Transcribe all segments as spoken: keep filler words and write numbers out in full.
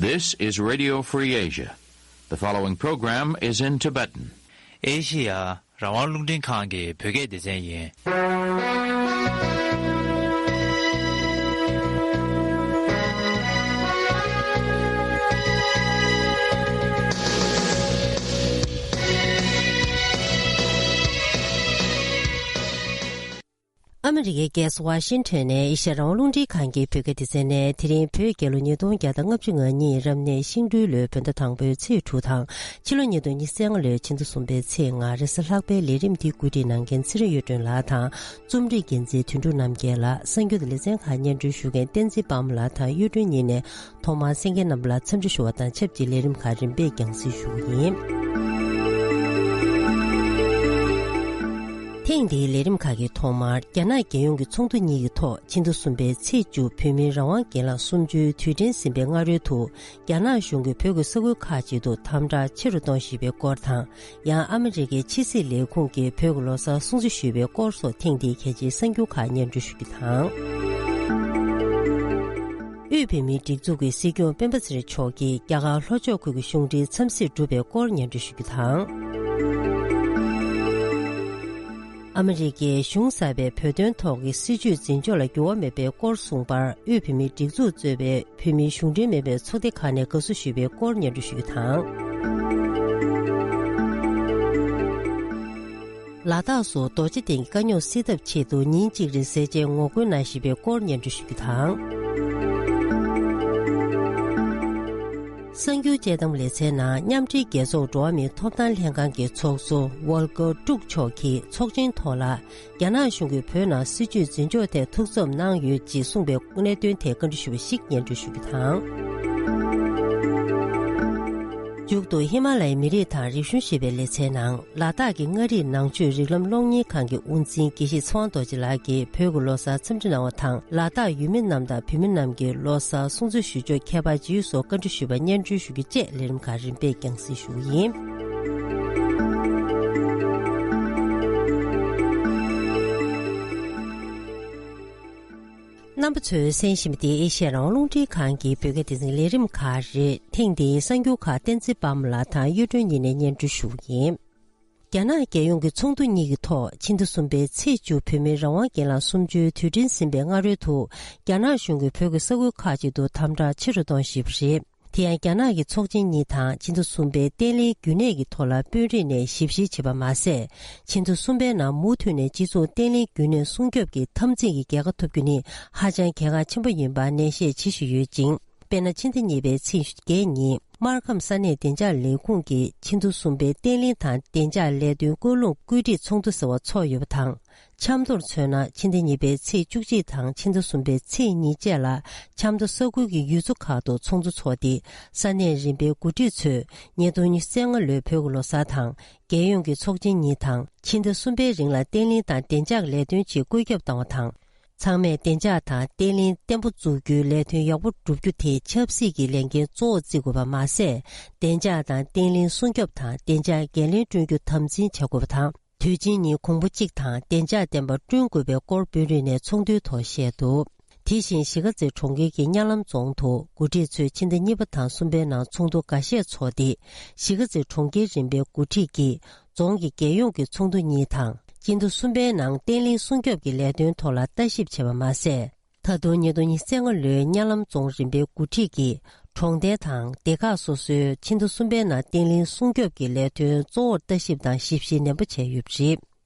This is Radio Free Asia. The following program is in Tibetan. ཨེ་ཤི་ཡ་རང་དབང་རླུང་འཕྲིན་ཁང་གི་བོད་སྐད་སྡེ་ཚན་ཡིན། ཨ་མི་རི་ཀའི་རྒྱལ་ས་ཝ་ཤིང་ཊོན་ནས་ཨེ་ཤ་ཡ་རང་དབང་རླུང་འཕྲིན་ཁང་གི་བོད་སྐད་སྡེ་ཚན་ནས། དེ་རིང་བོད་རྒྱལ་ལོ་ཉིས་སྟོང་བརྒྱ་དང་ལྔ་བཅུ་ང་གཉིས་རབ་གནས་ཤིང་སྦྲུལ་ལོའི་བོད་ཟླ་དང་པོའི་ཚེས་དྲུག་དང་། ཕྱི་ལོ་ཉིས་སྟོང་ཉི་ཤུ་རྩ་ལྔ་ལོའི་ཕྱི་ཟླ་གསུམ་པའི་ཚེས་ལྔ། རེས་གཟའ་ལྷག་པའི་ལས་རིམ་འདི་བཀོད་སྒྲིག་གནང་མཁན་ཚེ་རིང་གཡུ་སྒྲོན་ལགས་དང་། རྩོམ་སྒྲིག་འགན་འཛིན་དོན་གྲུབ་རྣམ་རྒྱལ་ལགས། གསར་འགྱུར་དང་ལེ་ཚན་ཁག་སྙན་སྒྲོན་ཞུ་མཁན་བསྟན་འཛིན་དཔལ་མོ་ལགས་དང་གཡུ་སྒྲོན་གཉིས་ནས། ཐོག་མར་གསན་མཁན་རྣམ་པ་ལ་འཚམས་འདྲི་ཞུ་བ་དང་ཆབས་ཅིག་ལས་རིམ་ཁག་རིམ་པས་རྒྱང་སྲིང་ཞུ་གི་ཡིན། ཐེངས་འདིའི་ལས་རིམ་ཁག་གི་ཐོག་མར། རྒྱ་ནག་རྒྱལ་ཡོངས་ཀྱི་ཚོགས་འདུ་གཉིས་ཀྱི་ཐོག་ཕྱི་ཟླ་གསུམ་པའི་ཚེས་བཅུ་བོད་མིའི་རང་དབང་སྒེར་ལངས་གསུམ་བཅུའི་དུས་དྲན་ཟིན་པའི་སྔ་རོལ་དུ། རྒྱ་ནག་གཞུང་གིས་བོད་ཀྱི་ས་ཁུལ་ཁག་ཅིག་ཏུ་དམ་དྲག་ཆེ་རུ་གཏོང་བཞིན་པའི་སྐོར་དང་། ཡང་ཨ་མི་རི་ཀའི་ཕྱི་སྲིད་ལས་ཁུངས་ཀྱིས་བོད་ཀྱི་ལོ་གསར་སྲུང་བརྩི་ཞུས་པའི་སྐོར་སོགས་ཐེངས་འདིའི་གལ་ཆེའི་གསར་འགྱུར་ཁག་སྙན་སྒྲོན་ཞུ། དང་། དབུས་བོད་མིའི་སྒྲིག་འཛུགས་ཀྱི་སྲིད་སྐྱོང་སྤེན་པ་ཚེ་རིང་མཆོག་གིས་རྒྱ་གར་ལྷོ་ཕྱོགས་ཁུལ་གྱི་གཞུང་འབྲེལ་འཚམས་གཟིགས་གྲུབ་པའི་སྐོར་སྙན་སྒྲོན་ཞུ་རྒྱུ་དང་། ཨ་མི་རི་ཀའི་གཞུང་གསར་པའི་བོད་དོན་ཐོག་གི་སྲིད་བྱུས་འཛིན་ཕྱོགས་ལ་འགྱུར་བ་མེད་པའི་སྐོར་གསུངས་པར། དབུས་བོད་མིའི་སྒྲིག་འཛུགས་གཙོས་པའི་བོད་མིའི་གཞུང་འབྲེལ་མིན་པའི་ཚོགས་སྡེ་ཁག་ནས་དགའ་བསུ་ཞུས་པའི་སྐོར་སྙན་སྒྲོན་ཞུ་རྒྱུ་དང་། ལ་དྭགས་སུ་རྡོ་རྗེ་གདན་གྱི་དཀའ་རྙོག་སེལ་ཐབས་ཆེད་དུ་ཉིན་གཅིག་རིང་ཟས་བཅད་ངོ་རྒོལ་གནང་བཞིན་པའི་སྐོར་སྙན་སྒྲོན་ཞུ་རྒྱུ་དང་། གསར་འགྱུར་དཔྱད་གཏམ་ལེ་ཚན་ནང་། མཉམ་འབྲེལ་རྒྱལ་ཚོགས་འགྲོ་བ་མིའི་ཐོབ་ཐང་ལྷན་ཁང་གི་ཚོགས་གཙོ་ཝོལ་ཀར་ཀྲུག་མཆོག་གིས་ཚོགས་ཆེན་ཐོག་ལ། རྒྱ་ནག་གཞུང་གིས་བོད་ནང་སྲིད་བྱུས་འཛིན་ཕྱོགས་ཐད་ཐུགས་འཚབ་གནང་ཡོད་ཅེས་གསུངས་པའི་གནད་དོན་ཐད་བཀའ་འདྲི་ཞུས་པ་ཞིག་སྙན་སྒྲོན་ཞུ་རྒྱུ་དང་། མཇུག་ཏུ་ཧི་མ་ལ་ཡའི་མི་རིགས་དང་རིག་གཞུང་ཞེས་པའི་ལེ་ཚན་ནང་། ལ་དྭགས་ཀྱི་མངའ་རིས་ནང་ཆོས་རིགས་ལམ་སློབ་གཉེར་ཁང་གི་དབུ་འཛིན་དགེ་བཤེས་ཚེ་དབང་རྡོ་རྗེ་ལགས་ཀྱིས་བོད་ཀྱི་ལོ་གསར་འཚམས་འདྲི་གནང་བ་དང་། ལ་དྭགས་ཡུལ་མི་རྣམས་དང་བོད་མི་རྣམས་ཀྱིས་ལོ་གསར་སྲུང་བརྩི་ཞུ་ཕྱོགས་ཁྱད་པར་ཅི་ཡོད་སོགས་བཀའ་འདྲི་ཞུས་པ་སྙན་སྒྲོན་ཞུ་རྒྱུ་བཅས་ལས་རིམ་ཁག་རིམ་པས་རྒྱང་སྲིང་ཞུ་གི་ཡིན། རྣམ་པ་ཚོས་གསན་བཞིན་པ་འདི་ཨེ་ཤེ་ཡ་རང་དབང་རླུང་འཕྲིན་ཁང་གི་བོད་སྐད་སྡེ་ཚན་ལས་རིམ་ཁག་རེད། ཐེངས་འདིའི་གསར་འགྱུར་ཁག་བསྟན་འཛིན་དཔལ་མོ་ལགས་དང་གཡུ་སྒྲོན་གཉིས་ནས་སྙན་སྒྲོན་ཞུ་གི་ཡིན། རྒྱ་ནག་རྒྱལ་ཡོངས་ཀྱི་ཚོགས་འདུ་གཉིས་ཀྱི་ཐོག་ཕྱི་ཟླ་གསུམ་པའི་ཚེས་བཅུ་བོད་མིའི་རང་དབང་སྒེར་ལངས་གསུམ་བཅུའི་དུས་དྲན་ཟིན་པའི་སྔ་རོལ་དུ། རྒྱ་ནག་གཞུང་གིས་བོད་ཀྱི་ས་ཁུལ་ཁག་ཅིག་ཏུ་དམ་དྲག་ཆེ་རུ་གཏོང་བཞིན་པ་རེད། དེ་ཡང་རྒྱ་ནག་གི་ཚོགས་ཆེན་གཉིས་དང་ཕྱི་ཟླ་གསུམ་པའི་བརྟན་ལྷིང་རྒྱུན་གནས་ཀྱི་ཐོག་ལ་དཔོན་རིགས་ནས་ཞིབ་བཤེར་བྱས་པ་མ་ཟད། ཕྱི་ཟླ་གསུམ་པའི་ནང་མུ་མཐུད་ནས་སྤྱི་ཚོགས་བརྟན་ལྷིང་རྒྱུན་གནས་སྲུང་སྐྱོབ་ཀྱི་འཐབ་འཛིང་གི་རྒྱལ་ཁ་ཐོབ་རྒྱུ་ནི་ཧ་ཅང་གལ་འགངས་ཆེན་པོ་ཡིན་པ་ནན་བཤད་བྱེད་བཞིན་ཡོད་ཅིང་། དཔེར་ན། ཕྱི་ཟླ་གཉིས་པའི་ཚེས་བརྒྱད་ཉིན། སྨར་ཁམས་ས་གནས་བདེ་འཇགས་ལས་ཁུངས་ཀྱིས་ཕྱི་ཟླ་གསུམ་པའི་བརྟན་ལྷིང་དང་བདེ་འཇགས་ལས་དོན་སྐུལ་སློང་བཀོད་སྒྲིག་ཚོགས་འདུ་ཟེར་བ་འཚོགས་ཡོད་པ་དང་། ཆབ་མདོར་མཚོན་ན། ཕྱི་ཟླ་གཉིས་པའི་ཚེས་བཅུ་གཅིག་དང་ཕྱི་ཟླ་གསུམ་པའི་ཚེས་ཉིན་བཅས་ལ། ཆབ་མདོ་ས་ཁུལ་གྱི་ཡུལ་ཚོ་ཁག་ཏུ་ཚོགས་འདུ་འཚོགས་ཏེ། ས་གནས་རིམ་པའི་འགོ་ཁྲིད་ཚོས་ཉིས་སྟོང་ཉི་ཤུ་རྩ་ལྔ་ལོའི་བོད་ཀྱི་ལོ་གསར་དང་། རྒྱལ་ཡོངས་ཀྱི་ཚོགས་ཆེན་གཉིས་དང་། ཕྱི་ཟླ་གསུམ་པའི་རིང་ལ་བརྟན་ལྷིང་དང་བདེ་འཇགས་ལས་དོན་ཆེད་བཀོད་ཁྱབ་བཏང་བ་དང་། ཚང་མས་བདེ་འཇགས་དང་བརྟན་ལྷིང་བརྟན་པོ་འཛུགས་རྒྱུའི་ལས་དོན་ཡག་པོ་བསྒྲུབ་རྒྱུ་དེ་ཆབ་སྲིད་ཀྱི་ལས་འགན་གཙོ་བོར་བརྩི་དགོས་པ་མ་ཟད། བདེ་འཇགས་དང་བརྟན་ལྷིང་སྲུང་སྐྱོབ་དང་བདེ་འཇགས་འགན་ལེན་བསྐྲུན་རྒྱུ་དམ་འཛིན་བྱ་དགོས་པ་དང་། དུས་ཆེན་ཉིན་གོང་བུ་གཅིག་དང་བདེ་འཇགས་ལྡན་པ་བསྐྲུན་དགོས་པའི་སྐོར་དཔོན་རིགས་ནས་ཚོགས་འདུའི་ཐོག་བཤད་འདུག་དེ་བཞིན་གཞིས་ཀ་རྩེ་གྲོང་ཁྱེར་གྱི་གཉའ་ལམ་རྫོང་དུ་འགོ་ཁྲིད་ཚོས་ཕྱི་ཟླ་གཉིས་པ་དང་གསུམ་པའི་ནང་ཚོགས་འདུ་འགའ་ཤས་འཚོགས་ཏེ། གཞིས་ཀ་རྩེ་གྲོང་ཁྱེར་རིམ་པའི་འགོ་ཁྲིད་ཀྱིས་རྫོང་གི་རྒྱལ་ཡོངས་ཀྱི་ཚོགས་འདུ་གཉིས་དང་། ཕྱི་ཟླ་གསུམ་པའི་ནང་བརྟན་ལྷིང་སྲུང་སྐྱོབ་ཀྱི་ལས་དོན་ཐོག་ལ་ལྟ་ཞིབ་བྱས་པ་མ་ཟད། ད་དུང་ཉིས་སྟོང་ཉི་ཤུ་རྩ་ལྔ་ལོའི་གཉའ་ལམ་རྫོང་རིམ་པའི་འགོ་ཁྲིད་ཀྱིས་གྲོང་རྡལ་དང་སྡེ་ཁག་སོ་སོའི་ཕྱི་ཟླ་གསུམ་པའི་ནང་བརྟན་ལྷིང་སྲུང་སྐྱོབ་ཀྱི་ལས་དོན་གཙོ་བོར་ལྟ་ཞིབ་དང་ཞིབ་བཤེར་ནན་པོ་བྱས་ཡོད་པ་རེད།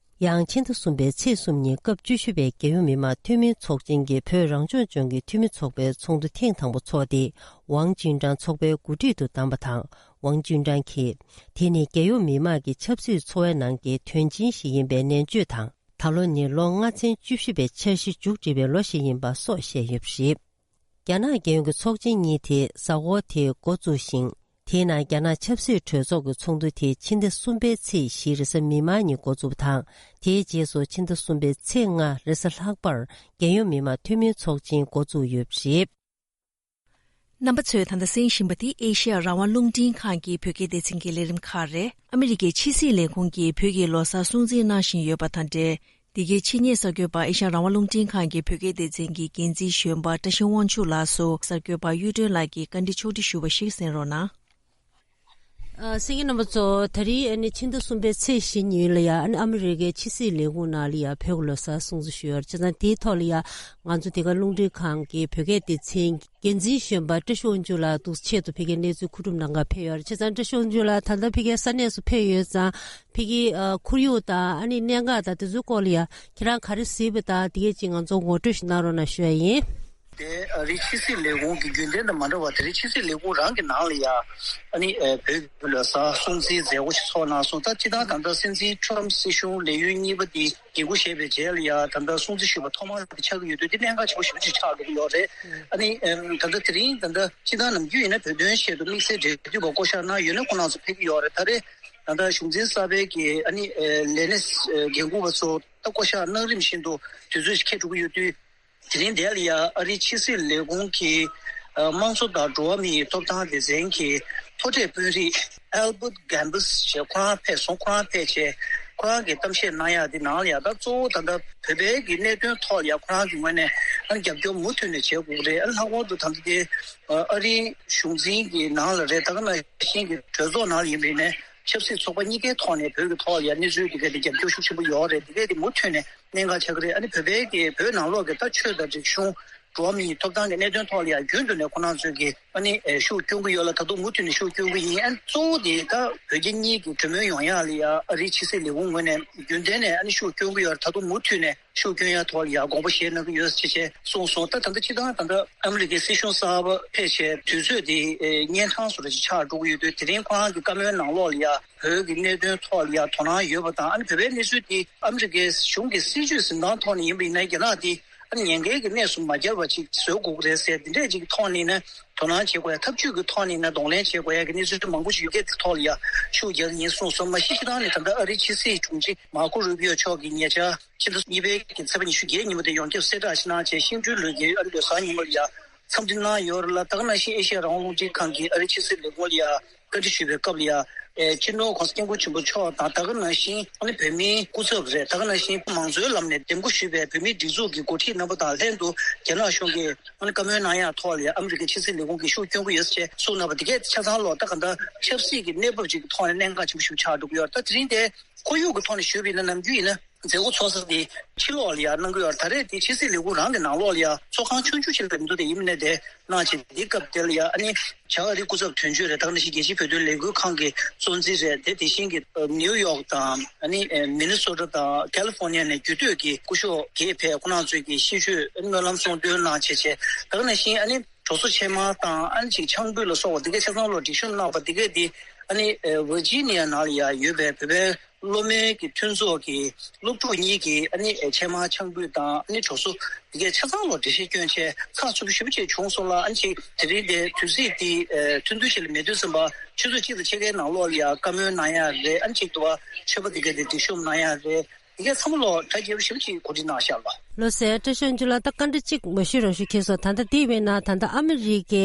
ཡང་ཕྱི་ཟླ་གསུམ་པའི་ཚེས་གསུམ་ཉིན་སྐབས་བཅུ་བཞི་པའི་རྒྱལ་ཡོངས་མི་དམངས་འཐུས་མིའི་ཚོགས་ཆེན་གྱི་བོད་རང་སྐྱོང་ལྗོངས་ཀྱི་འཐུས་མི་ཚོགས་པའི་ཚོགས་འདུ་ཐེངས་དང་པོ་འཚོགས་ཏེ། ཝང་ཅིན་ཀྲང་ཚོགས་པའི་འགོ་ཁྲིད་དུ་བདམས་པ་དང་། ཝང་ཅིན་ཀྲང་གིས། དེ་ནི་རྒྱལ་ཡོངས་མི་དམངས་ཀྱི་ཆབ་སྲིད་འཚོ་བའི་ནང་གི་དོན་ཆེན་ཞིག་ཡིན་པའི་ནན་བརྗོད་དང་། ད་ལོ་ནི་ལོ་ལྔ་ཚན་བཅུ་བཞི་པའི་འཆར་གཞི་མཇུག་སྒྲིལ་བའི་ལོ་ཞིག་ཡིན་པ་སོགས་བཤད་ཡོད་པ་རེད། རྒྱ་ནག་རྒྱལ་ཡོངས་ཀྱི་ཚོགས་ཆེན་གཉིས་དེ་གཟའ་འཁོར་དེ་འགོ་བཙུགས་ཤིང་། དེའི་ནང་རྒྱ་ནག་ཆབ་སྲིད་གྲོས་ཚོགས་ཀྱི་ཚོགས་འདུ་དེ་ཕྱི་ཟླ་གསུམ་པའི་ཚེས་བཞི་རེས་གཟའ་མིག་དམར་ཉིན་འགོ་བཙུགས་པ་དང་། དེའི་རྗེས་སུ་ཕྱི་ཟླ་གསུམ་པའི་ཚེས་ལྔ་རེས་གཟའ་ལྷག་པར་རྒྱལ་ཡོངས་མི་དམངས་འཐུས་མིའི་ཚོགས་ཆེན་འགོ་བཙུགས་ཡོད་པ་རེད། རྣམ་པ་ཚོས་ད་ལྟ་གསན་བཞིན་པ་འདི་ཨེ་ཤེ་ཡ་རང་དབང་རླུང་འཕྲིན་ཁང་གི་བོད་སྐད་སྡེ་ཚན་གྱི་ལས་རིམ་ཁག་རེད། ཨ་མི་རི་ཀའི་ཕྱི་སྲིད་ལས་ཁུངས་ཀྱིས་བོད་ཀྱི་ལོ་གསར་སྲུང་བརྩི་གནང་བཞིན་ཡོད་པ་དང་འབྲེལ། འདི་གའི་ཕྱི་ཉིན་གསར་འགོད་པ་ཨེ་ཤ་ཡ་རང་དབང་རླུང་འཕྲིན་ཁང་གི་བོད་སྐད་སྡེ་ཚན་གྱི་འགན་འཛིན་གཞོན་པ་བཀྲ་ཤིས་དབང་ཕྱུག་ལགས་སུ་གསར་འགོད་པ་གཡུ་སྒྲོན་ལགས་ཀྱིས་བཀའ་འདྲི་ཕྱོགས་སྒྲིག་ཞུས་པ་ཞིག་གསན་རོགས་གནང་། ཨ། གསན་མཁན་རྣམ་པ་ཚོ། ད་རིང་ཨ་ནི་ཕྱི་ཟླ་གསུམ་པའི་ཚེས་བཞི་ཉིན་ལ་ཡ། ཨ་ནི་ཨ་མི་རི་ཀའི་ཕྱི་སྲིད་ལས་ཁུངས་ནང་ལ་ཡ་བོད་ཀྱི་ལོ་གསར་སྲུང་བརྩི་ཞུས་ཡོད་རེད། བྱས་ཙང་དེའི་ཐོག་ལ་ཡ་ང་ཚོ་དེ་ག་རླུང་འཕྲིན་ཁང་གི་བོད་སྐད་སྡེ་ཚན་གྱི་འགན་འཛིན་གཞོན་པ་བཀྲ་ཤིས་དབང་ཕྱུག་ལགས་འདུག་ཆེད་དུ་ཕ་གིའི་གནས་ཚུལ་མཁོ་སྒྲུབ་གནང་གར་ཕེབས་ཡོད་རེད། བྱས་ཙང་བཀྲ་ཤིས་དབང་ཕྱུག་ལགས་ད་ལྟ་ཕ་གིའི་ས་གནས་སུ་ཕེབས་ཡོད་ཙང་། ཕ་གིའི་ཨ་ཁོར་ཡུག་དང་ཨ་ནི་གནད་འགག་དང་དེ་ཚོའི་སྐོར་ལ་ཡ་ཁྱེད་རང་ག་རེ་གཟིགས་པ་དང་། དེ་གས་ཅིག་ང་ཚོ་ངོ་སྤྲོད་ཞིག་གནང་རོགས་གནང་ཞུ་ཡ་ཡིན། དེ་ཨ་རིའི་ཕྱི་སྲིད་ལས་ཁུངས་ཀྱི་རྒྱུན་ལྡན་དང་མ་འདྲ་བ། དེ་རིང་ཕྱི་སྲིད་ལས་ཁུངས་རང་གི་ནང་ལ་ཡ་ཨ་ནི་ཨ་བོད་ཀྱི་ལོ་གསར་སྲུང་བརྩིའི་མཛད་སྒོ་ཞིག་ཚོགས་གནང་སོང་། ད་སྤྱིར་བཏང་ད་ལྟ་སྲིད་འཛིན་ཁྲོམ་སྲིད་གཞུང་ལས་ཡུན་གཉིས་པ་འདི་འགན་འཁུར་བཞེས་པའི་རྗེས་ལ་ཡ་ད་ལྟ་སྲུང་བརྩི་ཞུས་པ་ཐོག་མ་དེ་ཆགས་ཀྱི་ཡོད་དུས། འདི་གནད་འགག་ཆེན་པོ་ཞེ་པོ་ཅིག་ཆགས་འགྲོ་གི་ཡོད་རེད། ཨ་ནི་ཨམ་ད་ལྟ་དེ་རིང་ད་ལྟ་སྤྱིར་བཏང་ནམ་རྒྱུན་ཡིན་ན་བོད་དོན་ཆེད་དུ་དམིགས་བསལ་འབྲེལ་མཐུད་པ་བསྐོ་བཞག་གནང་ཡོད་ན་ཁོང་རྣམ་ཚོ་ཕེབས་ཀྱི་ཡོད་རེད། ད་རེས་ད་ལྟ་གཞུང་འཛིན་གསར་པའི་གི་ཨ་ནི་ཨ་ལས་སྣེ་འགན་འཁུར་བ་ཚོ་ད་བསྐོ་བཞག་གནང་རིམ་བཞིན་དུ་དུས་ཚོད་ཅིག་འཁེལ་འགྲོ་གི་ཡོད་དུས། དེ་རིང་འདིར་ཡ་ཨ་རིའི་ཕྱི་སྲིད་ལས་ཁུངས་ཀྱི་ཨ་དམངས་གཙོ་དང་འགྲོ་བ་མིའི་ཐོབ་ཐང་སྡེ་ཚན་གྱི་མཐོ་གྲས་དཔོན་རིགས་Albert Gambas ཞེས་ཁོ་རང་ཕེབས་སོང་། ཁོ་རང་ཕེབས་བྱས་ཁོ་རང་གིས་གཏམ་བཤད་གནང་ཡག་འདི་ནང་ལ་ཡ། ད་གཙོ་བོ་ད་ལྟ་བོད་པའི་གི་གནད་དོན་ཐོག་ལ་ཡ་ཁོ་རང་གི་ངོས་ནས་ཨ་རྒྱབ་སྐྱོར་མུ་མཐུད་ནས་བྱེད་དགོས་ཀྱི་རེད། ཨ་ལྷག་པར་དུ་ད་ལྟ་དེ་ཨ་རིའི་གཞུང་འཛིན་གྱི་ནང་ལ་རེད། ད་ག་ནང་བཞིན་གྱི་གྲོས་ཚོགས་ནང་ལ་ཡིན་པ་ཡིན་ནའི་ཆབ་སྲིད་ཚོགས་པ་གཉིས་ཀའི་ཐོག་ནས་བོད་ཀྱི་ཐོག་ལ་ཡ་གནས་ཚུལ་དེ་ག་དེ་རྒྱབ་སྐྱོར་ཤུགས་ཆེན་པོ་ཡོད་རེད། དེ་ག་དེ་མུ་མཐུད་ནས་གནད་འགག་ཆགས་ཀྱི་རེད། ཨ་ནི་བོད་པའི་གི་བོད་ནང་ལོགས་ཀྱི་ད་ཆོས་དང་རིག་གཞུང་། འགྲོ་བ་མིའི་ཐོབ་ཐང་གི་གནད་དོན་ཐོག་ལ་ཡང་རྒྱུན་དུ་ནས་ཁོ་རང་ཚོས་ཀྱི་ཨ་ནི་ཨེ་ཤུགས་སྐྱོན་གྱི་ཡོད་ལ། ད་དུང་མུ་མཐུད་ནས་ཤུགས་སྐྱོན་གྱི་ཡིན། ཨ་ནི་གཙོ་བོ་དེ་ད་བོད་རྒྱ་གཉིས་ཀྱི་གྲོས་མོལ་ཡོང་ཡག་ལ་ཡང་ཨ་རིའི་ཕྱི་སྲིད་ལས་ཁུངས་ངོས་ནས་རྒྱུན་ལྡན་ནས་ཨ་ནི་ཤུགས་སྐྱོན་གྱི་ཡོད་ལ། ད་དུང་མུ་མཐུད་ནས་ཤུགས་སྐྱོན་ཡག་ཐོག་ལ་ཡང་དགོངས་པ་བཞེས་གནང་གི་ཡོད་ཅེས་བྱས་གསུངས་སོང་། ད་ད་ལྟ་སྤྱིར་བཏང་ད་ལྟ་ཨ་མི་རི་ཀའི་སྲིད་གཞུང་གསར་པ་ཕེབས་བྱས་དུས་ཚོད་དེ་ཨེ་གཉན་འཕྲང་བཟོ་འདྲ་ཅིག་ཆགས་འགྲོ་གི་ཡོད་དུས། དེ་རིང་ཁོ་རང་གི་བཀའ་མོལ་ནང་ལོགས་ལ་ཡང་བོད་ཀྱི་གནད་དོན་ཐོག་ལ་ཡང་དོ་སྣང་ཡོད་པ་དང་། ཨ་ནི་བོད་པའི་གནས་ཚུལ་དེ་ཨ་མི་རི་ཀའི་གཞུང་གི་སྲིད་བྱུས་འཛིན་སྟངས་ཐོག་ནས་ཡིན་པ་ཡིན་ན། རྒྱ་ནག་དེ་ཨ་ནི་ཉེན་ཁའི་གི་གནས་སུ་མ་གྱར་བ་ཅིག་བཟོ་དགོས་ཀྱི་རེད་ཟེར། འདི་འདྲས་ཅིག་གི་ཐོག་ནས་ནི་དོ་སྣང་བྱེད་དགོས་ཡ། འཐབ་ཇུས་ཀྱི་ཐོག་ནས་ནི་གདོང་ལེན་བྱེད་དགོས་ཡ་གི་གནས་ཚུལ་མང་པོ་ཞིག་ཡོད་སྐད། དེ་ཐོག་ལ་ཡ་ཤུགས་རྒྱག་གི་ཡིན་གསུངས་སོང་། མ་གཞི་སྤྱིར་བཏང་ནས་ད་ལྟ་ཨ་རིའི་ཕྱི་སྲིད་དྲུང་ཆེ་མར་ཁོ་རུ་པིའོ་མཆོག་གིས་ཉེ་ཆར་ཕྱི་ཟླ་གཉིས་པའི་གི་ཚེས་པ་ཉི་ཤུ་བརྒྱད་ཉིན་མོ་དེ་ཡོངས་ཁྱབ་གསལ་བསྒྲགས་ཤིག་གནང་བྱས། ཤིང་སྦྲུལ་ལོའི་གི་ཨ་རིའི་ལོ་གསར་ཉིན་མོ་ལ་ཡ་འཚམས་འདྲི་གནང་ཡོད་རེད་ལ། ད་ག་ནང་བཞིན་ཨེ་ཤ་ཡ་རང་དབང་རླུང་འཕྲིན་ཁང་གིས་ཨ་རིའི་ཕྱི་སྲིད་ལས་ཁུངས་ལ་ཡ་བཀའ་འདྲི་ཞུས་པའི་སྐབས་ལ་ཡ། ཨེ་སྤྱི་ནོར་༸གོང་ས་༸སྐྱབས་མགོན་ཆེན་པོ་མཆོག་དང་། ད་ག་ནང་བཞིན་ཨ་ནི་བོད་མིའི་སྐུ་ཚབ་རེད། ད་ག་ནང་བཞིན་མང་གཙོའི་ལམ་ནས་འདེམས་བསྐོ་ཞུས་པའི་བོད་མིའི་སྒྲིག་འཛུགས་ཀྱི་འགོ་ཁྲིད་རྣམ་པ་དང་ལྷན་དུ་རྒྱ་ནག་གཞུང་གིས་ཨ་ནི་བཀའ་མོལ་གནང་ཡག་ཐོག་ལ་ཡ་ཨ་མི་རི་ཀའི་ཕྱི་སྲིད་ལས་ཁུངས་ཀྱིས་ཤུགས་སྐྱོན་གྱི་ཡོད་ཟེར་གསུངས་གནང་བ་དེ་གས་ཆ་ཚང་ལོག་ད་ག་ད་ཆབ་སྲིད་ཀྱི་གནས་བབ་ཅིག་གི་ཐོག་ནས་གནད་འགག་ཆེན་པོ་ཞིག་ཆགས་འགྲོ་གི་ཡོད། ད་དེ་རིང་དེ་ཁོར་ཡུག་གི་ཐོག་ནས་ཞུས་པ་ཡིན་ན། ནམ་རྒྱུན་ཡིན་ན་མཛད་སྒོ་ཚོགས་ས་དེ་ཕྱི་ལོགས་ལ་ཡ་གནང་གི་ཡོད། ད་རེས་དེ་ཕྱི་སྲིད་ལས་ཁུངས་རང་གི་ནང་ལོགས་ལ་ཡ་ཚོགས་ཁང་ཆུང་ཆུང་ཞིག་ལ་མི་འདུག་དེ་ཡིན་ནའི་དེ་གནང་བྱས། དེ་སྐབས་དེ་ལ་ཡ་ཨ་ནི་བྱང་ཨ་རིའི་སྐུ་ཚབ་དོན་གཅོད་རེད། ད་ག་ནང་བཞིན་རྒྱལ་སྤྱིའི་བོད་དོན་ལས་འགུལ་ཁང་གི་གཙོ་འཛིན་རེད། དེ་དེ་བཞིན་གྱི་ནིའུ་ཡོག་དང་ཨ་ནི་མི་ནི་སོ་ཊ་དང་ཀ་ལི་ཧྥོ་ནི་ཡ་ནས་རྒྱུད་སྟོད་ཀྱི་སྐུ་ཞབས་བརྒྱད་ཕེབས། ཁོང་རྣམ་ཚོས་ཀྱི་ཤེས་ཆོད་སྨོན་ལམ་གསུང་འདོན་གནང་བྱས་བྱས། ད་ག་ནང་བཞིན་ཨ་ནི་གྲོ་སོ་ཕྱེ་མར་དང་ཨ་ནི་ཅིག་ཆང་ཕུད་ལ་སོགས་པ་དེ་གས་ཆ་ཚང་ལོག་སྒྲིག་ཤོམ་གནང་བ་དེ་གས་དེ་ཨ་ནི་ཝར་ཇི་ནི་ཡ་ནང་ལ་ཡ་ཡོད་པའི་བོད་པའི་སློབ་མའི་གི་མཐུན་ཚོགས་ཀྱི་སློབ་ཕྲུག་གཉིས་ཀྱིས་ཨ་ནི་ཕྱེ་མར་ཆང་ཕུད་དང་ཨ་ནི་གྲོ་སོ་དེ་གས་ཆ་ཚང་ལོག་འགྲེལ་བཤད་བསྐྱོན་བྱས་ཚགས་ཚུད་པོ་ཞེ་པོ་ཅིག་བྱུང་སོང་ལ། ཨ་ནི་ཅིག་དེ་རིང་དེ་དུས་ཚིགས་དེ་ཨ་ཐུང་ཐུང་ཞིག་ལ་མེད་དུས་ཙམ་པ་ཆུ་ཚོད་གཅིག་དང་ཕྱེད་ཀའི་ནང་ལོགས་ལ་ཡ་བཀའ་མོལ་གནང་ཡག་རེད། ཨ་ནི་ཅིག་ཏུ་བ་མཆོད་པ་དེ་གས་དེ་སྒྲིག་ཤོམ་གནང་ཡག་རེད། དེ་གས་ཚང་མ་ལོག་གྲ་རྒྱས་པོ་ཞེ་པོ་ཅིག་གོ་སྒྲིག་གནང་ཤག་ལ། ལགས་སོ། བཀྲ་ཤིས་དབང་ཕྱུག་ལགས། ད་བཀའ་འདྲི་གཅིག་མ་ཞུས་རང་ཞུ་ཁྱེར་སོང་། ད་ལྟ་དེ་བས་ན་ད་ལྟ་ཨ་མི་རི་ཀའི་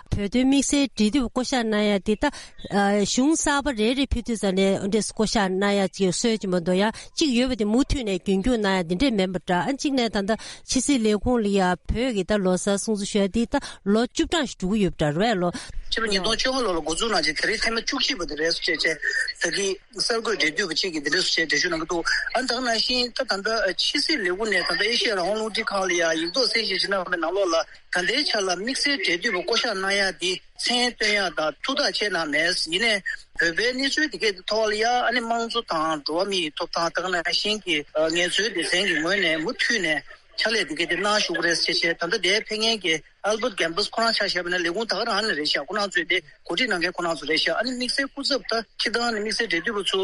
བོད་དོན་དམིགས་བསལ་འབྲེལ་མཐུད་པ་བསྐོ་བཞག་གནང་ཡ་དེ་ད་ཨ་གཞུང་གསར་པ་རེ་རེ་ཕེབས་དུས་ཙམ་ནས་འདྲ་བསྐོ་བཞག་གནང་ཡ་ཅིག་སྲོལ་ཅིག་མ་གཏོགས། ཡ་གཅིག་ཡོད་པ་དེ་མུ་མཐུད་ནས་རྒྱུན་སྐྱོང་གནང་ཡ་དེ་འདྲས་མིན་པ་འདྲ། ཨ་གཅིག་ནས་ད་ལྟ་ཕྱི་སྲིད་ལས་ཁུངས་ལ་ཡ་བོད་ཀྱི་ད་ལོ་གསར་སྲུང་བརྩི་ཞུ་ཡ་དེ་ད་ལོ་བཅུ་གྲངས་ཤིག་འགྲོ་གི་ཡོད་པ་འདྲ་རེད་ལོ། ཕྱི་ལོ་ཉིས་སྟོང་བཅོ་ལྔ་ལོ་ལ་འགོ་འཛུགས་གནང་རྗེས་དེ་རིང་ཐེངས་མ་བཅུ་གཅིག་པ་དེ་རེད་ཟེར་བྱས་བྱས་ད་གི་གསར་འགོད་འབྲེལ་མཐུད་པ་གཅིག་གིས་འདི་འདྲ་ཞིག་འགྲེལ་བརྗོད་གནང་གི་འདུག་ཨ་ནི་ད་ག་ནང་བཞིན་ད་ད་ལྟ་ཕྱི་སྲིད་ལས་ཁུངས་ནས་ད་ལྟ་ཨེ་ཤེ་ཡ་རང་དབང་རླུང་འཕྲིན་ཁང་ལ་ཡང་ཡིག་ཐོག་གསལ་བཤད་ཅིག་གནང་བའི་ནང་ལོགས་ལ། ད་ལྟའི་ཆ་ལ་དམིགས་བསལ་འབྲེལ་མཐུད་པ་བསྐོ་བཞག་གནང་ཡག་འདི་མཚན་སྟོན་ཡག་དང་ཐུགས་ཐག་བཅད་གནང་མེད། ཡིན་ནའི་བོད་པའི་གནས་ཚུལ་དེ་གའི་ཐོག་ལ་ཡང་ཨ་ནི་དམངས་གཙོ་དང་འགྲོ་བ་མིའི་ཐོབ་ཐང་ད་ག་ནང་བཞིན་གྱི་ངལ་རྩོལ་སྡེ་ཚན་གྱི་ངོས་ནས་མུ་མཐུད་ནས་ཕྱག་ལས་དེ་གའི་དེ་གནང་བཞུགས་ཀྱི་རེད་ཟེར་བྱས། ད་ལྟ་དེའི་ཕེབས་མཁན་གྱི་Albert Gambas ཁོ་རང་ཆ་བཞག་པ་ན་ལས་ཁུངས་ད་ག་རང་ནས་རེད་ཤག་ཁོ་རང་ཚོས་དེ་གོ་སྒྲིག་གནང་མཁན་ཁོ་རང་ཚོ་རེད་ཤག་ཨ་ནི་དམིགས་བསལ་སྐུ་ཚབ་ད་སྤྱིར་བཏང་ནས་དམིགས་བསལ་འབྲེལ་མཐུད་པ་ཚོ་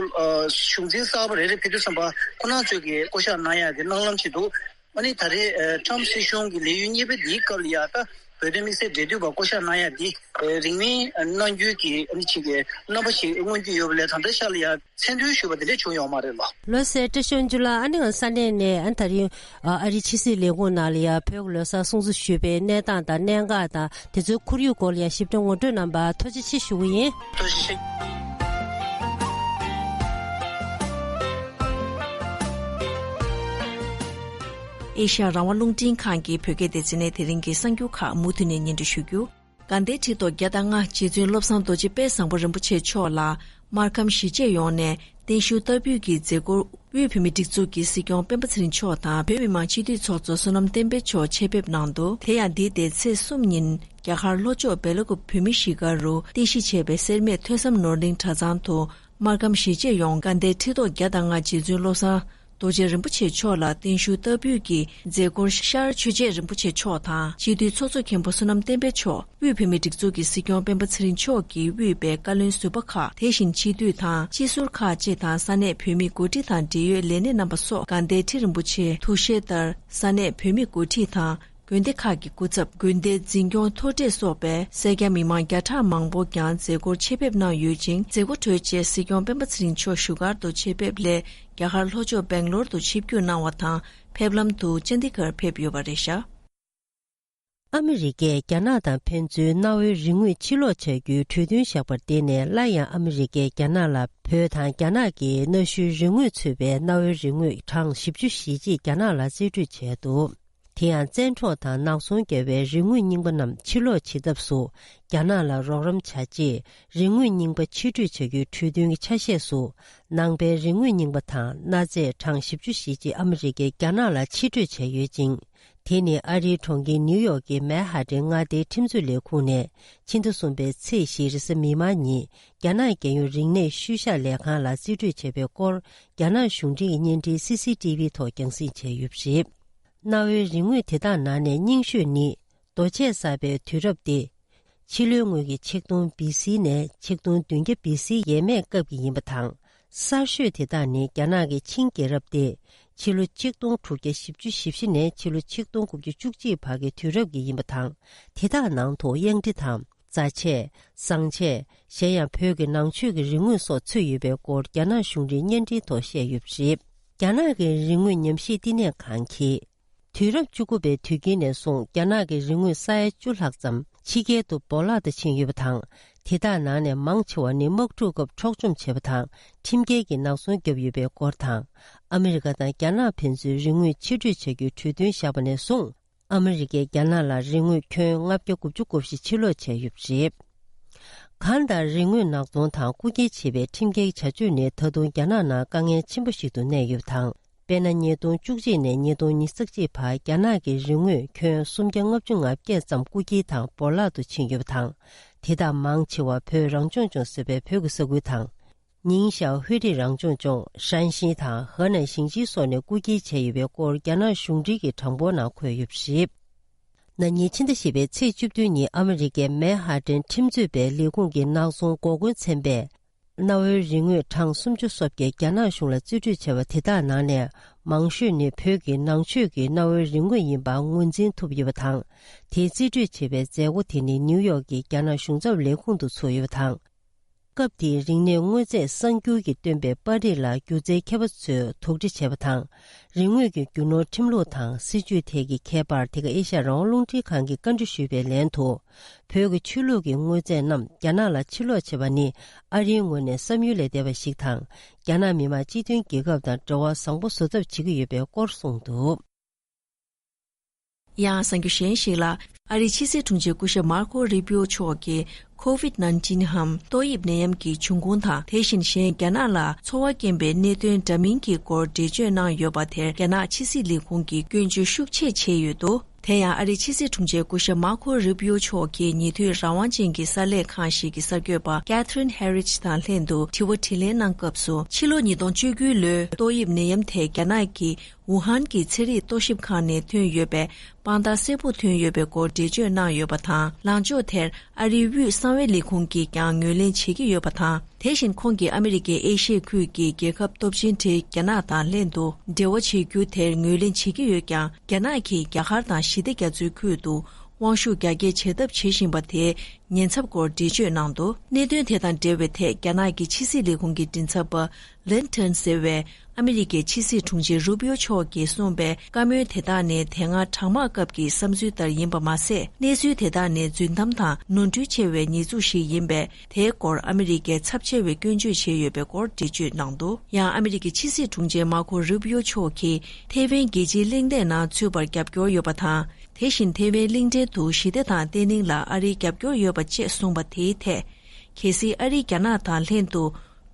གཞུང་འཛིན་གསར་པ་རེ་རེ་ཕེབས་དུས་ཙམ་པ་ཁོ་རང་ཚོས་ཀྱི་བསྐོ་བཞག་གནང་ཡག་གི་གནང་ལམ་ཅིག་འདུག་ཨ་ནི་ད་རེས་ཁྲམ་སྲིད་གཞུང་གི་ལས་ཡུན་གཉིས་པ་འདིའི་སྐབས་ལ་ཡ་ད་བོད་དོན་དམིགས་བསལ་འབྲེལ་མཐུད་པ་བསྐོ་བཞག་གནང་ཡག་འདི་རིང་མིན་གནང་རྒྱུའི་གི་ཨ་ནི་ཅིག་གི་རྣམ་པ་ཞིག་མངོན་གྱི་ཡོད་པ་ལས་ད་ལྟའི་ཆ་ལ་ཡ་མཚན་འདོན་ཞུས་པ་དེ་འདྲ་བྱུང་ཡོད་མ་རེད་ལ། ལགས་སོ། བཀྲ་ཤིས་དབང་ཕྱུག་ལགས། ཨ་ནི་ང་ས་གནས་ནས་ཨ་ནི་ད་རིང་ཨ་རིའི་ཕྱི་སྲིད་ལས་ཁུངས་ནང་ལ་ཡ་བོད་ཀྱི་ལོ་གསར་སྲུང་བརྩི་ཞུས་པའི་གནས་སྟངས་དང་གནད་འགག་དང་དེ་ཚོའི་ཁོར་ཡུག་སྐོར་ལ་ཡ་ཞིབ་ཕྲ་ངོ་སྤྲོད་གནང་བར་ཐུགས་རྗེ་ཆེ་ཞུ་གི་ཡིན། ཐུགས་རྗེ་ཆེ། ཨེ་ཤ་ཡ་རང་དབང་རླུང་འཕྲིན་ཁང་གི་བོད་སྐད་སྡེ་ཚན་ནས་དེ་རིང་གི་གསར་འགྱུར་ཁག་མུ་མཐུད་ནས་སྙན་སྒྲོན་ཞུ་རྒྱུ། དགའ་ལྡན་ཁྲི་ཐོག་བརྒྱ་དང་ལྔ་རྗེ་བཙུན་བློ་བཟང་རྡོ་རྗེ་དཔལ་བཟང་པོ་རིན་པོ་ཆེ་མཆོག་ལ་སྨར་ཁམས་གཞིས་བྱེས་ཡོངས་ནས་བརྟན་བཞུགས་བསྟར་འབུལ་གྱི་མཛད་སྒོར་དབུས་བོད་མིའི་སྒྲིག་འཛུགས་ཀྱི་སྲིད་སྐྱོང་སྤེན་པ་ཚེ་རིང་མཆོག་དང་བོད་མི་མང་སྤྱི་འཐུས་ཚོགས་གཙོ་བསོད་ནམས་བསྟན་འཕེལ་མཆོག་ཆེད་ཕེབས་གནང་འདུག་དེ་ཡང་འདིའི་ཟླ་ཚེས་གསུམ་ཉིན་རྒྱ་གར་ལྷོ་ཕྱོགས་སྦེལ་ཀོབ་བོད་མིའི་གཞིས་སྒར་རུ་རྟེན་གཞི་བྱས་པའི་སེར་སྨད་ཐོས་བསམ་ནོར་གླིང་གྲྭ་ཚང་དུ་སྨར་ཁམས་གཞིས་བྱེས་ཡོངས་དགའ་ལྡན་ཁྲི་ཐོག་བརྒྱ་དང་ལྔ་རྗེ་བཙུན་བློ་བཟང་རྡོ་རྗེ་རིན་པོ་ཆེ་མཆོག་ལ་བརྟན་བཞུགས་བསྟར་འབུལ་གྱི་མཛད་སྒོར་ཤར་ཆོས་རྗེ་རིན་པོ་ཆེ་མཆོག་དང་སྤྱི་འཐུས་ཚོགས་གཙོ་མཁན་པོ་བསོད་ནམས་བསྟན་འཕེལ་མཆོག་དབུས་བོད་མིའི་སྒྲིག་འཛུགས་ཀྱི་སྲིད་སྐྱོང་སྤེན་པ་ཚེ་རིང་མཆོག་གིས་དབུས་པའི་བཀའ་བློན་ཟུར་པ་ཁག་དེ་བཞིན་སྤྱི་འཐུས་དང་སྤྱི་ཟུར་ཁག་ཅིག་དང་ས་གནས་བོད་མིའི་འགོ་ཁྲིད་དང་འབྲེལ་ཡོད་ལས་སྣེ་རྣམ་པ་སོགས་དགའ་ལྡན་ཁྲི་རིན་པོ་ཆེའི་ཐུགས་བཞེད་ལྟར་ས་གནས་བོད་མིའི་འགོ་ཁྲིད་དང་། དགོན་སྡེ་ཁག་གི་སྐུ་ཚབ། དགོན་སྡེའི་འཛིན་སྐྱོང་མཐོ་གྲས་སོགས་པའི་སེར་སྐྱ་མི་མང་བརྒྱ་ཕྲག་མང་པོ་ཀྱང་མཛད་སྒོར་ཆེད་ཕེབས་གནང་ཡོད་ཅིང་། མཛད་སྒོ་གྲོལ་རྗེས་སྲིད་སྐྱོང་སྤེན་པ་ཚེ་རིང་མཆོག་བཞུགས་སྒར་དུ་ཆེད་ཕེབས་སླད་རྒྱ་གར་ལྷོ་ཕྱོགས་སྦེང་ལོར་དུ་ཆིབས་བསྒྱུར་གནང་བ་དང་། ཕེབས་ལམ་དུ་ཅན་དི་གར་ཕེབས་ཡོད་པ་རེད་བཞག་ཨ་མི་རི་ཀས་རྒྱ་ནག་དང་ཕན་ཚུན་གནའ་བོའི་རིག་དངོས་ཕྱིར་སློག་བྱ་རྒྱུའི་གྲོས་མཐུན་བཞག་པར་བརྟེན་ནས། སླར་ཡང་ཨ་མི་རི་ཀས་རྒྱ་ནག་ལ་བོད་དང་རྒྱ་ནག་གི་གནའ་ཤུལ་རིག་དངོས་ཚུད་པའི་གནའ་བོའི་རིག་དངོས་གྲངས་བཞི་བཅུ་ཞེ་གཅིག་རྒྱ་ནག་ལ་རྩིས་སྤྲོད་བྱས་འདུག་དེ་ཡང་བཙན་འཕྲོག་དང་ནག་ཚོང་བརྒྱབ་པའི་རིག་དངོས་རྙིང་པ་རྣམས་ཕྱིར་སློག་བྱེད་ཐབས་སུ་རྒྱ་ནག་ལ་རོགས་རམ་བྱ་ཆེད། རིག་དངོས་རྙིང་པ་ཕྱིར་སྤྲོད་བྱ་རྒྱུའི་གྲོས་མཐུན་གྱི་ཆ་ཤས་སུ། ནང་པའི་རིག་དངོས་རྙིང་པ་དང་གནའ་རྫས་གྲངས་བཞི་བཅུ་ཞེ་གཅིག་ཨ་མི་རི་ཀས་རྒྱ་ནག་ལ་ཕྱིར་སྤྲོད་བྱས་ཡོད་ཅིང་། དེ་ནི་ཨ་རིའི་གྲོང་ཁྱེར་ནིའུ་ཡོག་གི་མན་ཧ་ཏན་མངའ་སྡེའི་ཁྲིམས་རྩོད་ལས་ཁུངས་ནས་ཕྱི་ཟླ་གསུམ་པའི་ཚེས་བཞི་རེས་གཟའ་མིག་དམར་ཉིན་རྒྱ་ནག་རྒྱལ་ཡོངས་རིག་གནས་ཤུལ་བཞག་ལས་ཁང་ལ་རྩིས་སྤྲོད་བྱས་པའི་སྐོར། རྒྱ་ནག་གཞུང་འབྲེལ་གྱི་བརྙན་འཕྲིན་སི་སི་ཏི་བི་ཐོག་རྒྱང་སྲིང་བྱས་ཡོད་པ་རེད། གནའ་བོའི་རིག་དངོས་དེ་དག་ནང་ནས་རྙིང་ཤོས་ནི། རྡོ་ཆས་གསར་པའི་དུས་རབས་ཏེ། ཕྱི་ལོའི་སྔོན་གྱི་ཆིག་སྟོང་བི་སི་ནས་ཆིག་སྟོང་བདུན་བརྒྱ་བི་སི་ཡས་མས་སྐབས་ཀྱི་ཡིན་པ་དང་། གསར་ཤོས་དེ་དག་ནི་རྒྱ་ནག་གི་ཆིང་རྒྱལ་རབས་ཏེ། ཕྱི་ལོ་ཆིག་སྟོང་དྲུག་བརྒྱ་བཞི་བཅུ་ཞེ་བཞི་ནས་ཕྱི་ལོ་ཆིག་སྟོང་དགུ་བརྒྱ་བཅུ་གཅིག་བར་གྱི་དུས་རབས་ཀྱི་ཡིན་པ་དང་། དེ་དག་ནང་དུ་གཡང་ཊི་དང་། རྫ་ཆས། ཟངས་ཆས། གཞན་ཡང་བོད་ཀྱི་ནང་ཆོས་ཀྱི་རིག་དངོས་སོགས་ཚུད་ཡོད་པའི་སྐོར་རྒྱ་ནག་གཞུང་འབྲེལ་བརྙན་འཕྲིན་ཐོག་བཤད་ཡོད་པ་རེད། རྒྱ་ནག་གི་རིག་དངོས་ཉམས་ཞིབ་བསྟི་གནས་ཁང་གིས། དུས་རབས་བཅུ་དགུ་པའི་དུས་དཀྱིལ་ནས་བཟུང་རྒྱ་ནག་གི་རིག་དངོས་ས་ཡ་བཅུ་ལྷག་ཙམ་ཕྱི་རྒྱལ་དུ་བོར་བརླག་ཏུ་ཕྱིན་ཡོད་པ་དང་། དེ་དག་ནང་ནས་མང་ཆེ་བ་ནི་དམག་འཁྲུག་སྐབས་འཕྲོག་བཅོམ་བྱས་པ་དང་ཁྲིམས་འགལ་གྱིས་ནག་ཚོང་བརྒྱབ་ཡོད་པའི་སྐོར་དང་། ཨ་མི་རི་ཀ་དང་རྒྱ་ནག་ཕན་ཚུན་རིག་དངོས་ཕྱིར་སྤྲོད་བྱ་རྒྱུའི་གྲོས་མཐུན་བཞག་པ་ནས་བཟུང་། ཨ་མི་རི་ཀས་རྒྱ་ནག་ལ་རིག་དངོས་ཁྱོན་ལྔ་བརྒྱ་དགུ་བཅུ་གོ་བཞི་ཕྱིར་སློག་བྱས་ཡོད་པ་རེད། གང་ལྟར་རིག་དངོས་ནག་ཚོང་དང་རྐུ་འཁྱེར་བྱེད་པའི་ཁྲིམས་འགལ་བྱ་སྤྱོད་ནི་ད་དུང་རྒྱ་ནག་ནང་དཀའ་ངལ་ཆེན་པོ་ཞིག་ཏུ་གནས་ཡོད་པ་དང་། དཔེར་ན། ཉིས་སྟོང་བཅུ་གཅིག་ནས་ཉིས་སྟོང་ཉི་ཤུ་རྩ་གཅིག་བར་རྒྱ་ནག་གི་རིག་དངོས་ཁྱོན་སུམ་བརྒྱ་ལྔ་བཅུ་ང་བརྒྱད་ཙམ་རྐུ་འཁྱེར་དང་བོར་བརླག་ཏུ་ཕྱིན་ཡོད་པ་དང་། དེ་དག་མང་ཆེ་བ་བོད་རང་སྐྱོང་ལྗོངས་ཟེར་བའི་བོད་ཀྱི་ས་ཁུལ་དང་། ཉིང་ཞའོ་ཧུའེ་ཁྲི་རང་སྐྱོང་ལྗོངས། ཧྲན་ཞི་དང་ཧེ་ནན་ཞིང་ཆེན་སོགས་ནས་རྐུ་འཁྱེར་བྱས་ཡོད་པའི་སྐོར་རྒྱ་ནག་གཞུང་འབྲེལ་གྱི་གྲངས་འབོར་ནང་འཁོད་ཡོད་པ་རེད། ན་ནིང་ཕྱི་ཟླ་བཞི་པའི་ཚེས་བཅུ་བདུན་ཉིན་ཨ་མི་རི་ཀའི་མན་ཧ་ཏན་ཁྲིམས་རྩོད་པའི་ལས་ཁུངས་ཀྱི་ནག་ཚོང་འགོག་རྒོལ་ཚན་པས། གནའ་བོའི་རིག་དངོས་གྲངས་སུམ་ཅུ་སོ་བརྒྱད་རྒྱ་ནག་གཞུང་ལ་རྩིས་སྤྲོད་བྱས་པ་དེ་དག་ནང་ནས་མང་ཤོས་ནི་བོད་ཀྱི་ནང་ཆོས་ཀྱི་གནའ་བོའི་རིག་དངོས་ཡིན་པ་ངོས་འཛིན་ཐུབ་ཡོད་པ་དང་། དེའི་རྩིས་སྤྲོད་བྱས་པའི་མཛད་སྒོ་དེ་ནི་ནིའུ་ཡོག་གི་རྒྱ་ནག་གཞུང་ཚབ་ལས་ཁུངས་དུ་ཚུགས་ཡོད་པ་དང་། སྐབས་དེའི་རིག་གནས་དངོས་རྫས་གསར་འགྱུར་གྱིས་བཏོན་པའི་པར་རིས་ལ་སྒྱུ་རྩལ་མཁས་པ་ཚོས་དོགས་འདྲི་བྱས་པ་དང་། རིག་དངོས་ཀྱི་རྒྱུ་ནོར་ཁྲིམས་ལུགས་དང་སྲིད་ཇུས་ཐད་ཀྱི་ཁྱད་པར་དེ་ག་ཨེ་ཤ་ཡ་རང་དབང་རླུང་འཕྲིན་ཁང་གིས་བཀའ་འདྲི་ཞུས་པའི་ལན་དུ། བོད་ཀྱི་ཆོས་ལུགས་ཀྱི་དངོས་རྫས་རྣམས་རྒྱ་ནག་ལ་ཕྱིར་སློག་བྱས་པ་ནི་ཨ་རིའི་ངོས་ནས་བསམ་ཡུལ་ལས་འདས་པ་ཞིག་དང་། རྒྱ་ནག་མི་དམངས་སྤྱི་མཐུན་རྒྱལ་ཁབ་དང་འབྲེལ་བ་བཟང་པོ་བཟོ་ཐབས་བྱེད་ཀྱི་ཡོད་པའི་སྐོར་གསུངས་འདུག་ཡང་གསར་འགྱུར་གཞན་ཞིག་ལ། ཨ་རིའི་ཕྱི་སྲིད་དྲུང་ཆེ་སྐུ་ཞབས་མར་ཁོ་རུ་པི་ཡོ་མཆོག་གིས་ཁོ་ཝིད་ནན་ཏིན་འམ་ཏོག་དབྱིབས་ནད་ཡམས་ཀྱི་འབྱུང་ཁུངས་དང་། དེ་བཞིན་གཞན་རྒྱ་ནག་ལ་ཚོར་བ་སྐྱེན་པའི་གནད་དོན་འདྲ་མིན་གྱི་སྐོར་འགྲེལ་བརྗོད་གནང་ཡོད་པ་དེར། རྒྱ་ནག་ཕྱི་སྲིད་ལས་ཁུངས་ཀྱིས་སྐྱོན་བརྗོད་ཤུགས་ཆེ་བྱས་ཡོད་འདུག་དེ་ཡང་ཨ་རིའི་ཕྱི་སྲིད་དྲུང་ཆེ་སྐུ་ཞབས་མར་ཁོ་རུ་པི་ཡོ་མཆོག་གིས་ཉེ་དུས་རང་དབང་ཅན་གྱི་གསར་ལས་ཁང་ཞིག་གི་གསར་འགོད་པ་ཀེ་ཐི་རིན་ཧེ་རིཆ་དང་ལྷན་དུ་དྲི་བ་དྲིས་ལན་གནང་སྐབས་སུ། ཕྱི་ལོ་ཉིས་སྟོང་བཅུ་དགུ་ལོའི་ཏོག་དབྱིབས་ནད་ཡམས་དེ་རྒྱ་ནག་གི་ཝུ་ཧན་གྱི་ཚན་རིག་རྟོག་ཞིབ་ཁང་ནས་ཐོན་ཡོད་པའི་དཔང་རྟགས་གསལ་པོ་ཐོན་ཡོད་པའི་སྐོར་འགྲེལ་བརྗོད་གནང་ཡོད་པ་དང་། ལངས་ཕྱོགས་དེར་ཨ་རིའི་དབུས་གསང་བའི་ལས་ཁུངས་ཀྱིས་ཀྱང་ངོས་ལེན་བྱེད་ཀྱི་ཡོད་པ་དང་། དེ་བཞིན་ཁོང་གིས་ཨ་མི་རི་ཀའི་ཨེ་ཤི་ཡའི་ཁུལ་གྱི་རྒྱལ་ཁབ་སྟོབས་ཆེན་གྲས་རྒྱ་ནག་དང་ལྷན་དུ་འབྲེལ་བ་བྱེད་རྒྱུ་དེར་ངོས་ལེན་བྱེད་ཀྱི་ཡོད་ཀྱང་། རྒྱ་ནག་གིས་རྒྱ་གར་དང་ཞི་བདེ་རྒྱ་མཚོའི་ཁུལ་དུ་ དབང་ཤུགས་རྒྱ་སྐྱེད་བྱེད་ཐབས་བྱེད་བཞིན་པ་དེའི་ཉེན་ཚབས་སྐོར་འགྲེལ་བརྗོད་གནང་འདུག་གནད་དོན་དེ་དང་འབྲེལ་བའི་ཐད། རྒྱ་ནག་གི་ཕྱི་སྲིད་ལས་ཁུངས་ཀྱི་མགྲིན་ཚབ་པ་ལན་ཐན་ཟེར་བས། ཨ་མི་རི་ཀའི་ཕྱི་སྲིད་དྲུང་ཆེ་རུ་པིའོ་མཆོག་གིས་གསུངས་པའི་བཀའ་མོལ་དེ་དག་ནི་དེ་སྔ་གྲང་དམག་སྐབས་ཀྱི་བསམ་ཚུལ་ལྟར་ཡིན་པ་མ་ཟད། གནས་ཚུལ་དེ་དག་ནི་རྫུན་གཏམ་དང་ནོར་འཁྲུལ་ཆེ་བའི་ཉེས་འཛུགས་ཤིག་ཡིན་པས། དེའི་སྐོར་ཨ་མི་རི་ཀས་ཚབས་ཆེ་བའི་སྐྱོན་བརྗོད་བྱས་ཡོད་པའི་སྐོར་འགྲེལ་བརྗོད་གནང་འདུག་ཡང་ཨ་མི་རི་ཀའི་ཕྱི་སྲིད་དྲུང་ཆེ་མར་ཁོ་རུ་པིའོ་མཆོག་གིས་ཐེ་ཝན་རྒྱལ་སྤྱིའི་གླེང་སྟེགས་ནང་ཚུད་པར་རྒྱབ་སྐྱོར་ཡོད་པ་དང་། དེ་བཞིན་ཐེ་ཝན་གླིང་ཕྲན་དུ་ཞི་བདེ་དང་བརྟན་ལྷིང་ལ་ཨ་རིའི་རྒྱབ་སྐྱོར་ཡོད་པ་བཅས་གསུངས་པ་དེའི་ཐད། གལ་སྲིད་ཨ་རིས་རྒྱ་ནག་དང་ལྷན་དུ་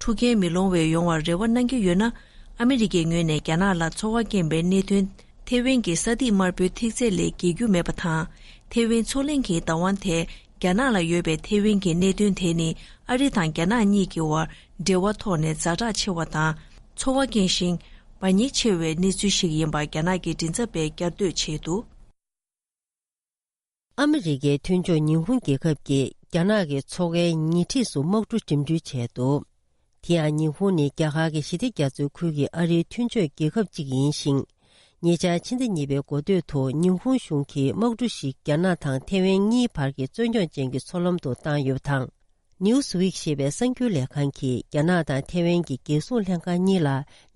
འཁྲུག་རྐྱེན་མི་སློང་བའི་ཡོང་བར་རེ་བ་གནང་གི་ཡོད་ན། ཨ་མི་རི་ཀའི་ངོས་ནས་རྒྱ་ནག་ལ་ཚོར་བ་སྐྱེན་པའི་གནད་དོན་ཐེ་ཝན་གྱི་ས་ཐིག་དམར་པོའི་ཐིག་ཚད་ལས་བརྒལ་རྒྱུ་མེད་པ་དང་། ཐེ་ཝན་མཚོ་གླིང་གི་བདག་དབང་དེ་རྒྱ་ནག་ལ་ཡོད་པའི་ཐེ་ཝན་གྱི་གནད་དོན་དེ་ནི་ཨ་རི་དང་རྒྱ་ནག་གཉིས་ཀྱི་བར་འབྲེལ་བ་ཐོག་ནས་ཛ་དྲག་ཆེ་བ་དང་། ཚོར་བ་སྐྱེན་ཞིང་འབར་ཉེ་ཆེ་བའི་གནས་ཚུལ་ཞིག་ཡིན་པ་རྒྱ་ནག་གི་མགྲིན་ཚབ་པས་བསྐྱར་ཟློས་བྱས་འདུག་ཨ་མི་རི་ཀའི་མཐུན་ཕྱོགས་ཉི་ཧོང་རྒྱལ་ཁབ་ཀྱིས་རྒྱ་ནག་གི་མཚོ་ཁའི་ཉེ་འཁྲིས་སུ་དམག་གྲུ་འགྲིམ་འགྲུལ་བྱས་འདུག་དེ་ཡང་ཉི་ཧོང་ནི་རྒྱ་གར་གྱི་ཞི་བདེ་རྒྱ་མཚོའི་ཁུལ་གྱི་ཨ་རིའི་མཐུན་ཕྱོགས་རྒྱལ་ཁབ་ཅིག་ཡིན་ཞིང་། ཉེ་ཆར་ཕྱི་ཟླ་གཉིས་པའི་འགོ་སྟོད་དུ་ཉི་ཧོང་གཞུང་གིས་དམག་གྲུ་ཞིག་རྒྱ་ནག་དང་ཐེ་ཝན་གཉིས་བར་གྱི་རྩོད་རྙོག་ཅན་གྱི་མཚོ་ལམ་དུ་བཏང་ཡོད་པ་དང་། ནིའུ་སི་ཝིག་ཞེས་པའི་གསར་འགྱུར་ལས་ཁང་གིས་རྒྱ་ནག་དང་ཐེ་ཝན་གྱི་རྒྱལ་སྲུང་ལྷན་ཁང་གཉིས་ལ་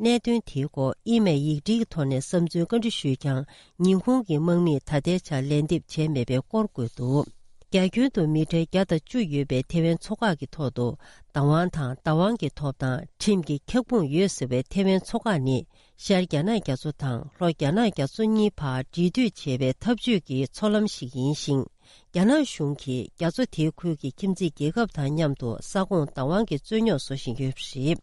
གནད་དོན་དེའི་སྐོར་ཨི་མེལ་ཡིག་འབྲེལ་གྱི་ཐོག་ནས་བསམ་ཚུལ་བཀའ་འདྲི་ཞུས་ཀྱང་། ཉི་ཧོང་གི་དམག་མིས་ད་ལྟའི་ཆར་ལན་འདེབས་བྱས་མེད་པའི་སྐོར་བཀོད་འདུག་རྒྱ་ཁྱོན་དུ་མི་ཊར་བརྒྱ་དང་བཅུ་ཡོད་པའི་ཐེ་ཝན་མཚོ་འགག་གི་ཐོག་ཏུ་བདག་དབང་དང་བདག་དབང་གི་ཐོབ་ཐང་ཁྲིམས་ཀྱི་ཁྱབ་ཁོངས་ཡོད་ཟེར་བའི་ཐེ་ཝན་མཚོ་འགག་ནི། ཤར་རྒྱ་ནག་རྒྱ་མཚོ་དང་ལྷོ་རྒྱ་ནག་རྒྱ་མཚོ་གཉིས་བར་འབྲེལ་མཐུད་བྱེད་པའི་འཐབ་ཇུས་ཀྱི་མཚོ་ལམ་ཞིག་ཡིན་ཞིང་། རྒྱ་ནག་གཞུང་གིས་རྒྱ་མཚོ་དེའི་ཁུལ་གྱི་ཁྱིམ་མཚེས་རྒྱལ་ཁབ་དང་མཉམ་དུ་ས་ཁོངས་བདག་དབང་གི་རྩོད་རྙོག་བཟོ་བཞིན་ཡོད་པ་རེད།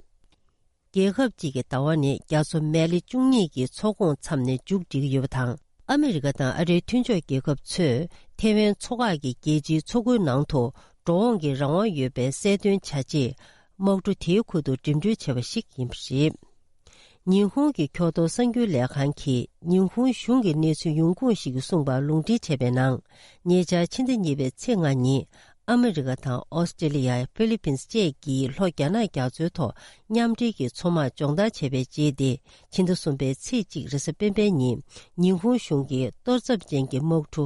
རྒྱལ་ཁབ་ཅིག་གི་བདག་དབང་ནི་རྒྱ་མཚོ་མལ་ལེ་བཅུ་གཉིས་ཀྱི་མཚོ་ཁོངས་མཚམས་ནས་མཇུག་སྒྲིལ་གྱི་ཡོད་པ་དང་། ཨ་མི་རི་ཀ་དང་ཨ་རིའི་མཐུན་ཕྱོགས་རྒྱལ་ཁབ་ཚོས་ཐེ་ཝན་མཚོ་འགག་གི་རྒྱལ་སྤྱིའི་མཚོ་ཁུལ་ནང་དུ་འགྲོ་འོང་གི་རང་དབང་ཡོད་པའི་གསལ་སྟོན་བྱ་ཆེད། དམག་གྲུ་དེའི་ཁུལ་དུ་འགྲིམ་འགྲུལ་བྱས་པ་ཞིག་ཡིན་པ་རེད། ཉི་ཧོང་གི་ཁྱོ་ཏོ་གསར་འགྱུར་ལས་ཁང་གིས་ཉི་ཧོང་གཞུང་གི་གནས་ཚུལ་ཡོང་ཁུངས་ཤིག་གིས་གསུངས་པར་ལུང་འདྲེན་བྱས་པའི་ནང་། ཉེ་ཆར་ཕྱི་ཟླ་གཉིས་པའི་ཚེས་ལྔ་ཉིན། ཨ་མི་རི་ཀ་དང་ཨོ་སི་ཀྲེ་ལི་ཡ། ཧྥི་ལི་པིན་བཅས་ཀྱིས་ལྷོ་རྒྱ་ནག་རྒྱ་མཚོའི་ཐོག་མཉམ་འབྲེལ་གྱི་མཚོ་དམག་སྦྱོང་བརྡར་བྱས་པའི་རྗེས་ཏེ། ཕྱི་ཟླ་གསུམ་པའི་ཚེས་གཅིག་རེས་གཟའ་སྤེན་པའི་ཉིན། ཉི་ཧོང་གཞུང་གིས་གཏོར་ཚབས་ཅན་གྱི་དམག་གྲུ།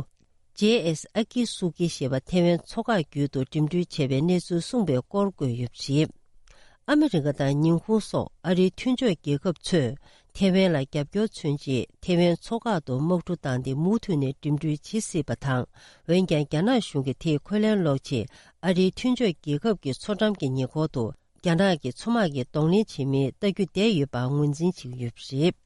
ཇེ་ཨེས་ཨ་ཀི་སུ་ཀི་ཞེས་པ་ཐེ་ཝན་མཚོ་འགག་བརྒྱུད་དུ་འགྲིམ་འགྲུལ་བྱས་པའི་གནས་ཚུལ་གསུངས་པའི་སྐོར་བཀོད་ཡོད་པ་རེད། ཨ་མི་རི་ཀ་དང་ཉི་ཧོང་སོགས་ཨ་རིའི་མཐུན་ཕྱོགས་རྒྱལ་ཁབ་ཚོས་ཐེ་ཝན་ལ་རྒྱབ་སྐྱོར་མཚོན་ཆེད་ཐེ་ཝན་མཚོ་འགག་ཏུ་དམག་གྲུ་བཏང་སྟེ་མུ་མཐུད་ནས་འགྲིམ་འགྲུལ་བྱེད་སྲིད་པ་དང་། འོན་ཀྱང་རྒྱ་ནག་གཞུང་གིས་དེས་ཁས་ལེན་སློག་ཆེད་ཨ་རིའི་མཐུན་ཕྱོགས་རྒྱལ་ཁབ་ཀྱི་མཚོ་འགྲམ་གྱི་ཉེ་འཁོར་དུ་རྒྱ་ནག་གི་མཚོ་དམག་གིས་གདོང་ལེན་བྱེད་མིན་ལྟ་རྒྱུ་བསྡད་ཡོད་པར་ངོས་འཛིན་བྱེད་ཀྱི་ཡོད་པ་རེད།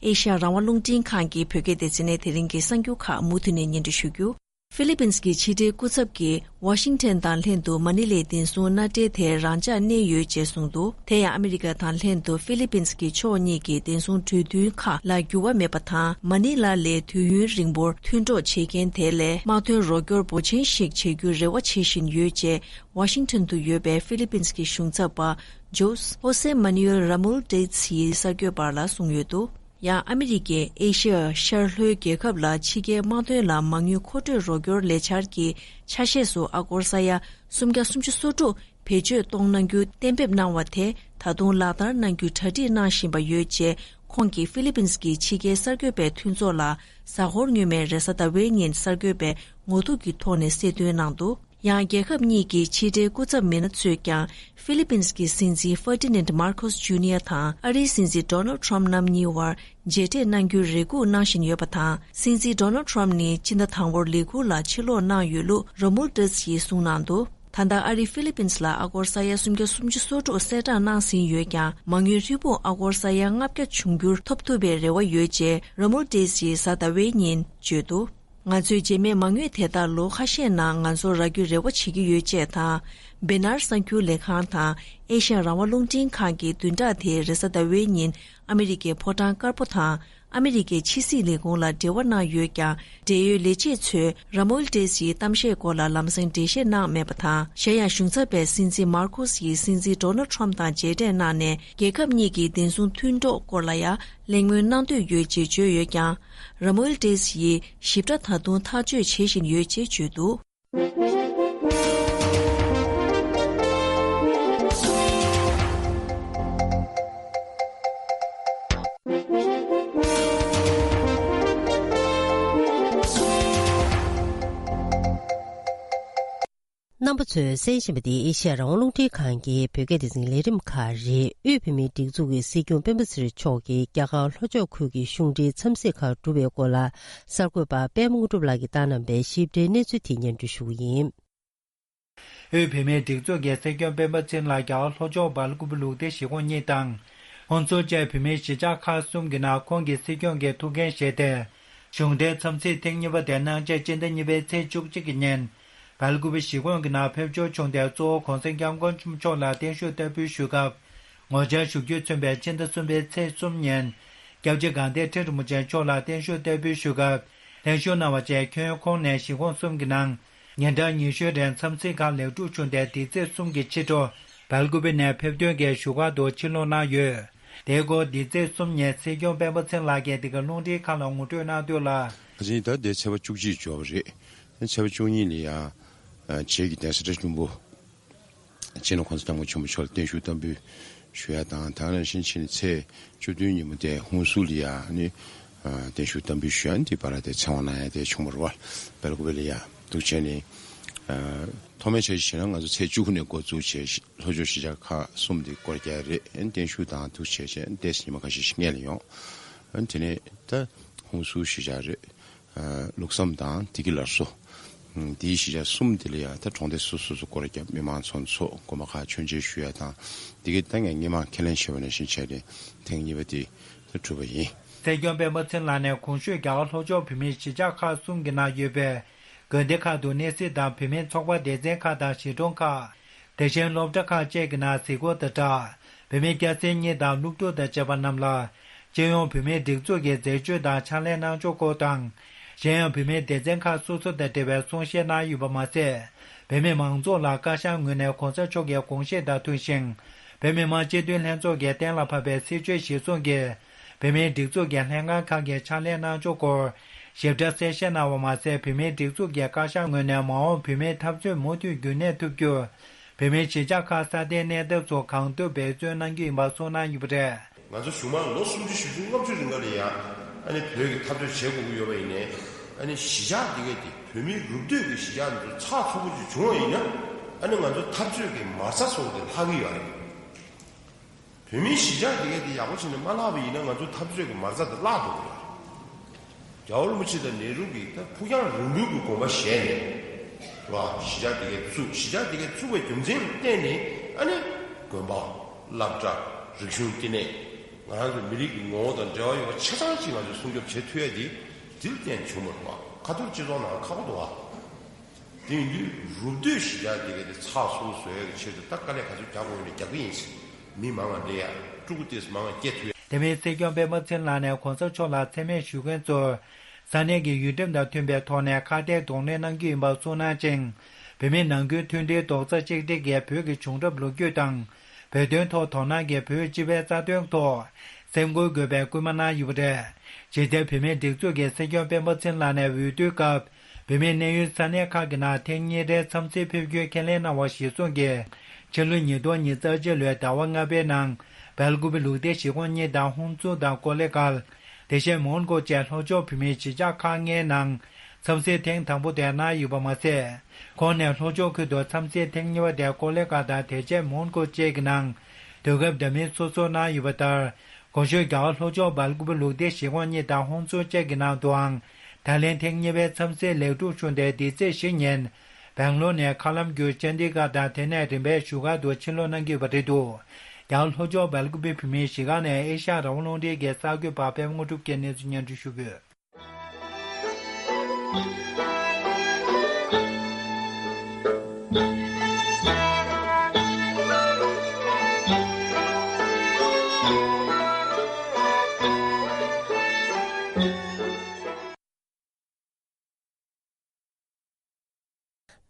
ཨེ་ཤ་ཡ་རང་དབང་རླུང་འཕྲིན་ཁང་གི་བོད་སྐད་སྡེ་ཚན་ནས་དེ་རིང་གི་གསར་འགྱུར་ཁག་མུ་མཐུད་ནས་སྙན་སྒྲོན་ཞུ་རྒྱུ། ཧྥི་ལི་པིན་གྱི་ཕྱི་འབྲེལ་སྐུ་ཚབ་ཀྱིས་ཝ་ཤིང་ཐན་དང་ལྷན་དུ་མ་ནི་ལའི་བདེ་སྲུང་མནའ་འབྲེལ་དེར་རང་འཇགས་གནས་ཡོད་ཅེས་གསུངས་འདུག་དེ་ཡང་ཨ་མི་རི་ཀ་དང་ལྷན་དུ་ཧྥི་ལི་པིན་གྱི་ཕྱོགས་གཉིས་ཀྱི་བདེ་སྲུང་གྲོས་མཐུན་ཁག་ལ་འགྱུར་བ་མེད་པ་དང་། མ་ནི་ལ་ལས་དུས་ཡུན་རིང་པོར་མཐུན་གྲོགས་བྱེད་མཁན་དེ་ལས་དམག་དོན་རོགས་སྐྱོར་འབོར་ཆེན་ཞིག་བྱེད་རྒྱུའི་རེ་བ་བྱེད་བཞིན་ཡོད་ཅེས་ཝ་ཤིང་ཐན་དུ་ཡོད་པའི་ཧྥི་ལི་པིན་གྱི་གཞུང་ཚབ་པ། ཇོས་ཧོ་སེ་མ་ནུ་ཨེལ་ར་མུལ་ཏེ་སི་ཡིས་གསར་འགོད་པ་ལ་གསུངས་ཡོད་འདུག་ཡང་ཨ་མི་རི་ཀས་ཨེ་ཤི་ཡ་ཤར་ལྷོའི་རྒྱལ་ཁབ་ལ་ཕྱི་རྒྱལ་དམག་དོན་ལ་མ་དངུལ་མཁོ་སྤྲོད་རོགས་སྐྱོར་ལས་འཆར་གྱི་ཆ་ཤས་སུ་ཨ་སྒོར་ས་ཡ་སུམ་བརྒྱ་སུམ་ཅུ་སོ་དྲུག་བེད་སྤྱོད་གཏོང་གནང་རྒྱུ་གཏན་འབེབས་གནང་བ་དེ་ད་དུང་ལག་བསྟར་གནང་རྒྱུ་གྲ་སྒྲིག་གནང་བཞིན་པ་ཡོད་ཅེས་ཁོང་གིས་ཧྥི་ལི་པིན་གྱི་ཕྱི་རྒྱལ་གསར་འགོད་པའི་མཐུན་ཚོགས་ལ་གཟའ་འཁོར་སྔོན་མའི་རེས་གཟའ་ཟླ་བའི་ཉིན་གསར་འགོད་པའི་ངོ་ཐུག་གི་ཐོག་ནས་གསལ་སྟོན་གནང་འདུག་ཡང་རྒྱལ་ཁབ་གཉིས་ཀྱི་ཕྱི་འབྲེལ་སྐུ་ཚབ་མི་སྣ་ཚོས་ཀྱང་ཧྥི་ལི་པིན་གྱི་སྲིད་འཛིན་ཧྥར་ཏི་ནན་མར་ཁོས་ཇུ་ནི་ཡ་དང་ཨ་རིའི་སྲིད་འཛིན་ཌོ་ནལ་ཁྲམ་རྣམ་གཉིས་དབར་མཇལ་འཕྲད་གནང་རྒྱུའི་རེ་སྒུག་གནང་བཞིན་ཡོད་པ་དང་། སྲིད་འཛིན་ཌོ་ནལ་ཁྲམ་ནི་སྤྱི་ཟླ་དང་པོར་ལས་ཁུར་ལ་ཕྱིར་ལོག་གནང་ཡོད་ལུགས་རོ་མུལ་ཏེ་སི་ཡིས་གསུངས་གནང་འདུག་ད་ལྟ་ཨ་རིས་ཧྥི་ལི་པིན་ལ་ཨ་སྒོར་ས་ཡ་སུམ་བརྒྱ་སུམ་ཅུ་སོ་དྲུག་གསལ་བསྒྲགས་གནང་ཟིན་ཡོད་ཀྱང་། མ་དངུལ་ཧྲིལ་པོ་ཨ་སྒོར་ས་ཡ་ལྔ་བརྒྱ་འབྱུང་འགྱུར་ཐོབ་ཐུབ་པའི་རེ་བ་ཡོད་ཅེས་རོ་མུལ་ཏེ་སི་ཡིས་གཟའ་ཟླ་བའི་ཉིན་བརྗོད་འདུག་ང་ཚོས་རྗེས་མའི་མ་དངུལ་དེ་དག་ལོ་ཁ་ཤས་ནང་ང་ཚོར་རག་རྒྱུའི་རེ་བ་བྱེད་ཀྱི་ཡོད་ཅེས་དང་། བེ་ནར་གསར་འགྱུར་ལས་ཁང་དང་ཨེ་ཤ་ཡ་རང་དབང་རླུང་འཕྲིན་ཁང་གི་བདུན་ཕྲག་དེའི་རེས་གཟའ་ཟླ་བའི་ཉིན་ཨ་མི་རི་ཀའི་ཕོ་བྲང་དཀར་པོ་དང་ཨ་མི་རི་ཀའི་ཕྱི་སྲིད་ལས་ཁུངས་ལ་འབྲེལ་བ་གནང་ཡོད་ཀྱང་། འབྲེལ་ཡོད་ལས་བྱེད་ཚོས་ར་མོལ་ཏེ་སི་ཡི་གཏམ་བཤད་སྐོར་ལ་ལམ་སེང་འགྲེལ་བཤད་གནང་མེད་པ་དང་། གཞན་ཡང་གཞུང་ཚབ་པས་སྲིད་འཛིན་མར་ཁོ་སི་ཡིས་སྲིད་འཛིན་ཌོ་ནལ་ཁྲམ་དང་མཇལ་འཕྲད་གནང་ནས། རྒྱལ་ཁབ་གཉིས་ཀྱི་བདེན་སྲུང་མཐུན་གྲོགས་སྐོར་ལ་ཡང་གླེང་མོལ་གནང་འདོད་ཡོད་ཅེས་བརྗོད་ཡོད་ཀྱང་། ར་མོལ་ཏེ་སི་ཡིས་ཞིབ་ཕྲ་ད་དུང་ཐག་གཅོད་བྱེད་བཞིན་ཡོད་ཅེས་བརྗོད་འདུག་རྣམ་པ་ཚོས་གསན་བཞིན་པ་འདི་ཨེ་ཤ་ཡ་རང་དབང་རླུང་འཕྲིན་ཁང་གི་བོད་སྐད་སྡེ་ཚན་ལས་རིམ་ཁག་རེད། དབུས་བོད་མིའི་སྒྲིག་འཛུགས་ཀྱི་སྲིད་སྐྱོང་སྤེན་པ་ཚེ་རིང་མཆོག་གིས་རྒྱ་གར་ལྷོ་ཕྱོགས་ཁུལ་གྱི་གཞུང་འབྲེལ་འཚམས་གཟིགས་ཁག་བསྒྲུབས་པའི་སྐོར་ལ། གསར་འགོད་པ་པད་མ་དངོས་གྲུབ་ལགས་ཀྱིས་བཏང་གནང་བའི་ཞིབ་ཕྲའི་གནས་ཚུལ་དེ་སྙན་སྒྲོན་ཞུ་གི་ཡིན། དབུས་བོད་མིའི་སྒྲིག་འཛུགས་ཀྱི་སྲིད་སྐྱོང་སྤེན་པ་ཚེ་རིང་ལགས་རྒྱ་གར་ལྷོ་ཕྱོགས་སྦེལ་ཀུ་པེ་ལུགས་བདེ་གཞིས་ཁོངས་གཉིས་དང་། ཧུན་སུར་བཅས་བོད་མིའི་གཞིས་ཆགས་ཁག་གསུམ་གྱི་ནང་ཁོང་གིས་སྲིད་སྐྱོང་གི་ཐུགས་འགན་བཞེས་ཏེ། གཞུང་འབྲེལ་འཚམས་གཟིགས་ཐེངས་གཉིས་པ་དེ་གནང་ཆེད་སྤྱི་ཟླ་གཉིས་པའི་ཚེས་བཅུ་གཅིག་གི་ཉིན། སྦེལ་ཀུ་པེ་གཞིས་ཁོངས་ཀྱི་ནང་ཕེབས་འབྱོར་བྱུང་སྟེ། གཙོ་བོ་༸གོང་ས་༸སྐྱབས་མགོན་ཆེན་པོ་མཆོག་ལ་བརྟན་བཞུགས་བསྟར་འབུལ་ཞུ་སྐབས། ངོ་མཇལ་ཞུ་རྒྱུས་མཚོན་པའི་ཕྱི་ཟླ་གསུམ་པའི་ཚེས་གསུམ་ཉིན། སྐྱབས་རྗེ་དགའ་ལྡན་ཁྲི་རིན་པོ་ཆེ་མཆོག་ལ་བརྟན་བཞུགས་བསྟར་འབུལ་ཞུ་སྐབས། ལྷན་ཞུགས་གནང་བ་བཅས་ཁྱོན་ཁོང་ནས་གཞིས་ཁོངས་གསུམ་གྱི་ནང་ཉིན་གྲངས་ཉི་ཤུའི་རིང་འཚམས་གཟིགས་ཁག་ལེགས་གྲུབ་བྱུང་སྟེ། འདི་ཚེས་གསུམ་གྱི་ཕྱི་དྲོ་སྦེལ་ཀུ་པེ་ནས་ཕེབས་ཐོན་གྱིས་བཞུགས་སྒར་དུ་ཕྱིར་ལོག་གནང་ཡོད། དེའི་སྐོར་འདི་ཚེས་གསུམ་ཉིན་སྲིད་སྐྱོང་སྤེན་པ་ཚེ་རིང་ལགས་ཀྱིས་འདི་ག་རླུང་འཕྲིན་ཁང་ལ་ངོ་སྤྲོད་གནང་དོན་ལ། ཁ་ཅིག་ད་ལྟའི་ཚེས་པ་བཅུ་གཅིག་འབྱོར་བ་རེད། ཚེས་པ་བཅུ་གཉིས་ལ་ཡ། ཨ། རྗེས་ཀྱི་གདན་ས་བཀྲ་ཤིས་ལྷུན་པོ། སྤྱི་ནོར་༸གོང་ས་༸སྐྱབས་མགོན་ཆེན་པོ་མཆོག་ལ་བརྟན་བཞུགས་བསྟར་འབུལ་ཞུ་ཡ་དང་། དེ་ནང་བཞིན་ཕྱི་ཚེས་བཅུ་བདུན་ཉིན་མོ་དེ་ཧུན་སུར་ལ་ཡ་ནི། ཨ། བརྟན་བཞུགས་བསྟར་འབུལ་ཞུ་ཡ་འདི་བར་དེ་ཚེ་དབང་གནང་ཡ་དེ་བྱུང་བ་རེད་བ། སྦེལ་ཀུ་པེ་ལ་ཡ་འདུག་བྱས་ནས། ཨ། ཐོག་མའི་འཆར་གཞི་བྱས་ན་ང་ཚོ་ཚེས་བཅུ་དགུ་ནས་འགོ་བཙུགས་བྱས། ལྷོ་ཕྱོགས་གཞིས་ཆགས་ཁག་གསུམ་དེ་སྐོར་རྒྱག་རེད། བརྟན་བཞུགས་དང་འདུག་བྱས་བྱས་ཏེ་ཉི་མ་ཁ་ཤས་ཤིག་སྔོན་ལ་ཡོང་། ཨ། དེ་ནས་ད་ཧུན་སུར་གཞིས་ཆགས་རེད། ཨ། ལུགས་བསམ་དང་བདེ་སྐྱིད་སླར་གསོ། ཨ། དེའི་གཞིས་ཆགས་གསུམ་དེ་ལ་ཡང་ད་གྲོང་སྡེ་སོ་སོ་སོ་སྐོར་རྒྱབ། མི་མང་ཚོགས་འཚོགས། དགོན་པ་ཁག་མཆོད་མཇལ་ཞུ་ཡ་དང་། དེ་གའི་ད་ངས་སྔོན་མ་ཁས་ལེན་བྱས་པ་ནང་བཞིན་བྱས་ཏེ་ཐེངས་གཉིས་པ་དེ་ད་གྲུབ་པ་ཡིན། སྲིད་སྐྱོང་སྤེན་པ་ཚེ་རིང་ལགས་ནས་གོང་ཞུས་རྒྱ་གར་ལྷོ་ཕྱོགས་བོད་མིའི་གཞིས་ཆགས་ཁག་གསུམ་གྱི་ནང་ཡོད་པའི་དགོན་སྡེ་ཁག་ཏུ་གནས་གཟིགས་དང་། བོད་མིའི་ཚོགས་པ་སྡེ་ཚན་ཁག་དང་གཞིས་གྲོང་ཁག། དེ་བཞིན་སློབ་གྲྭ་ཁག་བཅས་ཀྱི་ནང་གཟིགས་སྐོར་དང་སྦྲགས། བོད་མིའི་སྐྱ་སེར་གཉིས་དང་སློབ་ཕྲུག་དང་བཅས་པ་རྣམས་ལ། སྤྱི་ཡོངས་བོད་མིའི་སྒྲིག་འཛུགས་ཀྱི་མཛད་སྤྱོད་དང་ཕྱག་ལས་གནང་ཕྱོགས་སྐོར་དང་། གཞན་ཡང་བོད་མིའི་སྡེ་ཚན་ཁག་སོ་སོ་དང་འབྲེལ་བའི་གསུང་བཤད་གནང་ཡོད་པ་མ་ཟད། བོད་མི་མང་ཚོགས་ལ་བཀའ་ཤག་ངོས་ནས་གོང་ས་མཆོག་གི་དགོངས་བཞེད་དང་མཐུན་ཞིང་། བོད་མི་མང་སྤྱི་འཐུས་ལྷན་ཚོགས་ཀྱིས་གཏན་ལ་ཕབ་པའི་སྲིད་བྱུས་གཞིར་བཟུང་གིས། བོད་མིའི་སྒྲིག་འཛུགས་ཀྱི་ལྷན་ཁང་ཁག་གི་ཕྱག་ལས་གནང་ཕྱོགས་སྐོར་ཞིབ་ཕྲ་གསལ་བཤད་གནང་བ་མ་ཟད། བོད་མིའི་སྒྲིག་འཛུགས་ཀྱི་བཀའ་ཤག་ངོས་ནས་མ་འོངས་བོད་མིའི་འཐབ་རྩོད་མུ་མཐུད་རྒྱུན་གནས་ཐུབ་རྒྱུར། བོད་མིའི་གཞིས་ཆགས་ཁག་སྲ་བརྟན་གནས་ཐབས་སུ་གང་ཐུབ་འབད་བརྩོན་གནང་རྒྱུ་ཡིན་པ་གསུངས་གནང་ཡོད་པ་རེད། ང་ཚོ་གཞུང་མང་ལོ་སུམ་ཅུ་བཞི་བཅུ་ལྔ་བཅུ་རིང་ག་ལ་ཡ་ཨ་ནི་བོད་ཀྱི་འཐབ་རྩོད་བྱེད་དགོས་ཀྱི་ཡོད་པ་ཡིན་ནའི། ཨ་ནི་གཞིས་ཆགས་འདི་གས་དེ་བོད་མིའི་རུབ་སྟོད་ཀྱི་གཞིས་ཆགས་འདི་ཚོ་ཚགས་ཚུད་པོ་ཅིག་བྱུང་བ་ཡིན་ན། ཨ་ནི་ང་ཚོ་འཐབ་རྩོད་ཀྱི་མ་རྩ་སོགས་དེ་ལྷག་གི་ཡོད་རེད། བོད་མིའི་གཞིས་ཆགས་དེ་གས་དེ་ཡག་པོ་བྱས་ནས་མ་བརླག་པ་ཡིན་ན། ང་ཚོ་འཐབ་རྩོད་ཀྱི་མ་རྩ་དེ་བརླག་འགྲོ་གི་རེད། རྒྱལ་བ་རིན་པོ་ཆེ་དང་ནེ་རུ་གིས་ད་ཕུགས་རྒྱང་རིང་པོའི་གི་དགོངས་པ་བཞེས་ནས། རེད་བ། གཞིས་ཆགས་དེ་གས་བཙུགས། གཞིས་ཆགས་དེ་གས་བཙུགས་པའི་རྒྱུ་མཚན་ལ་བརྟེན་ནས། ཨ་ནི་དགོན་པ། སློབ་གྲྭ། རིག་གཞུང་བསྟི་གནས། ང་རང་ཚོ་མི་རིགས་ཀྱི་ངོ་བོ་དང་འབྲེལ་བ་ཡོད་པ་ཆ་ཚང་ཅིག་ང་ཚོས་སྲུང་སྐྱོབ་བྱེད་ཐུབ་ཡ་དེ་དེ་ལ་བརྟེན་བྱུང་བ་རེད་བ། ཁ་ཐོར་སྤྱི་ཚོགས་ནང་ཁག་པོ་འདུག་བ། དེ་ཡིན་དུས་རུབ་སྟོད་གཞིས་ཆགས་དེ་གས་དེ་ཚགས་ཚུད་པོ་བཟོ་ཡ་གི་ཆེད་དུ་ད་དཀའ་ལས་ག་ཚོད་རྒྱག་དགོས་ཡོད་ན་རྒྱག་གི་ཡིན་ཟེར། མི་མང་ང་སླེབས་ཡ། ཕྲུ་གུ་ཏོག་ཙམ་མང་ང་སྐྱེ་ཐུབ་ཡ། དེ་མིན་སྲིད་སྐྱོང་སྤེན་པ་ཚེ་རིང་ལགས་ནས་གོང་ས་མཆོག་ལ་མཚན་སྨད་ཞུ་མཁན་ཚོར། ས་གནས་ཀྱི་ཡུལ་ཁྲིམས་དང་མཐུན་པའི་ཐོག་ནས་ཁ་གཏད་གདོང་ལེན་གནང་རྒྱུ་ཡིན་པ་གསུངས་གནང་ཅིང་། བོད་མི་ནང་ཁུལ་མཐུན་སྒྲིལ་རྡོག་རྩ་གཅིག་སྒྲིལ་གྱིས་བོད་ཀྱི་བྱུང་རབས་ལོ་རྒྱུས་དང་། བོད་དོན་ཐོག་དོ་སྣང་གིས་བོད་སྤྱི་པའི་རྩ་དོན་ཐོག་སེམས་ཁུར་དགོས་པའི་སྐུལ་མ་གནང་ཡོད་པ་རེད། ཇི་ལྟར་བོད་མིའི་སྒྲིག་འཛུགས་ཀྱི་སྲིད་སྐྱོང་སྤེན་པ་ཚེ་རིང་ལགས་ནས་འོས་བསྡུའི་སྐབས། བོད་མིའི་གནས་ཡུལ་ས་གནས་ཁག་གི་ནང་ཐེངས་གཉིས་རེའི་འཚམས་གཟིགས་ཕེབས་རྒྱུའི་ཁས་ལེན་གནང་བ་གཞིར་བཟུང་གིས། ཕྱི་ལོ་ཉིས་སྟོང་ཉི་ཤུ་རྩ་གཅིག་ལོའི་ཟླ་བ་ལྔ་པའི་ནང་སྦེལ་ཀུ་པེ་ལུགས་བདེ་གཞིས་ཁོངས་གཉིས་དང་ཧུན་སུར་དང་ཀོ་ལེ་གྷལ། དེ་བཞིན་མོན་གྷོ་བཅས་ལྷོ་ཕྱོགས་བོད་མིའི་གཞིས་ཆགས་ཁག་ལྔའི་ནང་འཚམས་གཟིགས་ཐེངས་དང་པོ་དེ་གནང་ཡོད་པ་མ་ཟད། ཁོང་ནས་ལྷོ་ཕྱོགས་ཁུལ་དུ་འཚམས་གཟིགས་ཐེངས་གཉིས་པ་དེ་ཀོ་ལེ་གྷལ་དང་དེ་རྗེས་མོན་གྷོ་བཅས་ཀྱི་ནང་དུས་སྐབས་འདྲ་མིན་སོ་སོར་གནང་ཡོད་པ་ལྟར། གོང་ཞུས་རྒྱ་གར་ལྷོ་ཕྱོགས་སྦེལ་ཀུ་པེ་ལུགས་བདེ་གཞིས་ཁོངས་གཉིས་དང་ཧུན་སུར་བཅས་ཀྱི་ནང་དུའང་ད་ལན་ཐེངས་གཉིས་པའི་འཚམས་གཟིགས་ལེགས་གྲུབ་བྱུང་སྟེ། འདི་ཚེས་བཞི་ཉིན་སྦེང་ལོར་ནས་མཁའ་ལམ་བརྒྱུད་ཅན་ཌི་གྷར་དང་དེ་ནས་རིམ་པས་བཞུགས་སྒར་དུ་ཕྱིར་ལོག་གནང་གི་ཡོད་པ་རེད་འདུག་རྒྱ་གར་ལྷོ་ཕྱོགས་སྦེལ་ཀུ་པེ་བོད་མིའི་གཞིས་ཁང་ནས་ཨེ་ཤ་ཡ་རང་དབང་རླུང་འཕྲིན་གྱི་གསར་འགོད་པ་པད་མ་དངོས་གྲུབ་ཀྱིས་གནས་ཚུལ་སྙན་སྒྲོན་ཞུ་གི་ཡོད།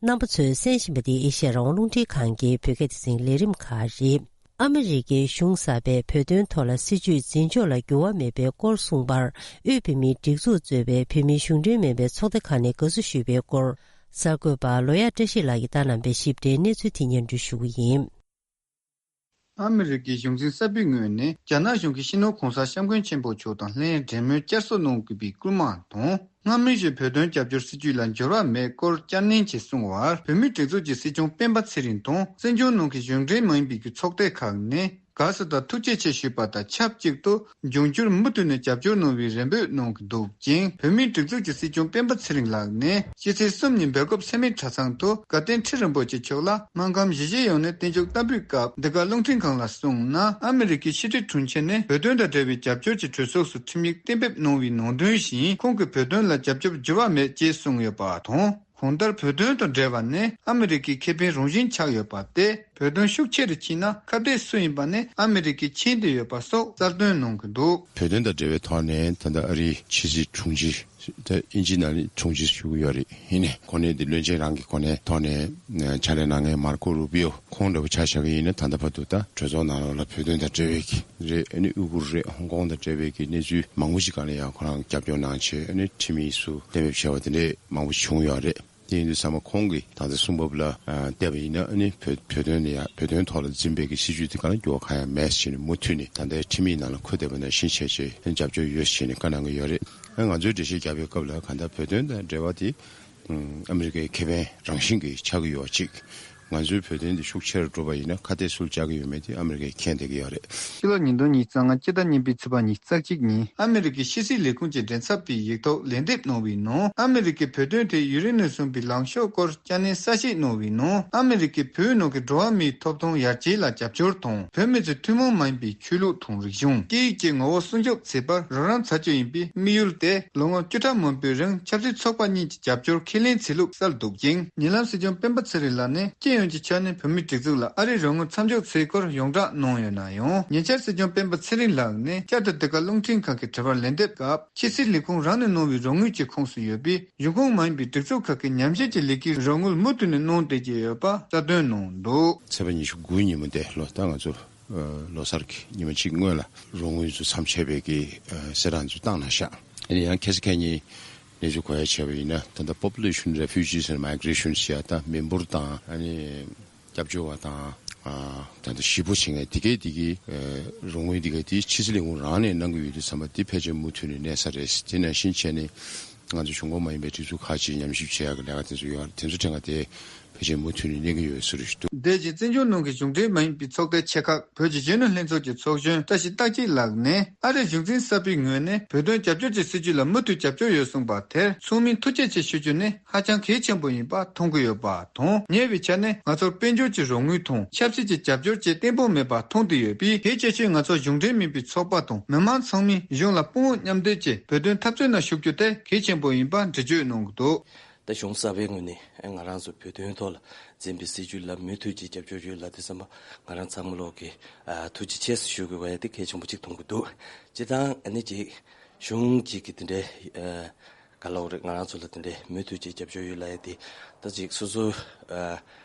རྣམ་པ་ཚོས་གསན་བཞིན་པ་འདི་ཨེ་ཤ་ཡ་རང་དབང་རླུང་འཕྲིན་ཁང་གི་བོད་སྐད་སྡེ་ཚན་ལས་རིམ་ཁག་རེད། ཨ་མི་རི་ཀའི་གཞུང་གསར་པས་བོད་དོན་ཐོག་ལ་སྲིད་བྱུས་འཛིན་ཕྱོགས་ལ་འགྱུར་བ་མེད་པའི་སྐོར་གསུངས་པར། དབུས་བོད་མིའི་སྒྲིག་འཛུགས་གཙོས་པའི་བོད་མིའི་གཞུང་འབྲེལ་མིན་པའི་ཚོགས་སྡེ་ཁག་ནས་དགའ་བསུ་ཞུས་པའི་སྐོར། གསར་འགོད་པ་ལོ་ཡག་བཀྲ་ཤིས་ལགས་ཀྱིས་བཏང་གནང་བའི་ཞིབ་ཕྲའི་གནས་ཚུལ་དེ་སྙན་སྒྲོན་ཞུ་གི་ཡིན། ཨ་མི་རི་ཀའི་གཞུང་འཛིན་གསར་པའི་ངོས་ནས་རྒྱ་ནག་གཞུང་གིས་སྤྱི་ནོར་༧གོང་ས་༧སྐྱབས་མགོན་ཆེན་པོ་མཆོག་དང་ལྷན་འབྲེལ་མོལ་བསྐྱར་གསོ་གནང་དགོས་པའི་སྐུལ་མ་དང་། སྔ་མོ་བཞིན་བོད་དོན་རྒྱབ་སྐྱོར་སྲིད་ཇུས་ལ་འགྱུར་བ་མེད་སྐོར་བསྐྱར་ནན་གྱིས་གསུངས་པར། བོད་མིའི་སྒྲིག་འཛུགས་ཀྱི་སྲིད་སྐྱོང་སྤེན་པ་ཚེ་རིང་དང་། བཙན་བྱོལ་ནང་གི་གཞུང་འབྲེལ་མ་ཡིན་པའི་གི་ཚོགས་སྡེ་ཁག་ནས་དགའ་བསུ་དང་ཐུགས་རྗེ་ཆེ་ཞུས་པ་དང་ཆབས་ཅིག་ཏུ། འབྱུང་འགྱུར་མུ་མཐུད་ནས་རྒྱབ་སྐྱོར་གནང་བའི་རེ་འབོད་གནང་གི་འདུག་ཅིང་། བོད་མིའི་སྒྲིག་འཛུགས་ཀྱི་སྲིད་སྐྱོང་སྤེན་པ་ཚེ་རིང་ལགས་ནས་ཕྱི་ཚེས་གསུམ་ཉིན་སྦེལ་ཀོབ་སེ་མིག་གྲྭ་ཚང་དུ་དགའ་ལྡན་ཁྲི་རིན་པོ་ཆེ་མཆོག་ལ་སྨར་ཁམས་གཞིས་བྱེས་ཡོངས་ནས་རྟེན་འབྱུང་བསྟར་འབུལ་སྐབས། འདི་ག་རླུང་འཕྲིན་ཁང་ལ་གསུངས་ན། ཨ་མི་རི་ཀའི་ཕྱི་དྲིལ་དྲུང་ཆེ་ནས་བོད་དོན་དང་འབྲེལ་བའི་རྒྱབ་སྐྱོར་གྱི་གྲོས་ཚོགས་སུ་ཁྲིམས་ཡིག་གཏན་འབེབས་གནང་བའི་ནང་དོན་བཞིན། ཁོང་གིས་བོད་དོན་ལ་རྒྱབ་སྐྱོར་འགྱུར་བ་མེད་ཅེས་གསུངས་ཡོད་པ་དང་། གང་ལྟར་བོད་དོན་དང་འབྲེལ་བ་ནི་ཨ་མི་རི་ཀའི་ཁེ་ཕན་རང་བཞིན་ཆགས་ཡོད་པ་སྟེ། བོད་དོན་ཤུགས་ཆེ་རུ་ཕྱིན་ན་ཁ་གཏད་སུ་ཡིན་པ་ནི་ཨ་མི་རི་ཀས་མཁྱེན་བསྡད་ཡོད་པ་སོགས་གསལ་སྟོན་གནང་གི་འདུག། བོད་དོན་དང་འབྲེལ་བའི་ཐོག་ནས་ད་ལྟ་ཨ་རིའི་ཕྱི་སྲིད་དྲུང་ཆེ། ད་དབྱིན་ཇི་ནང་ནས་དྲུང་ཆེ་ཞུ་གི་ཡོད་རེད། ཡིན་ནའི་གོ་གནས་འདི་བློན་ཆེན་རང་གི་གོ་གནས་ཐོག་ནས་ཕྱག་ལས་གནང་མཁན་མར་ཀོ་རུ་པི་ཡོ་ཁོང་འདྲ་བོ་ཆ་བཞག་གི་ཡིན་ན། ད་ལྟ་བར་དུ་ད་གྲོས་ཚོགས་ནང་ལོགས་ལ་བོད་དོན་དང་འབྲེལ་བའི་གི་རེད། ཨ་ནི་ཨུ་ཀུར་རེད། ཧོང་ཀོང་དང་འབྲེལ་བའི་གི་གནས་ཚུལ་མང་པོ་ཞིག་སྒང་ལ་ཡང་ཁོ་རང་རྒྱབ་སྐྱོར་གནང་བྱས། ཨ་ནི་ཁྲིམས་ཡིག་སུ་གཏན་འབེབས་བྱས་པ་དེ་འདྲས་མང་པོ་ཞིག་བྱུང་ཡོད་རེད། དེ་ཡིན་དུས་ཙམ་པ་ཁོང་གིས་ད་ལྟ་གསུང་བབ་ལ་ཨ་བལྟས་པ་ཡིན་ན། ཨ་ནི་བོད་བོད་དོན་ནས་ཡང་བོད་དོན་ཐོག་ལ་འཛིན་པའི་གི་སྲིད་ཇུས་དེ་ག་ལ་འགྱུར་བ་གང་ཡང་མེད་ཟེར་ནས་མུ་མཐུད་ནས་ད་ལྟའི་ཁྲིམས་ཡིག་ནང་ལ་འཁོད་བསྡད་པ་ནང་བཞིན་བྱས་བྱས་རྒྱབ་སྐྱོར་ཡོད་ཟེར་ནས་བཀའ་གནང་གི་ཡོད་རེད། ཨ་ང་ཚོས་འགྲེལ་བཤད་རྒྱག་པའི་སྐབས་ལ་གང་ལྟར་བོད་དོན་དང་འབྲེལ་བ་དེ་ཨ་མི་རི་ཀའི་ཁེ་ཕན་རང་བཞིན་གྱིས་ཆགས་ཀྱི་ཡོད་ཅིག། ང་ཚོའི་བོད་དོན་དེ་ཤུགས་ཆེ་རུ་འགྲོ་བ་ཡིན་ན་ཁ་གཏད་སུ་བཅག་གི་ཡོད་མེད་དེ་ཨ་མི་རི་ཀས་མཁྱེན་བསྡད་ཀྱི་ཡོད་རེད། ཕྱི་ལོ་ཉིས་སྟོང་ཉི་ཤུ་རྩ་ལྔ་སྤྱི་ཟླ་གཉིས་པའི་ཚེས་པ་ཉི་ཤུ་རྩ་གཅིག་ཉིན་ཨ་མི་རི་ཀའི་ཕྱི་སྲིད་ལས་ཁུངས་ཀྱི་མགྲིན་ཚབ་པས་ཡིག་ཐོག་ལན་འདེབས་གནང་བའི་ནང་། ཨ་མི་རི་ཀས་བོད་དོན་དེ་ཡུན་རིང་ནས་བཟུང་བའི་ལངས་ཕྱོགས་སྐོར་བསྐྱར་ནན་གསལ་བཤད་གནང་བའི་ནང་། ཨ་མི་རི་ཀས་བོད་ནང་གི་འགྲོ་བ་མིའི་ཐོབ་ཐང་ཡར་རྒྱས་ལ་རྒྱབ་སྐྱོར་དང་། བོད་མི་ཚོའི་ཐུན་མོང་མ་ཡིན་པའི་ཆོས་ལུགས་དང་རིག་གཞུང་། སྐད་ཡིག་བཅས་ངོ་བོ་སྲུང་སྐྱོབ་བྱེད་པར་རོགས་རམ་བྱ་རྒྱུ་ཡིན་པའི་དམིགས་ཡུལ་དེ། ལོ་ངོ་བཅུ་ཕྲག་མང་པོའི་རིང་ཆབ་སྲིད་ཚོགས་པ་གཉིས་ཀྱི་རྒྱབ་སྐྱོར་ཁས་ལེན་བྱེད་ལུགས་གསལ་འདུག་ཅིང་། ཉེ་ལམ་སྲིད་སྐྱོང་སྤེན་པ་ཚེ་རིང་ལགས་ནས་སྤྱི་ཡོངས་ཀྱི་ཆ་ནས་བོད་མིའི་སྒྲིག་འཛུགས་ལ་ཨ་རིའི་རོགས་དངུལ་མཚམས་འཇོག་བྱེད་སྐོར་ཡོངས་བསྒྲགས་གནང་ཡོད་ན་ཡང་། ཉེ་ཆར་སྲིད་སྐྱོང་སྤེན་པ་ཚེ་རིང་ལགས་ནས་བསྐྱར་དུ་འདི་ག་རླུང་འཕྲིན་ཁང་གི་དྲི་བར་ལན་འདེབས་སྐབས། ཕྱི་སྲིད་ལས་ཁུངས་རང་ནས་གནང་བའི་རོགས་དངུལ་གྱི་ཁོངས་སུ་ཡོད་པའི་གཞུང་ཁོངས་མ་ཡིན་པའི་སྒྲིག་འཛུགས་ཁག་གི་ཉམས་ཞིབ་ཀྱི་ལས་ཀའི་རོགས་དངུལ་མུ་མཐུད་ནས་གནང་བསྡད་ཀྱི་ཡོད་པ་གསལ་སྟོན་གནང་འདུག། ཚེས་པ་ཉི་ཤུ་དགུ་ཉིན་མོ་དེ་ལོ་ད་ང་ཚོ་ལོ་གསར་གྱི་ཉི་མ་གཅིག་སྔོན་ལ་རོགས་དངུལ་ཚོ་མཚམས་ཆད་པའི་གི་གསལ་བསྒྲགས་ཚོ་བཏང་གནང་ཤག། ཨ་ནི་ཡང་ཁ་སང་ཁ་ཉིན་གནས་ཚུལ་གོ་ཡ་བྱས་པ་ཡིན་ན། ད་ལྟ་Population Refugees and Migrations ཟེར་ཡ་ད་མི་འབོར་དང་ཨ་ནི་སྐྱབས་བཅོལ་བ་དང་། ཨ་ད་ལྟ་གཞིས་སྤོ་བྱེད་མཁན་དེ་གས་དེ་གས་ཨ་རོགས་དངུལ་དེ་གས་དེ་ཕྱི་སྲིད་ལས་ཁུངས་རང་ནས་གནང་གི་ཡོད་དུས་ཙམ་པ་དེ་ཕལ་ཆེར་མུ་མཐུད་ནས་གནས་ས་རེད། དེ་ནང་བཞིན་བྱས་ནས་ང་ཚོ་གཞུང་ཁོངས་མ་ཡིན་པའི་སྒྲིག་འཛུགས་ཁག་ཅིག་ཉམས་ཞིབ་བྱེད་ཡག་གི་ལས་ཀ་དེ་ཚོ་ཡོད་རེད། དེ་ཚོ་ཕྲན་ཁ་དེ་ཕལ་ཆེར་མུ་མཐུད་ནས་གནས་ཀྱི་ཡོད་བཟོ་འདྲ་ཞིག་འདུག། དེ་བཞིན་བཙན་བྱོལ་ནང་གི་གཞུང་འབྲེལ་མ་ཡིན་པའི་ཚོགས་སྡེ་ཆེ་ཁག་བོད་ཀྱི་གཞོན་ནུ་ལྷན་ཚོགས་ཀྱི་ཚོགས་གཞོན་བཀྲ་ཤིས་རྟག་གཅིག་ལགས་ནས། ཨ་རིའི་གཞུང་འཛིན་གསར་པའི་ངོས་ནས་བོད་དོན་རྒྱབ་སྐྱོར་གྱི་སྲིད་ཇུས་ལ་མུ་མཐུད་རྒྱབ་སྐྱོར་ཡོད་གསུངས་པ་དེར་ཚང་མས་ཐུགས་རྗེ་ཆེ་ཞུ་རྒྱུ་ནི་ཧ་ཅང་གལ་ཆེན་པོ་ཡིན་པ་མཐོང་གི་ཡོད་པ་དང་། ཉེ་བའི་ཆར་ནས་ང་ཚོར་དཔལ་འབྱོར་གྱི་རོགས་དངུལ་དང་ཆབ་སྲིད་ཀྱི་རྒྱབ་སྐྱོར་བཅས་བརྟན་པོ་མེད་པ་མཐོང་བསྡད་ཡོད་པས། གལ་ཆེ་ཤོས་ང་ཚོ་གཞུང་འབྲེལ་མིན་པའི་ཚོགས་པ་དང་མི་མང་ཚང་མས་གཞུང་ལ་དཔུང་པ་མཉམ་འབྲེལ་གྱིས་བོད་དོན་འཐབ་རྩོད་ནང་ཞུགས་རྒྱུ་དེ་གལ་ཆེན་པོ་ཡིན་པ་འགྲེལ་བརྗོད་གནང་གི་འདུག། ད་གཞུང་གསར་པའི་ངོས་ནས་ང་རང་ཚོ་བོད་དོན་ཐོག་ལ་འཛིན་པའི་སྲིད་ཇུས་ལ་མུ་མཐུད་ཀྱི་རྒྱབ་སྐྱོར་ཡོད་ལབ་དུས་ཙམ་པ། ང་རང་ཚང་མ་ལོག་གིས་ཨ་ཐུགས་རྗེ་ཆེ་ཞུ་དགོས་པ་ཡ་དེ་གལ་ཆེན་པོ་གཅིག་མཐོང་གི་འདུག། སྤྱིར་བཏང་ཨ་ནི་ཅིག་གཞུང་གཅིག་གིས་དེ་འདྲའི་ཨ་ག་ལབ་དགོས་རེད། ང་རང་ཚོ་ལ་དེ་འདྲའི་མུ་མཐུད་ཀྱི་རྒྱབ་སྐྱོར་ཡོད་ལབ་ཡ་དེ། ད་ཅིག་སོ་སོ་ཨ་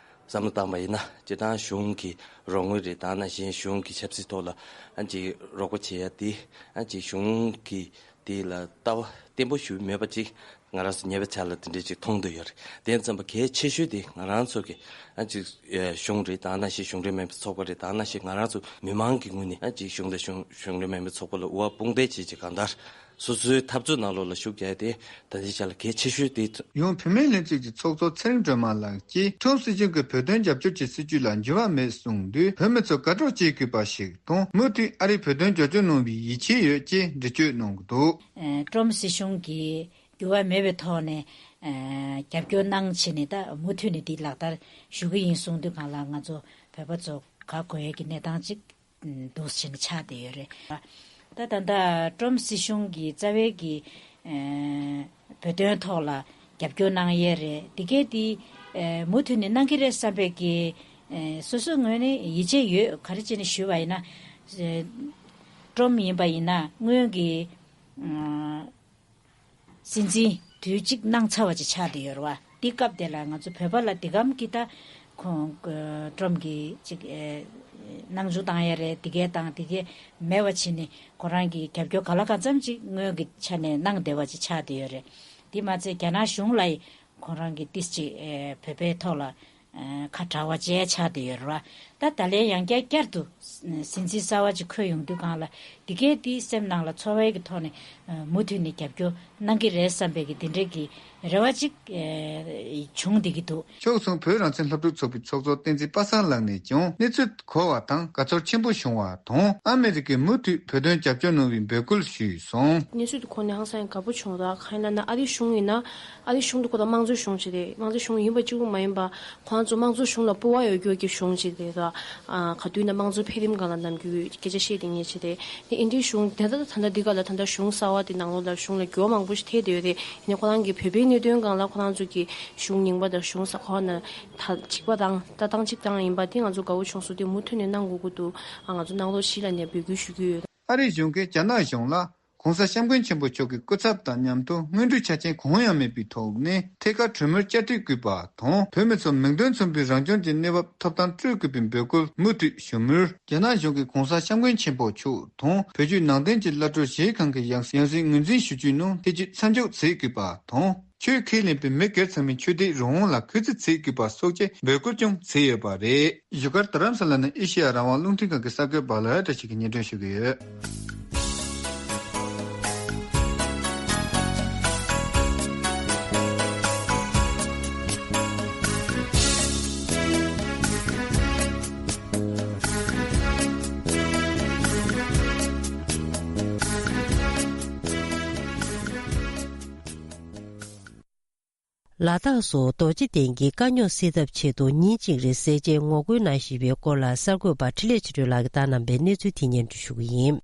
བསམ་བློ་བཏང་པ་ཡིན་ན། སྤྱིར་བཏང་གཞུང་གི་རོགས་དངུལ་རེད། ད་ནང་བཞིན་གཞུང་གི་ཆབ་སྲིད་ཐོག་ལ་ཨ་ཅིག་རོགས་པ་བྱེད་ཡ་དེ། ཨ་ཅིག་གཞུང་གི་དེ་ལ་ལྟ་བ་བརྟན་པོ་ཞིག་མེད་པ་ཅིག་ང་རང་ཚོ་ཉེ་བའི་ཆར་ལ་དེ་འདྲའི་ཅིག་མཐོང་འདོད་ཡོད་རེད། དེ་ཙམ་པ་གལ་ཆེ་ཤོས་དེ་ང་རང་ཚོ་གི་ཨ་ཅིག་ཨེ་གཞུང་རེད། ད་ནང་བཞིན་གཞུང་འབྲེལ་མིན་པའི་ཚོགས་པ་རེད། ད་ནང་བཞིན་ང་རང་ཚོ་མི་མང་གི་ངོས་ནས་ཨ་ཅིག་གཞུང་དང་གཞུང་གཞུང་འབྲེལ་མིན་པའི་ཚོགས་པ་ལ་དབུ་བ་དཔུང་འདེགས་བྱེད་ཅིག་གང་ལྟར་སོ་སོའི་འཐབ་རྩོད་ནང་ལོགས་ལ་ཤུགས་རྒྱག་ཡ་དེ་ད་ལྟའི་ཆ་ལ་གལ་ཆེ་ཤོས་དེ། ཡང་བུད་མེད་ལྷན་ཚོགས་ཀྱི་ཚོགས་གཙོ་ཚེ་རིང་སྒྲོལ་མ་ལགས་ཀྱིས་ཁྲོམ་སྲིད་གཞུང་གིས་བོད་དོན་རྒྱབ་སྐྱོར་གྱི་སྲིད་ཇུས་ལ་འགྱུར་བ་མེད་གསུངས་དུས། བོད་མི་ཚོ་དགའ་སྤྲོ་སྐྱེ་དགོས་པ་ཞིག་དང་། མུ་མཐུད་ཨ་རིའི་བོད་དོན་རྒྱབ་སྐྱོར་གནང་བའི་ཡིད་ཆེས་ཡོད་ཅེས་འགྲེལ་བརྗོད་གནང་གི་འདུག། ཨ་ཀྲོམ་སྲིད་གཞུང་གིས་འགྱུར་བ་མེད་པའི་ཐོག་ནས་ཨ་རྒྱབ་སྐྱོར་གནང་བྱས་ནས། ད་མུ་མཐུད་ནས་འདི་ལག་བསྟར་ཞུ་གི་ཡིན་གསུངས་དུས་སྒང་ལ་ང་ཚོ་བོད་པ་ཚོ་དགའ་དགོས་ཡས་ཀྱི་གནས་སྟངས་ཅིག་འདུག་བྱས་ནས་ཆགས་བསྡད་ཡོད་རེད། ད་ད་ལྟ་ཀྲོམ་སྲིད་གཞུང་གི་རྩ་བའི་གི་ཨ་བོད་དོན་ཐོག་ལ་རྒྱབ་སྐྱོར་གནང་ཡས་རེད། འདི་གས་འདི་ཨ་མུ་མཐུད་ནས་གནང་གི་རེད་བསམ་པའི་གི་ཨ་སོ་སོའི་ངོས་ནས་ཡིད་ཆེས་ཡོད། ག་རེ་བྱས་ནས་ཞུས་པ་ཡིན་ན། ཨ་ཀྲོམ་ཡིན་པ་ཡིན་ན་སྔོན་གྱི་ཨ་སྲིད་འཛིན་དུས་གཅིག་གནང་ཚར་བ་ཅིག་ཆགས་བསྡད་ཡོད་རེད་བ། འདི་སྐབས་དེ་ལ་ང་ཚོ་བོད་པ་ལ་འདི་གམ་གྱི་ད་ཁོང་ཀྲོམ་གྱིས་ཅིག་ཨེ་སྣང་ཆུང་བཏང་ཡ་རེད། འདི་གས་དང་འདི་གས་མེད་པ་བྱས་ནས་ཁོ་རང་གི་རྒྱབ་སྐྱོར་ག་ལ་གང་འཚམ་ཅིག་སྔོན་གྱི་ཆ་ནས་གནང་བསྡད་པ་ཅིག་ཆགས་བསྡད་ཡོད་རེད། འདི་མ་ཚད་རྒྱ་ནག་གཞུང་ལ་ཡི་ཁོང་རང་གིས་ཏིས་ཅིག་ཨེ་བོད་པའི་ཐོག་ལ་ ཁ་གྲགས་པ་བཅས་ཆགས་བསྡད་ཡོད་རེད་བ། ད་ད་ལན་ཡང་བསྐྱར་བསྐྱར་དུ་སྲིད་འཛིན་གསར་པ་ཅིག་འཁོད་ཡོང་དུས་སྒང་ལ་འདི་གས་འདི་སེམས་ནང་ལ་ཚོར་བའི་གི་ཐོག་ནས་མུ་མཐུད་ནས་རྒྱབ་སྐྱོར་གནང་གི་རེད་བསམ་པའི་གི་འདི་འདྲའི་གི་རེ་བ་ཅིག་བྱུང་བསྡད་ཀྱི་འདུག་ཕྱོགས་མཚུངས་བོད་རང་བཙན་སློབ་ཕྲུག་ཚོགས་པའི་ཚོགས་གཙོ་བསྟན་འཛིན་པ་སངས་ལགས་ནས་ཀྱང་གནས་ཚུལ་གོ་བ་དང་དགའ་ཚོར་ཆེན་པོ་བྱུང་བ་དང་ཨ་མི་རི་ཀས་མུ་མཐུད་བོད་དོན་རྒྱབ་སྐྱོར་གནང་བའི་འབོད་སྐུལ་ཞུས་སོང་། གནས་ཚུལ་དེ་གོ་ནས་ཧང་སང་དགའ་པོ་བྱུང་། ད་གང་ཡིན་ལབ་ན་ཨ་རིའི་གཞུང་ཡིན་ན་ཨ་རིའི་གཞུང་དེ་ཁོ་ད་དམངས་གཙོའི་གཞུང་ཞིག་རེད། དམངས་གཙོའི་གཞུང་ཡིན་པ་གཅིག་པུ་མ་ཡིན་པ་ཁོ་རང་ཚོ་དམངས་གཙོའི་གཞུང་ལ་སྤོབས་པ་ཡོད་རྒྱུ་གི་གཞུང་ཞིག་རེད། ད་ག་དུས་ན་དམངས་གཙོའི་འཕེལ་རིམ་སྒང་ལ་ནམ་རྒྱུན་སྐད་ཆ་བཤད་བསྡད་མཁན་ཞིག་རེད། དེ་ཨིན་ཌིའི་གཞུང་དེ་ད་ད་ལྟ་འདི་ག་ལ་ད་ལྟ་གཞུང་གསར་པ་དེ་ནང་ལོགས་ལ་གཞུང་ལ་འགྱུར་བ་མང་པོ་ཞིག་ཐེབས་བསྡད་ཡོད་རེད། ཡིན་ནའི་ཁོ་རང་གི་བོད་པའི་གནད་དོན་སྒང་ལ་ཁོ་རང་ཚོ་གི་གཞུང་རྙིང་པ་དང་གཞུང་གསར་ཁོ་ན་ད་གཅིག་པ་དང་ལྟ་སྟངས་གཅིག་ཏང་ཡིན་པ་དེ་ང་ཚོ་དགའ་བོ་བྱུང་སོང་། དེ་མུ་མཐུད་ནས་གནང་དགོས་ཀྱི་འདུག་ཨ་ང་ཚོ་གནམ་ལོ་བཞི་ལ་ནས་འབོད་སྐུལ་ཞུ་གི་ཡོད། ཨ་རིའི་གཞུང་གིས་རྒྱ་ནག་གཞུང་ལ་༸གོང་ས་༸སྐྱབས་མགོན་ཆེན་པོ་མཆོག་གི་སྐུ་ཚབ་དང་མཉམ་དུ་སྔོན་འགྲོའི་ཆ་རྐྱེན་གང་ཡང་མེད་པའི་ཐོག་ནས་ཐད་ཀར་གྲོས་མོལ་བསྐྱར་གྲོས་བསྐུལ་བ་དང་བོད་མི་ཚོར་མིང་དོན་མཚུངས་པའི་རང་སྐྱོང་གི་གནས་བབ་ཐོབ་ཐང་སྤྲོད་དགོས་པའི་འབོད་སྐུལ་མུ་མཐུད་ཞུ་མུས། རྒྱ་ནག་གཞུང་གིས་༸གོང་ས་༸སྐྱབས་མགོན་ཆེན་པོ་མཆོག་དང་བོད་བརྒྱུད་ནང་བསྟན་གྱི་བླ་སྤྲུལ་གཞན་གང་གི་ཡང་ཡང་སྲིད་ངོས་འཛིན་ཞུ་རྒྱུའི་ནང་ཐེ་བྱུས་མཚམས་འཇོག་བྱེད་དགོས་པ་དང་། ཆོས་ཁས་ལེན་པའི་མི་སྒེར་ཚང་མས་ཆོས་དད་རང་དབང་ལ་གུས་བརྩི་བྱེད་དགོས་པ་སོགས་ཀྱི་འབོད་སྐུལ་ཀྱང་བྱས་ཡོད་པ་རེད། བཞུགས་སྒར་རྡ་རམ་ས་ལ་ནས་ཨེ་ཤེ་ཡ་རང་དབང་རླུང་འཕྲིན་ཁང་གི་གསར་འགོད་པ་ལོ་ཡ་བཀྲ་ཤིས་ཀྱིས་སྙན་སྒྲོན་ཞུ་གི་ཡོད། ལ་དྭགས་སུ་རྡོ་རྗེ་གདན་གྱི་དཀའ་རྙོག་སེལ་ཐབས་ཆེད་དུ་ཉིན་གཅིག་རིང་ཟས་བཅད་ངོ་རྒོལ་གནང་བཞིན་པའི་སྐོར་ལ་གསར་འགོད་པ་འཕྲིན་ལས་ཆོས་སྒྲོན་ལགས་ཀྱིས་བཏང་གནང་པའི་གནས་ཚུལ་དེ་སྙན་སྒྲོན་ཞུ་གི་ཡིན།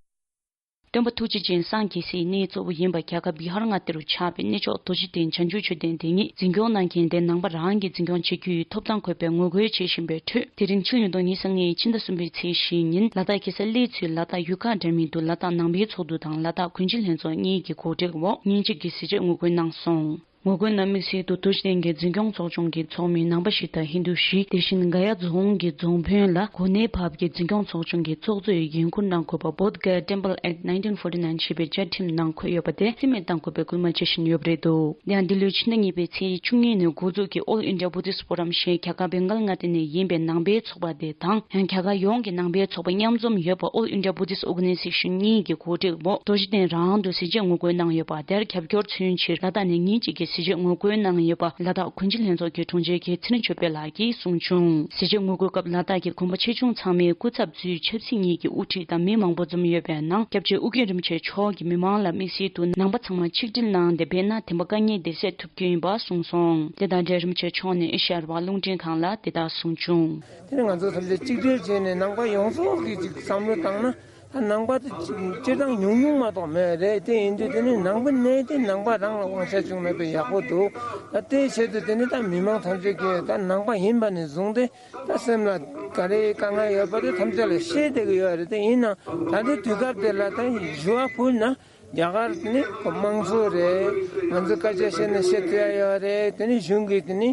སྟོན་པ་ཐུགས་རྗེ་ཅན་སངས་རྒྱས་སའི་གནས་གཙོ་བོ་ཡིན་པ་རྒྱ་གར་བི་ཧར་མངའ་སྡེ་རུ་ཆགས་པའི་གནས་མཆོག་རྡོ་རྗེ་གདན་བྱང་ཆུབ་མཆོད་རྟེན་དེ་ཉིད་འཛིན་སྐྱོང་གནང་མཁན་དེ་ནང་པ་རང་གིས་འཛིན་སྐྱོང་བྱེད་རྒྱུའི་ཐོབ་ཐང་དགོས་པའི་ངོ་རྒོལ་བྱེད་བཞིན་པའི་ཁྲོད། དེ་རིང་ཕྱི་ལོ་ཉིས་སྟོང་ཉི་ཤུ་རྩ་ལྔའི་ཕྱི་ཟླ་གསུམ་པའི་ཚེས་བཞི་ཉིན་ལ་དྭགས་རྒྱལ་ས་གླེ་ཚུའི་ལ་དྭགས་ཡུལ་ཁག་འདྲ་མིན་དུ་ལ་དྭགས་ནང་པའི་ཚོགས་འདུ་དང་ལ་དྭགས་གུང་ཁྲན་ལྷན་ཚོགས་གཉིས་ཀྱི་གོ་སྒྲིག་འོག་ཉིན་གཅིག་གི་ཟས་བཅད་ངོ་རྒོལ་གནང་སོང་། ངོ་རྒོལ་ནང་དམིགས་བསལ་དུ་རྡོ་རྗེ་གདན་གྱི་འཛིན་སྐྱོང་ཚོགས་ཆུང་གི་ཚོགས་མི་ནང་པ་ཞིག་དང་ཧིན་རྡུ་ཞིག་དེ་བཞིན་ག་ཡ་རྫོང་གི་རྫོང་དཔོན་ལ་གོ་གནས་བབས་ཀྱི་འཛིན་སྐྱོང་ཚོགས་ཆུང་གི་ཚོགས་གཙོས་འགན་འཁུར་གནང་དགོས་པ་Bodh Gaya Temple Act nineteen forty nine ཞེས་པའི་བཅའ་ཁྲིམས་ནང་འཁོད་ཡོད་པ་དེ་རྩིས་མེད་གཏང་དགོས་པའི་སྐུལ་མ་བྱེད་བཞིན་ཡོད་པ་རེད་འདུག་ཡང་འདི་ལོའི་ཕྱི་ཟླ་གཉིས་པའི་ཚེས་བཅུ་གཉིས་ནས་འགོ་འཛུགས་ཀྱིས་All India Buddhist Forum ཞེས་རྒྱ་གར་བེང་གལ་མངའ་སྡེ་ནས་ཡིན་པའི་ནང་པའི་ཚོགས་པ་དེ་དང་ཡང་རྒྱ་གར་ཡོངས་ཀྱི་ནང་པའི་ཚོགས་པ་མཉམ་འཛོམས་ཡོད་པ་All India Buddhist Organization གཉིས་ཀྱི་གོ་སྒྲིག་འོག་རྡོ་རྗེ་གདན་རང་དུ་ཟས་བཅད་ངོ་རྒོལ་གནང་ཡོད་པ་དེར་རྒྱབ་སྐྱོར་མཚོན་ཕྱིར་ལ་དྭགས་ནས་ཉིན་གཅིག་གི་ཟས་བཅད་ངོ་རྒོལ་གནང་ཡོད་པ་ལ་དྭགས་གུང་ཁྲན་ལྷན་ཚོགས་ཀྱི་དྲུང་ཆེ་རྒན་ཚེ་རིང་ཆོས་འཕེལ་ལགས་ཀྱིས་གསུངས་བྱུང་། ཟས་བཅད་ངོ་རྒོལ་སྐབས་ལ་དྭགས་ཀྱི་དགོན་པ་ཆེ་ཆུང་ཚང་མའི་སྐུ་ཚབ་གཙོས་ཆབ་སྲིད་གཉིས་ཀྱི་དབུ་ཁྲིད་དང་མི་མང་པོ་འཛོམས་ཡོད་པའི་ནང་སྐྱབས་རྗེ་ཨྱོན་རིན་པོ་ཆེ་མཆོག་གིས་མི་མང་ལ་དམིགས་བསལ་དུ་ནང་པ་ཚང་མ་ཆིག་སྒྲིལ་གནང་སྟེ་སྦས་ན་བདེན་པ་དཀའ་ངལ་དེ་སེལ་ཐུབ་རྒྱུ་ཡིན་པ་གསུངས་སོང་། དེ་དང་འབྲེལ་རིན་པོ་ཆེ་མཆོག་ནས་ཨེ་ཤེ་ཡ་རང་དབང་རླུང་འཕྲིན་ཁང་ལ་དེ་ལྟར་གསུངས་བྱུང་། དེ་ནི་ང་ཚོ་ཐམས་ཅད་གཅིག་སྒྲིལ་བྱས་ནས་ནང་པ་ཡོངས་རྫོགས་ཀྱིས་ཅིག་བསམ་བློ་བཏང་ན་ད་ནང་པ་དེ་ཅིག་སྤྱིར་བཏང་ཉུང་ཉུང་མ་གཏོགས་མེད་རེད། དེ་ཡིན་དུས་དེ་ནི་ནང་པའི་གནས་དེ་ནང་པ་རང་ལ་དབང་ཆ་བྱུང་མེད་པའི་ཡག་པོ་འདུག་ད་དེའི་ཆེད་དུ་དེ་ནི་ད་མི་མང་ཐམས་ཅད་ཀྱིས་ད་ནང་པ་ཡིན་པ་ནས་བཟུང་སྟེ་ད་སེམས་ལ་ག་རེ་དཀའ་ངལ་ཡོད་པ་དེ་ཐམས་ཅད་ལ་ཤེས་བསྡད་ཀྱི་ཡོད་རེད། དེ་ཡིན་ནའང་ད་ལྟའི་དུས་སྐབས་དེ་ལ་ད་ཞུ་བ་ཕུལ་ན། རྒྱ་གར་དེ་ནི་དམངས་གཙོ་རེད། ང་ཚོ་སྐད་ཆ་བཤད་ན་བཤད་ཐུབ་ཡ་ཡོད་རེད། དེ་ནི་གཞུང་གིས་དེ་ནི་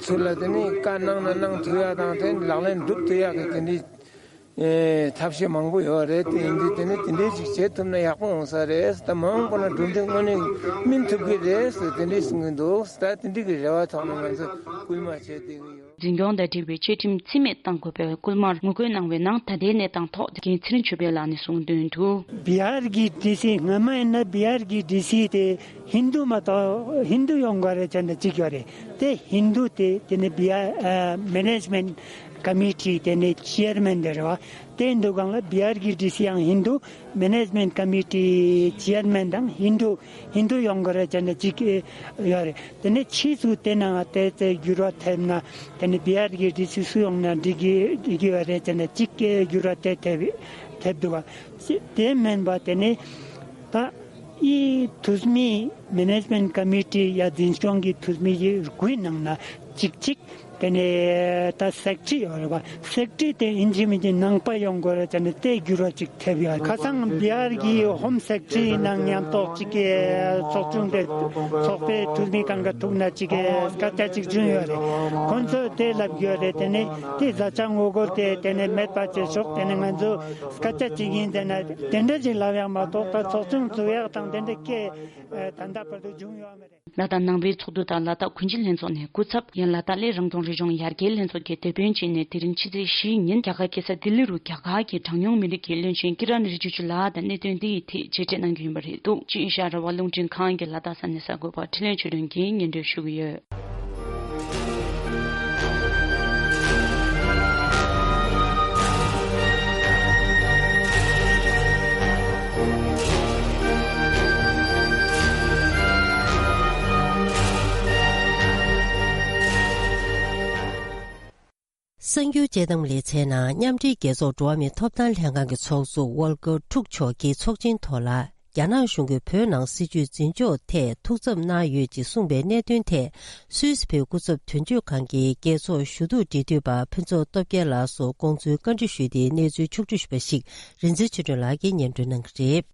ཚུར་ལ་དེ་ནི་བཀའ་གནང་ན་གནང་ཐུབ་ཡ་དང་དེ་ནི་ལག་ལེན་སྒྲུབ་ཐུབ་ཡ་གི་དེ་འདྲའི་ཐབས་ཤེས་མང་པོ་ཡོད་རེད། དེ་ཡིན་དུས་དེ་ནི་དེ་འདྲའི་ཅིག་བྱེད་ཐུབ་ན་ཡག་པོ་འོང་ས་རེད། ད་མ་འོངས་པ་ན་གྲུབ་འབྲས་དངོས་གནས་སྨིན་ཐུབ་ཀྱི་རེད་ཟེར་དེ་འདྲའི་གསུང་གི་འདུག་ད་དེ་འདྲའི་གི་རེ་བ་ཐོག་ནས་ང་ཚོ་སྐུལ་མ་བྱས་བསྡད་ཀྱི་ཡོད། འཛིན་སྐྱོང་དང་འབྲེལ་བའི་བཅའ་ཁྲིམས་རྩིས་མེད་གཏང་དགོས་པའི་སྐུལ་མར་ངོ་རྒོལ་གནང་བའི་ནང་ད་ལྟའི་གནས་སྟངས་ཐོག་རྒན་ཚེ་རིང་ཆོས་འཕེལ་ལགས་ནས་གསུངས་དོན་དུ། བི་ཧར་གྱི་ཌི་སི་སྔོན་མ་ཡིན་ན་བི་ཧར་གྱི་ཌི་སི་དེ་ཧིན་རྡུ་མ་གཏོགས་ཧིན་རྡུ་ཡོང་དགོས་རེད་ཅེས་ན་གཅིག་ཡོད་རེད། དེ་ཧིན་རྡུ་དེ་དེ་ནི་བི་ཧར་ཨ་མེ་ནེ་ཇི་མེན་ཊི་ཀོ་མི་ཊི་དེ་ནི་ཅེར་མེན་དེ་རེད་བ། དེ་འདུག་སྒང་ལ་བི་ཧར་གྱི་ཌི་སི་ཡང་ཧིན་རྡུ། མེ་ནེ་ཇི་མེན་ཊི་ཀོ་མི་ཊི་ཅེར་མེན་དང་ཧིན་རྡུ་ཧིན་རྡུ་ཡོང་དགོས་རེད་ཅེས་ན་གཅིག་ཡོད་རེད། དེ་ནས་ཕྱིས་སུ་དེ་ནང་དེ་དེ་འགྱུར་བ་ཐེབས་ན་དེ་ནས་བི་ཧར་གྱི་ཌི་སི་སུ་ཡོང་ན་འགྲིག་གི་འགྲིག་གི་ཡོད་རེད་ཅེས་ན་གཅིག་འགྱུར་བ་དེ་ཐེབས་ཐེབས་འདུག་ག་དེ་མིན་པ་དེ་ནས་ད་ཨི་འཐུས་མི་མེ་ནེ་ཇི་མེན་ཊི་ཀོ་མི་ཊི་ཡ་འཛིན་སྐྱོང་གི་འཐུས་མི་ཡི་དགུའི་ནང་ན་གཅིག་གཅིག་དེ་ནས་ད་སེག་ཊི་ཡོད་རེད་པ། སེག་ཊི་དེ་ཡིན་གཅིག་མིན་གཅིག་ནང་པ་ཡོང་དགོས་རེད། དེ་ནས་དེ་འགྱུར་བ་ཅིག་ཐེབས་ཡོད། ཁ་སང་བི་ཧར་གྱི་ཧོམ་སེག་ཊི་ནང་མཉམ་ཐོག་ཅིག་གི་ཚོགས་ཆུང་དེ་ཚོགས་པའི་འཐུས་མི་གང་ག་ཐུག་ན་ཅིག་གི་སྐད་ཆ་ཅིག་བྱུང་ཡོད་རེད། ཁོང་ཚོས་དེ་ལབ་ཡོད་རེད། དེ་ནས་དེ་བཟའ་བཅའ་ངོ་རྒོལ་དེ་དེ་ནས་མེད་པ་བྱེད་ཆོག་དེ་ནས་ང་ཚོ་སྐད་ཆ་ཅིག་ཡིན་དེ་ན་དེ་འདྲ་ཅིག་ལབ་ཡག་མ་གཏོགས་ད་ཚོགས་ཆུང་བཙུགས་ཡག་དང་དེ་འདྲ་སྐད་ད་ལྟ་བར་དུ་བྱུང་ཡོད་མ་རེད། ལ་དྭགས་ནང་པའི་ཚོགས་འདུ་དང་ལ་དྭགས་གུང་ཁྲན་ལྷན་ཚོགས་ནས་སྐུ་ཚབ་ཡང་ལ་དྭགས་སླད་རང་སྐྱོང་རི་ལྗོངས་ཡར་རྒྱས་ལྷན་ཚོགས་ཀྱི་དེད་དཔོན་བྱས་ནས་དེ་རིང་ཕྱི་ཚེས་བཞིའི་ཉིན་རྒྱ་གར་རྒྱལ་ས་ལྡི་ལི་རུ་རྒྱ་གར་གྱི་གྲངས་ཉུང་མི་རིགས་ཀྱི་བློན་ཆེན་ཀི་རན་རི་ཇི་ཇུ་ལགས་དང་གནད་དོན་འདི་ཡི་ཐད་མཇལ་འཕྲད་གནང་རྒྱུ་ཡིན་པ་རེད་འདུག་ཅིན་ཤ་ར་བ་རླུང་འཕྲིན་ཁང་གི་ལ་དྭགས་ས་གནས་གསར་འགོད་པ་འཕྲིན་ལས་ཆོས་སྒྲོན་གྱིས་སྙན་སྒྲོན་ཞུ་གི་ཡོད། གསར་འགྱུར་དཔྱད་གཏམ་ལེ་ཚན་ནང་མཉམ་འབྲེལ་རྒྱལ་ཚོགས་འགྲོ་བ་མིའི་ཐོབ་ཐང་ལྷན་ཁང་གི་ཚོགས་གཙོ་ཝོལ་ཀར་ཁྲུག་མཆོག་གིས་ཚོགས་ཆེན་ཐོག་ལ། རྒྱ་ནག་གཞུང་གིས་བོད་ནང་སྲིད་ཇུས་འཛིན་ཕྱོགས་ཐད་ཐུགས་འཚབ་གནང་ཡོད་ཅེས་གསུངས་པའི་གནད་དོན་ཐད། སུད་སི་བོད་སྐུ་ཚབ་དོན་གཅོད་ཁང་གི་རྒྱལ་ཚོགས་ཞུ་གཏུག་འབྲེལ་མཐུད་པ་ཕུན་ཚོགས་སྟོབས་རྒྱལ་ལགས་སུ་དགོངས་ཚུལ་བཀའ་འདྲི་ཞུས་ཏེ་གནས་ཚུལ་ཕྱོགས་བསྒྲིགས་ཞུས་པ་ཞིག་རིག་འཛིན་ཆོས་སྒྲོན་ལགས་ཀྱིས་སྙན་སྒྲོན་གནང་གི་རེད།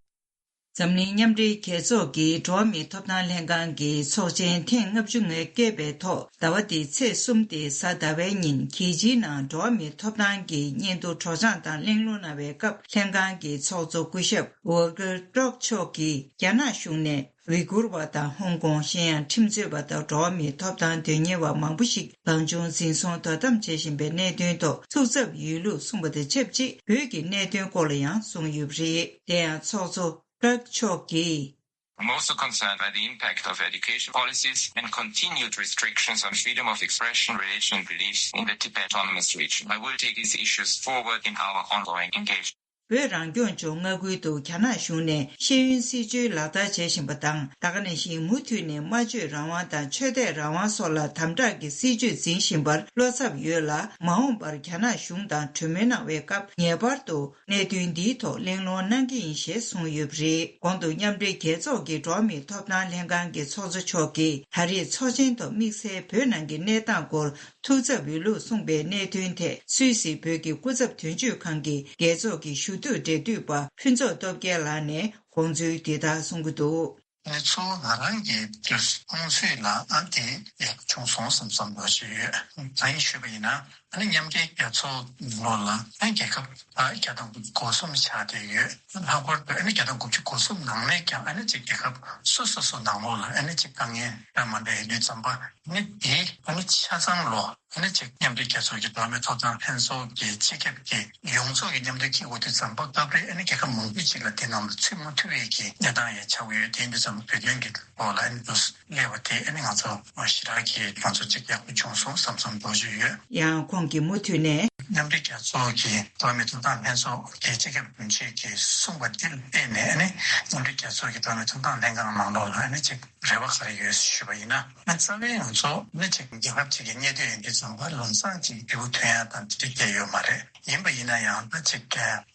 འཛམ་གླིང་མཉམ་འབྲེལ་རྒྱལ་ཚོགས་ཀྱི་འགྲོ་བ་མིའི་ཐོབ་ཐང་ལྷན་ཁང་གི་ཚོགས་ཆེན་ཐེངས་ལྔ་བཅུ་ང་བརྒྱད་པའི་ཐོག་ཟླ་བ་འདིའི་ཚེས་གསུམ་སྟེ་གཟའ་ཟླ་བའི་ཉིན་རྒྱལ་སྤྱིའི་ནང་འགྲོ་བ་མིའི་ཐོབ་ཐང་གི་སྙན་ཐོ་སྒྲོག་སྦྱང་དང་གླེང་སློང་གནང་བའི་སྐབས་ལྷན་ཁང་གི་ཚོགས་གཙོ་སྐུ་ཞབས་ཝོལ་ཀར་ཀྲོག་མཆོག་གིས་རྒྱ་ནག་གཞུང་ནས་ཝི་གུར་བ་དང་ཧོང་ཀོང་གཞན་ཡང་ཁྲིམས་རྩོད་པ་དང་འགྲོ་བ་མིའི་ཐོབ་ཐང་དོན་གཉེར་བ་མང་པོ་ཞིག་རང་བྱུང་འཛིན་བཟུང་དོ་དམ་བྱེད་བཞིན་པའི་གནད་དོན་ཐོག་ཐུགས་འཚབ་ཡོད་ལུགས་གསུངས་པ་དང་ཆབས་ཅིག་བོད་ཀྱི་གནད་དོན་སྐོར་ལ་ཡང་གསུངས་ཡོད་པ་རེད། དེ་ཡང་ཚོགས་གཙོ་ཀྲག་མཆོག་གིས། I'm also concerned by the impact of education policies and continued restrictions on freedom of expression and religion beliefs in the Tibet Autonomous Region. I will take these issues forward in our ongoing engagement. བོད་རང་སྐྱོང་ལྗོངས་མངའ་ཁུལ་དུ་རྒྱ་ནག་གཞུང་ནས་ཤེས་ཡོན་སྲིད་བྱུས་ལག་བསྟར་བྱེད་བཞིན་པ་དང་། ད་ག་ནང་བཞིན་མུ་མཐུད་ནས་སྨྲ་བརྗོད་རང་དབང་དང་ཆོས་དད་རང་དབང་སོགས་ལ་དམ་དྲག་གི་སྲིད་བྱུས་འཛིན་བཞིན་པར་བློ་འཚབ་ཡོད་ལ། མ་འོངས་པར་རྒྱ་ནག་གཞུང་དང་གྲོས་མོལ་གནང་བའི་སྐབས་ངེས་པར་དུ་གནད་དོན་འདིའི་ཐོག་གླེང་སློང་གནང་གི་ཡིན་ཞེས་གསུངས་ཡོད་པ་རེད། གོང་དུ་མཉམ་འབྲེལ་རྒྱལ་ཚོགས་ཀྱི་འགྲོ་བ་མིའི་ཐོབ་ཐང་ལྷན་ཁང་གི་ཚོགས་གཙོ་མཆོག་གིས་ད་རེས་ཚོགས་ཆེན་ཐོག་དམིགས་བསལ་བོད་ནང་གི་གནས་སྟངས་སྐོར་ཐུགས་འཚབ་ཡོད་ལུགས་གསུངས་པའི་གནད་དོན་ཐད་སུད་སི་བོད་ཀྱི་སྐུ་ཚབ་དོན་གཅོད་ཁང་གི་རྒྱལ་ཚོགས་ཀྱི་ཞུ་གཏུག་འབྲེལ་མཐུད་པ་ཕུན་ཚོགས་སྟོབས་རྒྱལ་ལགས་ནས་དགོངས་ཚུལ་འདི་ལྟར་གསུང་གི་འདུག་ངས་ཚུར་ང་རང་གི་དུས་དགོངས་ཚུལ་ལ་ཨ་དེ་ཡག་བྱུང་སོང་བསམ་བསམ་འདྲ་ཞིག་ཡོད། ང་ཡིས་ཞུས་པ་ཡིན་ན་ཨ་ནི་མཉམ་འབྲེལ་རྒྱལ་ཚོགས་ནང་ལོགས་ལ་ཨ་རྒྱལ་ཁབ་ད་བརྒྱ་དང་དགུ་བཅུ་གོ་གསུམ་ཆགས་བསྡད་ཡོད། ལྷག་པར་དུ་ཨ་ནི་བརྒྱ་དང་དགུ་བཅུ་གོ་གསུམ་ནང་ནས་ཀྱང་ཨ་ནི་གཅིག་རྒྱལ་ཁབ་སོ་སོ་སོ་ནང་ལོགས་ལ་ཨ་ནི་གཅིག་དཀའ་ངལ་འདྲ་མི་འདྲ་ཡོད་དུས་ཙམ་པ་ཨ་ནི་དེ་ཨ་ནི་ཆ་ཚང་ལོ། ཨ་ནི་གཅིག་མཉམ་འབྲེལ་རྒྱལ་ཚོགས་ཀྱི་འགྲོ་བ་མིའི་ཐོབ་ཐང་ལྷན་ཚོགས་ཀྱི་སྤྱི་ཁྱབ་ཀྱི་ཡོངས་རྫོགས་ཀྱི་མཉམ་འབྲེལ་འཁྱེར་དགོས་དུས་ཙམ་པ་སྐབས་རེ་ཨ་ནི་རྒྱལ་ཁབ་མང་པོ་ཅིག་ལ་དེ་ནང་ལ་ཚུད་མ་ཐུབ་པའི་གི་གནས་སྟངས་ཡང་ཆགས་ཀྱི་ཡོད། དེ་ཡིན་དུས་ཙམ་པ་བོད་དོན་གྱི་ཐོག་ལ་ཨ་ནི་དུ་སླེབས་པ་དེ་ཨ་ནི་ང་ཚོ་ཞེ་དྲག་གི་ང་ཚོ་གཅིག་ཡག་པོ་བྱུང་སོང་བསམ་བསམ་འདྲ་ཞིག་ཡོད། ཡང་ཁོང་གིས་མུ་མཐུད་ནས། མཉམ་འབྲེལ་རྒྱལ་ཚོགས་ཀྱི་འགྲོ་བ་མིའི་ཐོབ་ཐང་ལྷན་ཚོགས་ཀྱི་སྤྱི་ཁྱབ་དྲུང་ཆེ་གིས་གསུངས་པ་འདི་ལ་བརྟེན་ནས་ཨ་ནི་མཉམ་འབྲེལ་རྒྱལ་ཚོགས་ཀྱི་འགྲོ་བ་མིའི་ཐོབ་ཐང་ལྷན་ཁང་ནང་ལོགས་ལ་ཨ་ནི་གཅིག་རེ་བ་ག་རེ་ཡོད་ཞུས་པ་ཡིན་ན། རྩ་བའི་ང་ཚོ་ནི་གཅིག་རྒྱལ་ཁབ་ཅིག་གི་གནད་དོན་ཡིན་དུས་ཙམ་པ་ལམ་སང་ཅིག་འབྲས་བུ་ཐོན་ཡ་དང་དེ་འདྲ་སྐྱེ་ཡོད་མ་རེད། ཡིན་པ་ཡིན་ན་ཡང་ད་ཅིག་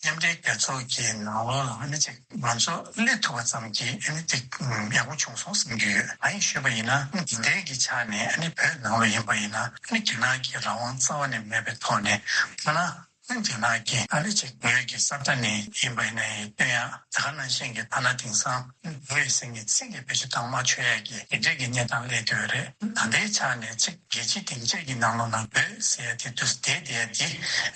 མཉམ་འབྲེལ་རྒྱལ་ཚོགས་ཀྱི་ནང་ལོགས་ལ་ནི་ཅིག་ང་ཚོ་སླེབས་ཐུབ་པ་ཙམ་གྱིས་ནི་ཅིག་ཡག་པོ་བྱུང་སོང་བསམ་གྱི་ཡོད། ཨ་ཡིན་ཞུས་པ་ཡིན་ན་འདི་འདྲའི་གི་ཆ་ནས་ནི་བོད་ནང་ལ་ཡིན་པ་ཡིན་ན་ནི་རྒྱ་ནག་གི་རང་དབང་རྩ་བ་ནས་མེད་པའི་ཐོག་ནས་ཐ་ན། ཨ་རྒྱ་ནག་གིས་ཨ་ནི་ཅིག་བོད་ཀྱི་ས་མཐའ་ནས་ཡིན་པ་ཡིན་ན་ཡང་སྟོན་ཡ་ད་ག་ནང་བཞིན་གྱི་ཐ་ན་དེང་སང་བོད་ཟེར་མཁན་ཚིག་གི་བེད་སྤྱོད་བཏང་མ་ཆོག་ཡ་གི་དེ་འདྲས་ཀྱི་གནས་སྟངས་སླེབས་བསྡད་ཡོད་རེད། ད་ལྟའི་ཆ་ནས་ཅིག་རྒྱལ་སྤྱིའི་སྡིངས་ཆ་གི་ནང་ལོགས་ན་བོད་ཟེར་ཡ་དེ་དུས་བསྡད་བསྡད་ཡ་དེ་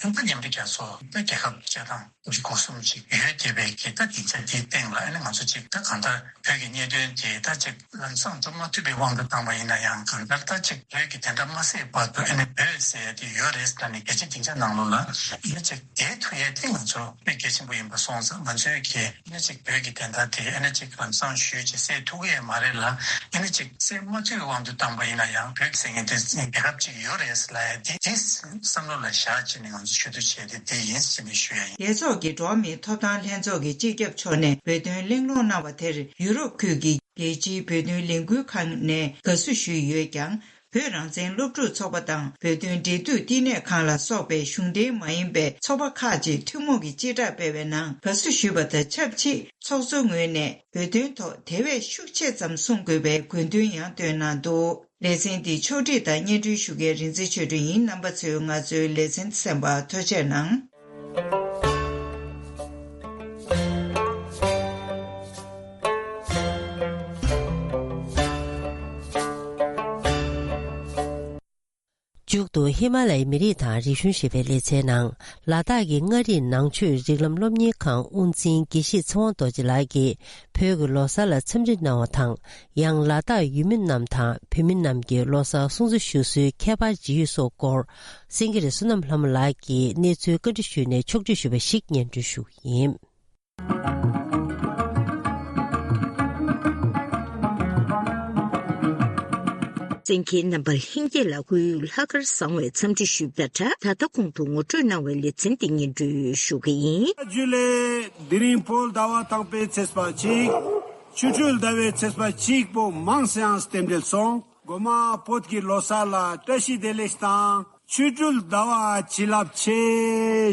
ཨ་ནི་མཉམ་འབྲེལ་རྒྱལ་ཚོགས་ད་རྒྱལ་ཁབ་བཅའ་ཐང་གི་སྒོ་གསུམ་ཅིག་ཡོད་བསྡད་པའི་གི་ད་སྡིངས་ཆ་དེའི་སྟེང་ལ་ཨ་ནི་ང་ཚོ་ཅིག་ད་གང་ལྟར་བོད་ཀྱི་གནད་དོན་དེ་ད་ཅིག་ལམ་སང་འགྲོ་མ་ཐུབ་པའི་དབང་དུ་བཏང་བ་ཡིན་ན་ཡང་གང་ལྟར་ད་ཅིག་བོད་ཀྱི་དེ་འདྲ་མ་ཟད་བར་དུ་ཨ་ནི་བོད་ཟེར་ཡ་དེ་ཡོད་རེད་ཟེར་ནས་རྒྱལ་སྤྱིའི་སྡིངས་ཆ་ནང་ལོགས་ལ་ཨ་ནི་ཅིག་བསྡད་ཐུབ་ཡ་དེ་ང་ཚོ་དཔེ་གལ་ཆེན་པོ་ཡིན་པ་སོང་ཙང་ང་ཚོས་ཀྱིས་ཨ་ནི་ཅིག་བོད་ཀྱི་བདེན་མཐའ་དེ་ཨ་ནི་ཅིག་ལམ་སང་ཞུས་ཅིག་སེལ་ཐུབ་ཀྱི་ཡོད་མ་རེད་ལ། ཨ་ནི་ཅིག་སེལ་མ་ཐུབ་པའི་དབང་དུ་བཏང་པ་ཡིན་ན་ཡང་བོད་ཟེར་མཁན་དེ་རྒྱལ་ཁབ་ཅིག་ཡོད་རེད་ཟེར་ལབ་ཡ་དེ་དེ་བསམ་བློ་ལ་བཞག་བྱས་ནས་ང་ཚོ་ཞུ་གཏུག་བྱས་ཏེ་དེ་ཡིན་ཟེར་ནས་ཞུ་ཡ་ཡིན། རྒྱལ་ཚོགས་ཀྱི་འགྲོ་བ་མིའི་ཐོབ་ཐང་ལྷན་ཚོགས་ཀྱི་སྤྱི་ཁྱབ་མཆོག་ནས་བོད་དོན་གླེང་སློང་གནང་བ་དེར་ཡུ་རོབ་ཁུལ་གྱི་རྒྱལ་སྤྱིའི་བོད་དོན་ལས་འགུལ་ཁང་ནས་དགའ་བསུ་ཞུས་ཡོད་ཀྱང་། བོད་རང་བཙན་སློབ་ཕྲུག་ཚོགས་པ་དང་བོད་དོན་འབྲེལ་མཐུད་བསྟི་གནས་ཁང་ལ་སོགས་པའི་གཞུང་འབྲེལ་མ་ཡིན་པའི་ཚོགས་པ་ཁག་ཅིག་ཐུན་མོང་གི་སྤྱི་བསྒྲགས་སྤེལ་བའི་ནང་དགའ་བསུ་ཞུས་པ་དང་ཆབས་ཅིག་ཚོགས་གཙོའི་ངོས་ནས་བོད་དོན་ཐོག་དེ་བས་ཤུགས་ཆེ་ཙམ་གསུང་དགོས་པའི་དགོས་འདུན་ཡང་བཏོན་གནང་འདུག་ལེ་ཚན་འདི་ཕྱོགས་སྒྲིག་དང་སྙན་སྒྲོན་ཞུ་མཁན་རིག་འཛིན་ཆོས་སྒྲོན་ཡིན། རྣམ་པ་ཚོས་ང་ཚོའི་ལེ་ཚན་གསན་པར་ཐུགས་རྗེ་གནང་། མཇུག་ཏུ་ཧི་མ་ལ་ཡའི་མི་རིགས་དང་རིག་གཞུང་ཞེས་པའི་ལེ་ཚན་ནང་། ལ་དྭགས་ཀྱི་མངའ་རིས་ནང་ཆོས་རིགས་ལམ་སློབ་གཉེར་ཁང་དབུ་འཛིན་དགེ་བཤེས་ཚེ་དབང་རྡོ་རྗེ་ལགས་ཀྱིས་བོད་ཀྱི་ལོ་གསར་ལ་འཚམས་འདྲི་གནང་བ་དང་། ཡང་ལ་དྭགས་ཡུལ་མི་རྣམས་དང་བོད་མི་རྣམས་ཀྱིས་ལོ་གསར་སྲུང་བརྩི་ཞུ་སྲོལ་ཁྱད་པར་ཇི་ཡོད་སོགས་སྐོར། སེང་གེ་རི་བསོད་ནམས་ལྷ་མོ་ལགས་ཀྱིས་གནས་ཚུལ་བཀའ་འདྲི་ཞུས་ནས་ཕྱོགས་སྒྲིག་ཞུས་པ་ཞིག་སྙན་སྒྲོན་ཞུ་གི་ཡིན། གསན་མཁན་རྣམ་པ་ལྷན་རྒྱས་ལ་སྐུའི་ལྷག་དཀར་བཟང་བའི་འཚམས་འདྲི་ཞུས་པ་དང་། ད་ལྟ་གོང་དུ་ངོ་སྤྲོད་གནང་བའི་ལེ་ཚན་འདི་སྙན་སྒྲོན་ཞུ་གི་ཡིན། ཇུ་ལེ། དེ་རིང་བོད་ཟླ་བ་དང་པོའི་ཚེས་པ་གཅིག་ཆོ་འཕྲུལ་ཟླ་བའི་ཚེས་པ་གཅིག་པོ་མང་སེ་ཡང་རྟེན་འབྲེལ་སོང་། མགོ་མ་བོད་ཀྱི་ལོ་གསར་ལ་བཀྲ་ཤིས་བདེ་ལེགས་དང་། ཆོ་འཕྲུལ་ཟླ་བ་བྱིན་རླབས་ཆེ་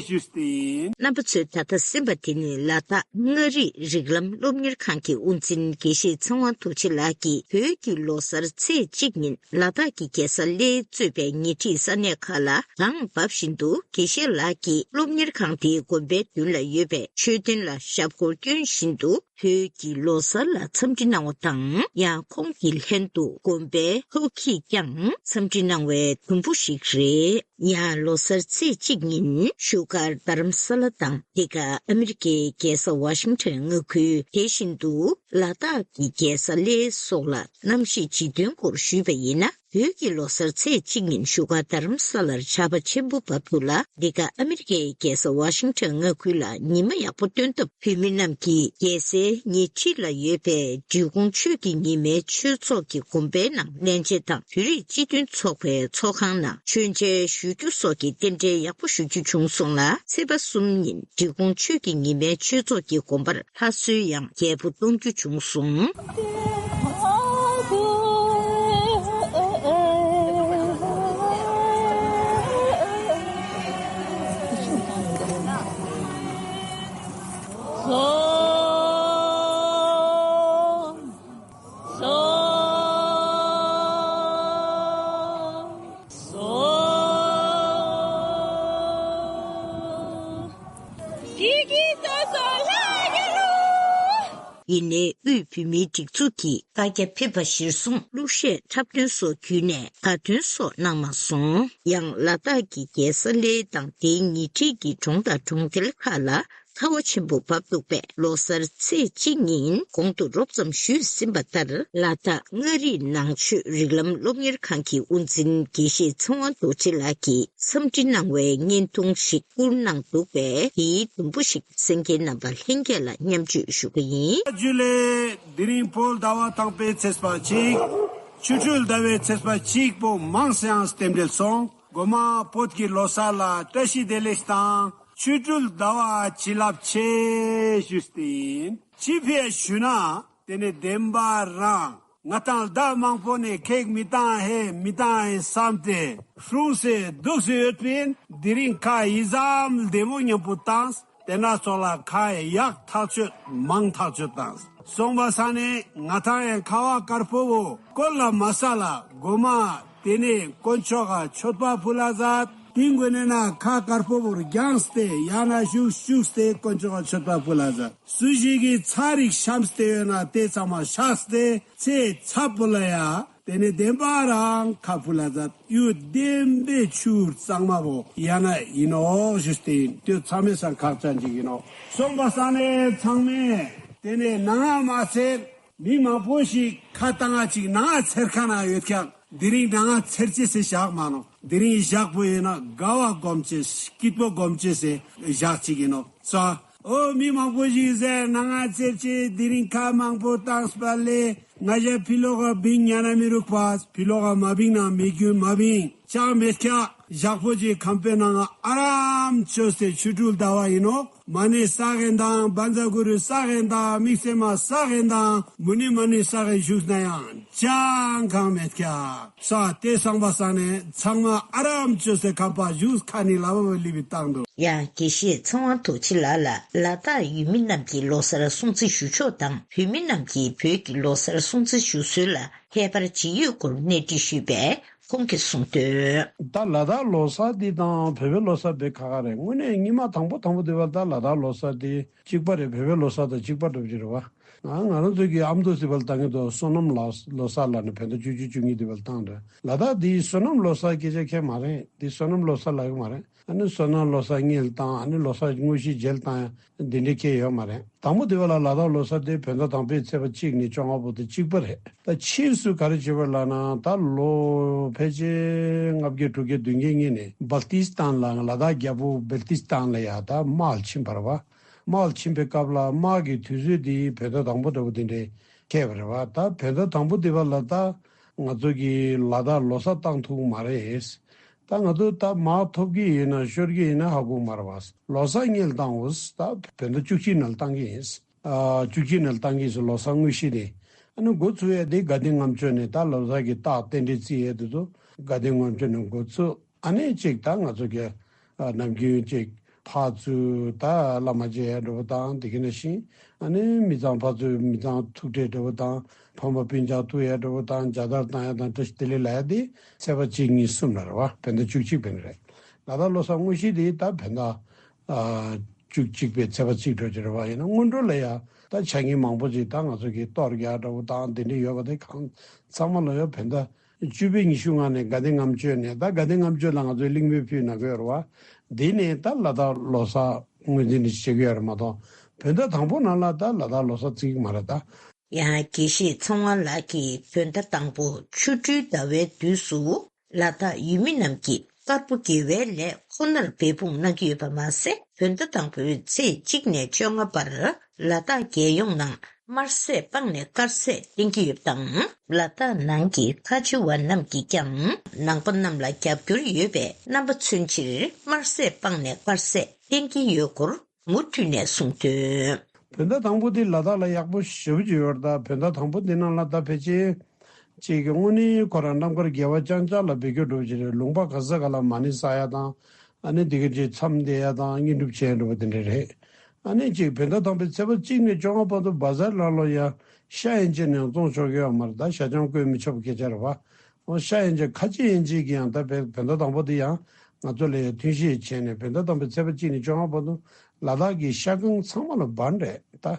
ཞུས་ཏེ་ཡིན། རྣམ་པ་ཚོས་ད་ལྟ་གསན་པ་དེ་ནི་ལ་དྭགས་མངའ་རིས་རིགས་ལམ་སློབ་གཉེར་ཁང་གི་དབུ་འཛིན་དགེ་བཤེས་ཚེ་དབང་རྡོ་རྗེ་ལགས་ཀྱིས་བོད་ཀྱི་ལོ་གསར་ཚེས་གཅིག་ཉིན་ལ་དྭགས་ཀྱི་རྒྱལ་ས་གླེ་གཙོས་པའི་ཉེ་འཁྲིས་ས་གནས་ཁག་ལ་གངས་འབབ་བཞིན་དུ། དགེ་བཤེས་ལགས་ཀྱིས་སློབ་གཉེར་ཁང་དེའི་དགོན་པའི་མདུན་ལ་ཡོད་པའི་མཆོད་རྟེན་ལ་ཞབས་སྐོར་བསྐྱོན་བཞིན་དུ། བོད་ཀྱི་ལོ་གསར་ལ་འཚམས་འདྲི་གནང་བ་དང་། ཡང་ཁོང་གི་ལྷན་དུ་དགོན་པའི་ཧོ་ཁིས་ཀྱང་འཚམས་འདྲི་གནང་བའི་དུམ་བུ་ཞིག་རེད། ཡང་ལོ་གསར་ཚེས་གཅིག་ཉིན་བཞུགས་སྒར་རྡ་རམ་ས་ལ་དང་། འདི་ག་ཨ་མི་རི་ཀའི་རྒྱལ་ས་ཝ་ཤིང་ཊོན་མངའ་ཁུལ། དེ་བཞིན་དུ་ལ་དྭགས་ཀྱི་རྒྱལ་ས་གླེ་སོགས་ལ་གནམ་གཤིས་ཇི་ཐོན་སྐོར་ཞུས་པ་ཡིན་ན། བོད་ཀྱི་ལོ་གསར་ཚེས་གཅིག་ཉིན་བཞུགས་སྒར་རྡ་རམ་ས་ལར་ཆར་པ་ཆེན་པོ་བབས་འདུག་ལ། འདི་ག་ཨ་མི་རི་ཀའི་རྒྱལ་ས་ཝ་ཤིང་ཊོན་མངའ་ཁུལ་ལ་ཉི་མ་ཡག་པོ་སྟོན་སྟབས། བོད་མི་རྣམས་ཀྱིས་རྒྱལ་སའི་ཉེ་འཁྲིས་ལ་ཡོད་པའི་འབྲི་གུང་ཆོས་ཀྱི་ཉི་མའི་ཆོས་ཚོགས་ཀྱི་དགོན་པའི་ནང་སླན་ཆད་དང་བོད་རིགས་སྤྱི་མཐུན་ཚོགས་པའི་ཚོགས་ཁང་ནང་མཆོད་མཇལ་ཞུ་རྒྱུ་སོགས་ཀྱི་རྟེན་འབྲེལ་ཡག་པོ་ཞུ་རྒྱུ་བྱུང་སོང་ལ། ཚེས་པ་གསུམ་ཉིན་འབྲི་གུང་ཆོས་ཀྱི་ཉི་མའི་ཆོས་ཚོགས་ཀྱི་དགོན་པར་ལྷ་གསོལ་ཡང་རྒྱས་པོ་གཏོང་རྒྱུ་བྱུང་སོང་། ཡིན་ནའི་དབུས་བོད་མིའི་སྒྲིག་འཛུགས་ཀྱིས་བཀའ་རྒྱ་ཕེབས་པ་གཞིར་བཟུང་གླུ་གཞས་འཁྲབ་སྟོན་སོགས་བརྒྱུད་ནས་དགའ་སྟོན་སོགས་གནང་མ་སོང་། ཡང་ལ་དྭགས་ཀྱི་རྒྱལ་ས་གླེ་དང་དེའི་ཉེ་འཁྲིས་ཀྱི་གྲོང་དང་གྲོང་རྡལ་ཁག་ལ་ཚ་བ་ཆེན་པོ་བབས་འདུག་པས། ལོ་གསར་ཚེས་གཅིག་ཉིན་གོང་དུ་རོབ་ཙམ་ཞུས་ཟིན་པ་ལྟར། ལ་དྭགས་མངའ་རིས་ནང་ཆོས་རིགས་ལམ་སློབ་གཉེར་ཁང་གི་དབུ་འཛིན་དགེ་བཤེས་ཚེ་དབང་རྡོ་རྗེ་ལགས་ཀྱིས་འཚམས་འདྲི་གནང་བའི་བརྙན་ཐུང་ཞིག་བསྐུར་གནང་འདུག་པས། དེའི་དུམ་བུ་ཞིག་གསན་མཁན་རྣམ་པ་ལྷན་རྒྱས་ལ་མཉམ་སྤྱོད་ཞུ་གི་ཡིན། ཇུ་ལེ། དེ་རིང་བོད་ཟླ་བ་དང་པོའི་ཚེས་པ་གཅིག་ཆོ་འཕྲུལ་ཟླ་བའི་ཚེས་པ་གཅིག་པོ་མང་སེ་ཡང་རྟེན་འབྲེལ་སོང་། མགོ་མ་བོད་ཀྱི་ལོ་གསར་ལ་བཀྲ་ཤིས་བདེ་ལེགས་དང་། ཆོ་འཕྲུལ་ཟླ་བ་བྱིན་རླབས་ཆེ་ཞུས་ཏེ་ཡིན། ཅི་ཕིའ་ཞུ་ན། དེ་ནི་བདེན་པ་རང་ང་དང་ཟླ་མང་པོ་ནས་ཁེག་མི་བཏང་ཧེ་མི་བཏང་ཧེ་བསམ་སྟེ་སྲུང་སེ་འདུག་སེ་ཡོད་པིན། དེ་རིང་ཁ་ཡི་ཙམ་བདེ་མོ་མཉམ་པོ་བཏང་། དེ་ན་ཚོགས་ལ་ཁ་ཡག་ཐག་ཆོད་མང་ཐག་ཆོད་བཏང་། སོང་བ་ས་ནས་ང་དང་ཡང་ཁ་བ་དཀར་པོ་བོ་བཀོལ་ལ་མ་ས་ལ་མགོ་མ་དེ་ནས་དཀོན་མཆོག་ག་མཆོད་པ་ཕུལ་ལ་མཛད། དེ་མགོ་ནས་ན་ཁ་དཀར་པོ་བོར་རྒྱངས་ཏེ་ཡང་ན་བཞུགས་བཞུགས་ཏེ་དཀོན་མཆོག་ག་མཆོད་པ་ཕུལ་ལ་མཛད། སུ་ཞིག་གིས་ཚ་རིགས་བཤམས་ཏེ་ཡོད་ན་དེ་ཚང་མ་བཤགས་ཏེ་ཚེ་ཚབ་པོ་ལ་ཡ་དེ་ནས་བདེན་པ་རང་ཁ་ཕུལ་ལ་མཛད། ཡུལ་བདེན་པའི་ཆུ་གཙང་མ་བོ་ཡང་ན་ཡིན་ནོག་ཞུས་ཏེ་ཡིན། དུས་ཚང་མའི་སང་ཁག་ཅན་ཅིག་ཡིན་ནོག། སོང་བ་ས་ནས་ཚང་མས་དེ་ནས་ནང་ང་མ་ཚད། མི་མང་པོ་ཞིག་ཁ་བཏང་ང་ཅིག་ནང་ང་ཚེར་ཁ་ན་ཡོད་ཀྱང་དེ་རིང་ནང་ང་ཚེར་ཅེས་སེ་བཞག་མ་ནོག། དེ་རིང་བཞག་པོ་ཡིན་ན་དགའ་བ་སྒོམ་ཅེས་སྐྱིད་པོ་སྒོམ་ཅེས་སེ་བཞག་ཅིག་ཡིན་ནོག་སོ། ཨོ་མི་མང་པོ་ཞིག་ཟེར་ནང་ང་ཚེར་ཅེས་དེ་རིང་ཁ་མང་པོ་བཏང་སྤ་ལེ་ང་ཞ་ཕི་ལོག་ག་བིང་ཉ་ན་མི་རུག་པ་ཕི་ལོག་ག་མ་བིང་ན་མི་རྒྱུན་མ་བིང་ཅང་མེད་ཀྱག། བཞག་པོ་ཅིག་ཁང་པའི་ནང་ང་ཨ་རམ་བཅོས་སེ་ཆོ་འཕྲུལ་ཟླ་བ་ཡིན་ནོག། མ་ཎི་བསགས་ཡིན་དང་བཛྲ་གུ་རུ་བསགས་ཡིན་དང་དམིགས་བརྩེ་མ་བསགས་ཡིན་དང་མུ་ནི་མ་ཎི་བསགས་ཡིན་བཞུགས་ན་ཡང་ ཅང་གང་མེད་ཀྱག་ས་དེ་སང་པ་སང་ནས་ཚང་མ་ཨ་རམ་བཅོས་སེ་ཁ་པ་ཞུས་ཁ་ནི་ལ་བ་བ་ལི་བི་བཏང་འདུག་ཡང་དགེ་བཤེས་ཚེ་དབང་རྡོ་རྗེ་ལགས་ལ་ལ་དྭགས་ཡུལ་མི་རྣམས་ཀྱི་ལོ་གསར་སྲུང་བརྩི་ཞུ་ཕྱོགས་དང་བོད་མི་རྣམས་ཀྱིས་བོད་ཀྱི་ལོ་གསར་སྲུང་བརྩི་ཞུ་སྲོལ་ལ་ཁྱད་པར་ཇི་ཡོད་སྐོར་གནས་འདྲི་ཞུས་པས། ཁོང་གིས་གསུངས་དོན། ད་ལ་དྭགས་ལོ་གསར་འདི་དང་བོད་པའི་ལོ་གསར་དེ་ཁ་ཁ་རེད། དངོས་གནས་སྔོན་མ་དང་པོ་དང་པོ་དེ་བར་ད་ལ་དྭགས་ལོ་གསར་དེ་གཅིག་པ་རེད། བོད་པའི་ལོ་གསར་དང་གཅིག་པ་འདྲ་པོ་ཅིག་རེད་བ། ང་ང་རང་ཚོ་གི་ཨ་མདོ་སི་བལ་བཏང་གི་འདུག་བསོད་ནམས་ལ་ལོ་གསར་ལ་ནི་བོད་ཟླ་བཅུ་གཅིག་བཅུ་གཉིས་དེ་བར་བཏང་རེད། ལ་དྭགས་དེ་བསོད་ནམས་ལོ་གསར་སྐད་ཆ་ཁྱད་མ་རེད། དེ་བསོད་ནམས་ལོ་གསར་ལབ་གི་མ་རེད། ཨ་ནི་བསོད་ནམས་ལོ་གསར་སྔོན་ལ་བཏང་། ཨ་ནི་ལོ་གསར་དངོས་གཞི་རྗེས་ལ་བཏང་ཡ་འདི་འདྲའི་ཁྱད་ཡོད་མ་རེད། དང་པོ་དེ་བ་ལ་ལ་དྭགས་ལོ་གསར་དེ་བོད་ཟླ་དང་པོའི་ཚེས་པ་གཅིག་ནས་བཅོ་ལྔ་བར་དུ་གཅིག་པ་རེད། ད་ཕྱིས་སུ་ག་རེ་བྱས་པ་ལབ་ན། ད་ལོ་ཕལ་ཆེར་ལྔ་བརྒྱ་དྲུག་བརྒྱ་བདུན་བརྒྱ་སྔོན་ནས་སྦལ་ཏི་སི་ཐན་ལ་ལ་དྭགས་རྒྱལ་པོ་སྦལ་ཏི་སི་ཐན་ལ་ཡ་ད་དམག་ཕྱིན་པ་རེད་བ། དམག་ཕྱིན་པའི་སྐབས་ལ་དམག་གི་དུས་ཚོད་དེ་བོད་ཟླ་དང་པོ་འདྲ་པོ་དེ་འདྲའི་ཁེལ་བ་རེད་བ། ད་བོད་ཟླ་དང་པོ་དེ་བ་ལ་ད་ང་ཚོ་གི་ལ་དྭགས་ལོ་གསར་བཏང་ཐུབ་མ་རེད། ད་ང་ཚོ་ད་དམག་ཐོབ་ཀྱི་ཡིན་ན་ཤོར་གྱི་ཡིན་ན་ཧ་གོ་མ་རེད་བ། ལོ་གསར་སྔོན་ལ་བཏང་འོ། ད་བོད་ཟླ་བཅུ་གཅིག་ནང་ལ་བཏང་གི་ཡིན། ཨ། བཅུ་གཅིག་ནང་ལ་བཏང་གི་ཡིན་ཟེར། ལོ་གསར་དངོས་གཞི་དེ། ཨ་ནི་འགོ་ཚུགས་ཡས་དེ་དགའ་ལྡན་ལྔ་མཆོད་ནས། ད་ལོ་གསར་གྱི་རྟགས་རྟེན་འབྲེལ་བརྩི་ཡས་དེ་ཚོ་དགའ་ལྡན་ལྔ་མཆོད་ནས་འགོ་ཚུགས། ཨ་ནི་གཅིག་ད་ང་ཚོ་གི་ཨ། ནམ་རྒྱུན་གཅིག་ཕར་ཚུར་ད་བླ་མ་མཇལ་ཡ་འདྲ་པོ་དང་། དེ་ག་ནང་བཞིན་ཨ་ནི་མི་ཚང་ཕར་ཚུར་མི་ཚང་ཐུག་འཕྲད་འདྲ་པོ་དང་། ཕ་མ་སྤུན་ཀྱག་ཐུག་ཡ་འདྲ་པོ་དང་། མཇལ་དར་བཏང་ཡ་དང་། བཀྲ་ཤིས་བདེ་ལེགས་ལབ་ཡ་དེ་ཚེས་པ་གཅིག་གཉིས་གསུམ་ལ་རེད་བ། བོད་ཟླ་བཅུ་གཅིག་པ་ནས་རེད། ལ་དྭགས་ལོ་གསར་དངོས་གཞི་དེ་ད་བོད་ཟླ་ཨ། བཅུ་གཅིག་པའི་ཚེས་པ་གཅིག་འགྲོ་གི་རེད་བ། ཡིན་ན་སྔོན་འགྲོ་ལ་ཡ་ད་བྱ་ངན་མང་པོ་ཅིག་ད་ང་ཚོ་གི་གཏོར་རྒྱག་འདྲ་པོ་དང་དེ་འདྲ་ཡོད་པ་དེ་གང་ཚང་མ་ལ་ཡ་བོད་ཟླ་བཅུ་པའི་ཉི་ཤུ་ལྔ་ནས་དགའ་ལྡན་ལྔ་མཆོད་ནས། ད་དགའ་ལྡན་ལྔ་མཆོད་ལ་ང་ཚོའི་གླིང་བུ་ཕུལ་གནང་གི་ཡོད་རེད་བ། དེ་ནས་ད་ལ་དྭགས་ལོ་གསར་ངོས་འཛིན་བྱེད་ཀྱི་ཡོད་རེད་མ་གཏོགས། བོད་ཟླ་དང་པོ་ནང་ལ་ད་ལ་དྭགས་ལོ་གསར་བརྩི་གི་མ་རེད་ད། ཡང་དགེ་བཤེས་ཚེ་དབང་ལགས་ཀྱིས་བོད་ཟླ་དང་པོ་ཆོ་འཕྲུལ་ཟླ་བའི་དུས་སུ་ལ་དྭགས་ཡུལ་མི་རྣམས་ཀྱིས་དཀར་པོ་དགེ་བའི་ལས་ཁོ་ནར་འབད་འབུངས་གནང་གི་ཡོད་པ་མ་ཟད། བོད་ཟླ་དང་པོའི་ཚེས་གཅིག་ནས་བཅོ་ལྔ་བར་ལ་དྭགས་རྒྱལ་ཡོངས་ནང་དམར་ཟས་སྤངས་ནས་དཀར་ཟས་བསྟེན་གྱི་ཡོད་པ་དང་། ལ་དྭགས་ནང་གི་ཁ་ཆེ་བ་རྣམས་ཀྱིས་ཀྱང་ནང་པ་རྣམས་ལ་རྒྱབ་སྐྱོར་ཡོད་པའི་རྣམ་པ་མཚོན་ཕྱིར། དམར་ཟས་སྤངས་ནས་དཀར་ཟས་བསྟེན་གྱི་ཡོད་སྐོར་མུ་མཐུད་ནས་གསུངས་དོན། བོད་ཟླ་དང་པོ་དེ་ལ་དྭགས་ལ་ཡག་པོ་ཞེ་པོ་ཅིག་ཡོད་རེད། ད་བོད་ཟླ་དང་པོ་དེ་ནང་ལ་ད་ཕལ་ཆེར་ཅིག་གི་དངོས་གནས་ཁོ་རང་རྣམ་དཀར་དགེ་བ་རྐྱང་རྐྱང་ལ་འབད་རྒྱུ་འགྲོ་བ་ཅིག་རེད། ལུང་པ་ག་ས་ག་ལ་མ་ཎི་བསགས་ཡ་དང་། ཨ་ནི་དེ་ག་ཅིག་མཚམས་བསྡད་ཡ་དང་། བསྙེན་སྒྲུབ་བྱས་འགྲོ་བ་དེ་འདྲ་རེད། ཨ་ནི་ཅིག་བོད་ཟླ་དང་པོའི་ཚེས་པ་གཅིག་ནས་བཅོ་ལྔ་བར་དུ་བ་ཟར་ལ་ལོ་ཡ་ཤ་ཡན་ཆད་ནས་བཙོང་ཆོག་གི་ཡོད་མ་རེད། ད་ཤ་ཆང་བསྐོལ་མི་ཆོག་པའི་སྐད་ཆ་རེད་བ། འོ། ཤ་ཡན་ཆད་ཁ་ཆེ་ཡན་ཆད་ཀྱི་ཡང་ད་བོད་བོད་ཟླ་དང་པོ་དེ་ཡང་ང་ཚོ་ལ་ཡང་ཐུན་བཞི་བྱས་ནས། བོད་ཟླ་དང་པོའི་ཚེས་པ་གཅིག་ནས་བཅོ་ལྔ་བར་དུ་ལ་དྭགས་ཀྱི་ཤ་ཁང་ཚང་མ་ལ་བན་རེད་ད།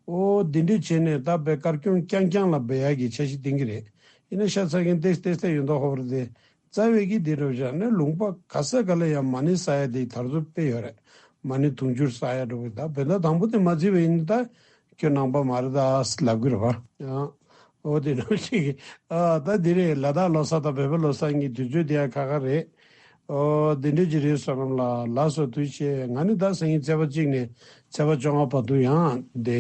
འོ། འདི་འདྲས་བྱས་ནས་ད་བོད་དཀར་སྐྱོང་རྐྱང་རྐྱང་ལ་འབད་ཡག་གི་འཆར་གཞི་བཏིང་གི་རེད། ཡིན་ན་ཤ་ཚ་མཁན་ཏེས་ཏེས་ཏེ་ཡོད་མདོག་ཁ་པོ་རེད་དེ། རྩ་བའི་གི་འདི་འདྲ་བྱས་ན་ལུང་པ་ག་ས་ག་ལ་ཡང་མ་ཎི་བསགས་ཡ་དེ་དར་སྲོལ་དཔེ་ཡོད་རེད། མ་ཎི་དུང་ཕྱུར་བསགས་ཡ་འདྲ་པོ། ད་བོད་ཟླ་དང་པོ་དེ་མ་བརྩིས་པ་ཡིན་ན་ད་ཁྱོད་ནང་པ་མ་རེད་ད་ལབ་གི་རེད་བ། ཡང་། འོ། དེ་འདྲ་ཞིག་ཨ། ད་འདི་རེད། ལ་དྭགས་ལོ་གསར་དང་བོད་པའི་ལོ་གསར་གཉིས་དུས་ཚོད་དེ་ཡང་ཁ་ཁ་རེད། འོ། འདི་འདྲ་ཅིག་རེད། བསོད་ནམས་ལགས། ལགས་སོ། ཐུགས་རྗེ་ཆེ། ང་ནི་ད་སང་ཉིན་ཚེས་པ་གཅིག་ནས་ཚེས་པ་བཅོ་ལྔ་བར་དུ་ཡང་དེ་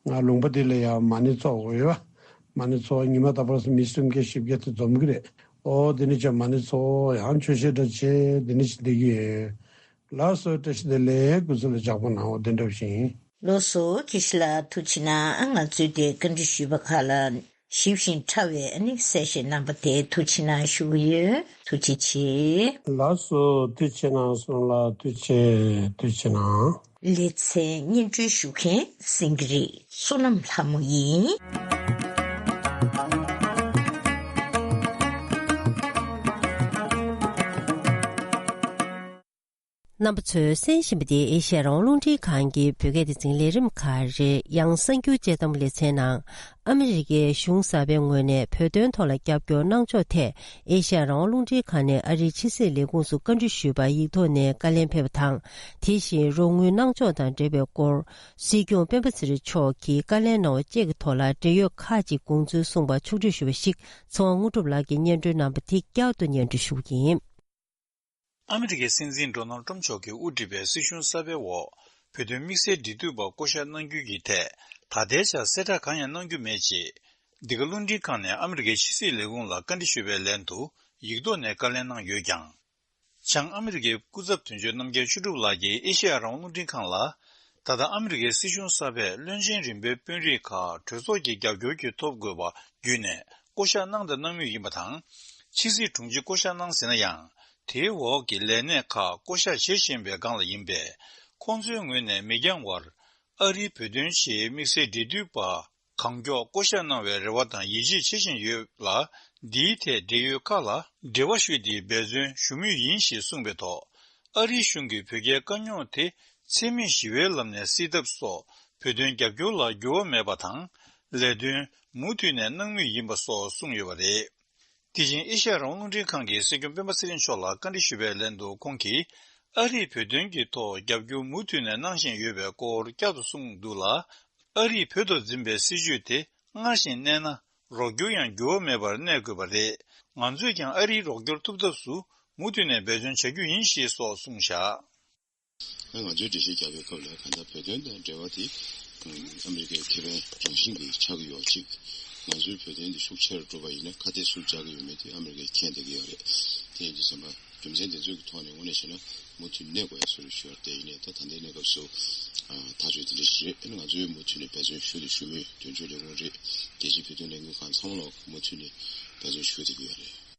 ང་ལུང་པ་དེ་ལ་ཡང་མ་ཎི་ཚོགས་དགོས་ཡོད་པ། མ་ཎི་ཚོགས། ཉི་མ་ད་བར་མི་སུམ་བརྒྱ་བཞི་བརྒྱ་དེ་འཛོམས་ཀྱི་རེད། འོ། དེ་ནས་ཀྱང་མ་ཎི་ཚོགས། ཡང་ཆོས་བཤད་འདྲ་བྱས། དེ་ནས་ཅིག་བསྡད་ཀྱི་ཡོད། ལགས་སོ། བཀྲ་ཤིས་བདེ་ལེགས། སྐུ་གཟུགས་ལ་ཇག་པོ་གནང་། འོ། དེ་འདྲ་བཞིན། ལགས་སོ། དགེ་བཤེས་ལགས་ཐུགས་རྗེ་གནང་། ང་ཚོའི་དེ་བཀའ་འདྲི་ཞུས་པ་ཁག་ལ་ཞིབ་ཅིང་ཕྲ་བའི་ཨ་ནི་གསལ་བཤད་གནང་པ་དེ་ཐུགས་རྗེ་གནང་ཞུ་གི་ཡོད། ཐུགས་རྗེ་ཆེ། ལགས་སོ། ཐུགས་རྗེ་གནང་སོང་ལགས། ཐུགས་རྗེ་ཆེ། ཐུགས་རྗེ་གནང་། ལེ་ཚན་སྙན་སྒྲོན་ཞུ་མཁན་སེང་གེ་རི་བསོད་ནམས་ལྷ་མོ་ཡིན། རྣམ་པ་ཚོས་གསན་བཞིན་པ་འདི་ཨེ་ཤ་ཡ་རང་དབང་རླུང་འཕྲིན་ཁང་གི་བོད་སྐད་སྡེ་ཚན་ལས་རིམ་ཁག་རེད། ཡང་གསར་འགྱུར་དཔྱད་གཏམ་ལེ་ཚན་ནང་། ཨ་མི་རི་ཀའི་གཞུང་གསར་པའི་ངོས་ནས་བོད་དོན་ཐོག་ལ་རྒྱབ་སྐྱོར་གནང་ཕྱོགས་ཐད་ཨེ་ཤ་ཡ་རང་དབང་རླུང་འཕྲིན་ཁང་ནས་ཨ་རིའི་ཕྱི་སྲིད་ལས་ཁུངས་སུ་བཀའ་འདྲི་ཞུས་པར་ཡིག་ཐོག་ནས་བཀའ་ལན་ཕེབས་པ་དང་། དེ་བཞིན་རོགས་དངུལ་གནང་ཕྱོགས་དང་འབྲེལ་བའི་སྐོར། སྲིད་སྐྱོང་སྤེན་པ་ཚེ་རིང་མཆོག་གིས་བཀའ་ལན་གནང་བ་བཅས་ཀྱི་ཐོག་ལ་འབྲེལ་ཡོད་ཁག་ཅིག་དགོངས་ཚུལ་གསུངས་པར་ཕྱོགས་སྒྲིག་ཞུས་པ་ཞིག་ཚེ་དབང་དངོས་གྲུབ་ལགས་ཀྱིས་སྙན་སྒྲོན་གནང་བ་དེ་བསྐྱར་དུ་སྙན་སྒྲོན་ཞུ་རྒྱུ་ཡིན། ཨ་མི་རི་ཀའི་སྲིད་འཛིན་ཌོ་ནལ་ཊམ་མཆོག་གིས་དབུ་ཁྲིད་པའི་སྲིད་གཞུང་གསར་པའི་འོག་བོད་དོན་དམིགས་བསལ་འབྲེལ་མཐུད་པ་བསྐོ་གཞག་གནང་རྒྱུ་གྱི་ཐད་ད་ལྟའི་ཆར་གསལ་བསྒྲགས་གང་ཡང་གནང་རྒྱུ་མེད་ཅེས། འདི་ག་རླུང་འཕྲིན་ཁང་ནས་ཨ་མི་རི་ཀའི་ཕྱི་སྲིད་ལས་ཁུངས་ལ་བཀའ་འདྲི་ཞུས་པའི་ལན་དུ་ཡིག་ཐོག་ནས་བཀའ་ལན་གནང་ཡོད་ཀྱང་། བྱང་ཨ་མི་རི་ཀའི་སྐུ་ཚབ་དོན་གཅོད་རྣམ་རྒྱལ་ཆོས་གྲུབ་ལགས་ཀྱིས་ཨེ་ཤེ་ཡ་རང་དབང་རླུང་འཕྲིན་ཁང་ལ། ད་ལྟ་ཨ་མི་རི་ཀའི་སྲིད་གཞུང་གསར་པས་བློན་ཆེན་རིམ་པའི་དཔོན་རིགས་ཁག་གྲོས་ཚོགས་ཀྱི་རྒྱབ་སྐྱོར་གྱི་ཐོབ་དགོས་པ་བརྒྱུད་ནས། བསྐོ་བཞག་གནང་དང་གནང་མུས་ཡིན་པ་དང་། ཕྱི་སྲིད་དྲུང་ཆེ་བསྐོ་བཞག་གནང་ཟིན་ན་ཡང་། དེའི་འོག་གི་ལས་གནས་ཁག་བསྐོ་བཞག་བྱེད་བཞིན་པའི་སྒང་ལ་ཡིན་པས། ཁོང་ཚོའི་ངོས་ནས་མི་འགྱངས་བར། ཨ་རིའི་བོད་དོན་ཆེད་དམིགས་བསལ་འབྲེལ་མཐུད་པ། གང་མགྱོགས་བསྐོ་བཞག་གནང་བའི་རེ་བ་དང་ཡིད་ཆེས་བྱེད་བཞིན་ཡོད་ལ། འདིའི་ཐད་འབྲེལ་ཡོད་ཁག་ལ་འབྲེལ་བ་ཞུས་ཏེ་འབད་བརྩོན་ཞུ་མུས་ཡིན་ཞེས་གསུངས་པའི་ཐོག་ཨ་རིའི་གཞུང་གིས་བོད་རྒྱའི་དཀའ་རྙོག་དེ་འཚེ་མེད་ཞི་བའི་ལམ་ནས་སེལ་ཐབས་སོགས་བོད་དོན་རྒྱབ་སྐྱོར་ལ་འགྱུར་བ་མེད་པ་དང་། ལས་དོན་མུ་མཐུད་ནས་གནང་མུས་ཡིན་པ་སོགས་གསུངས་ཡོད་པ་རེད། དེ་བཞིན་ཨེ་ཤ་ཡ་རང་དབང་རླུང་འཕྲིན་ཁང་གི་སྲིད་སྐྱོང་སྤེན་པ་ཚེ་རིང་མཆོག་ལ་བཀའ་འདྲི་ཞུས་པའི་ལན་དུ། ཁོང་གིས་ཨ་རིས་བོད་དོན་གྱི་ཐོག་རྒྱབ་སྐྱོར་མུ་མཐུད་ནས་གནང་བཞིན་ཡོད་པའི་སྐོར་བསྐྱར་དུ་གསུངས་འདུག་ལ། ཨ་རིས་བོད་ཐོག་འཛིན་པའི་སྲིད་བྱུས་དེ་སྔར་བཞིན་གནས་ན། རོགས་སྐྱོར་ཡང་འགྱུར་བ་མེད་པར་གནས་དགོས་པ་རེད། ང་ཚོས་ཀྱང་ཨ་རིའི་རོགས་སྐྱོར་ཐུབ་ཐབས་སུ་མུ་མཐུད་ནས་འབད་བརྩོན་བྱ་རྒྱུ་ཡིན་ཞེས་སོགས་གསུངས་བཞག་ང་ཚོས་འགྲེལ་བཤད་རྒྱག་པའི་སྐབས་ལ་གང་ལྟར་བོད་དོན་དང་འབྲེལ་བ་དེ་ཨ་མི་རི་ཀའི་ཁེ་ཕན་རང་བཞིན་གྱིས་ཆགས་ཀྱི་ཡོད་ཅིག་ང་ཚོའི་བོད་དོན་འདི་ཤུགས་ཆེ་རུ་འགྲོ་བ་ཡིན་ན་ཁ་གཏད་སུ་འཇགས་ཀྱི་ཡོད་མེད་དེ་ཨ་མི་རི་ཀས་མཁྱེན་བསྡད་ཀྱི་ཡོད་རེད། དེ་ཡིན་དུས་ཙམ་པ་རྒྱུ་མཚན་དེ་ཚོའི་ཐོག་ནས་དངོས་གནས་བྱས་ན་མུ་མཐུད་གནས་དགོས་ཡ་བཟོ་འདྲ་ཞིག་ཡོད་རེད། དེ་ཡིན་ནའི་ད་ད་ལྟའི་གནས་སྐབས་སུ་ཨ་ཐག་གཅོད་དེ་འདྲ་ཞིག་རེད། ཨ་ནི་ང་ཚོས་མུ་མཐུད་ནས་འབད་བརྩོན་ཞུ་དང་ཞུ་མུས་དོན་གཅོད་ལས་ཁུངས་རེད། རྒྱལ་སྤྱིའི་བོད་དོན་ལས་འགུལ་ཁང་ཚང་མ་ལ་མུ་མཐུད་ནས་འབད་བརྩོན་ཞུ་བསྡད་ཀྱི་ཡོད་རེད།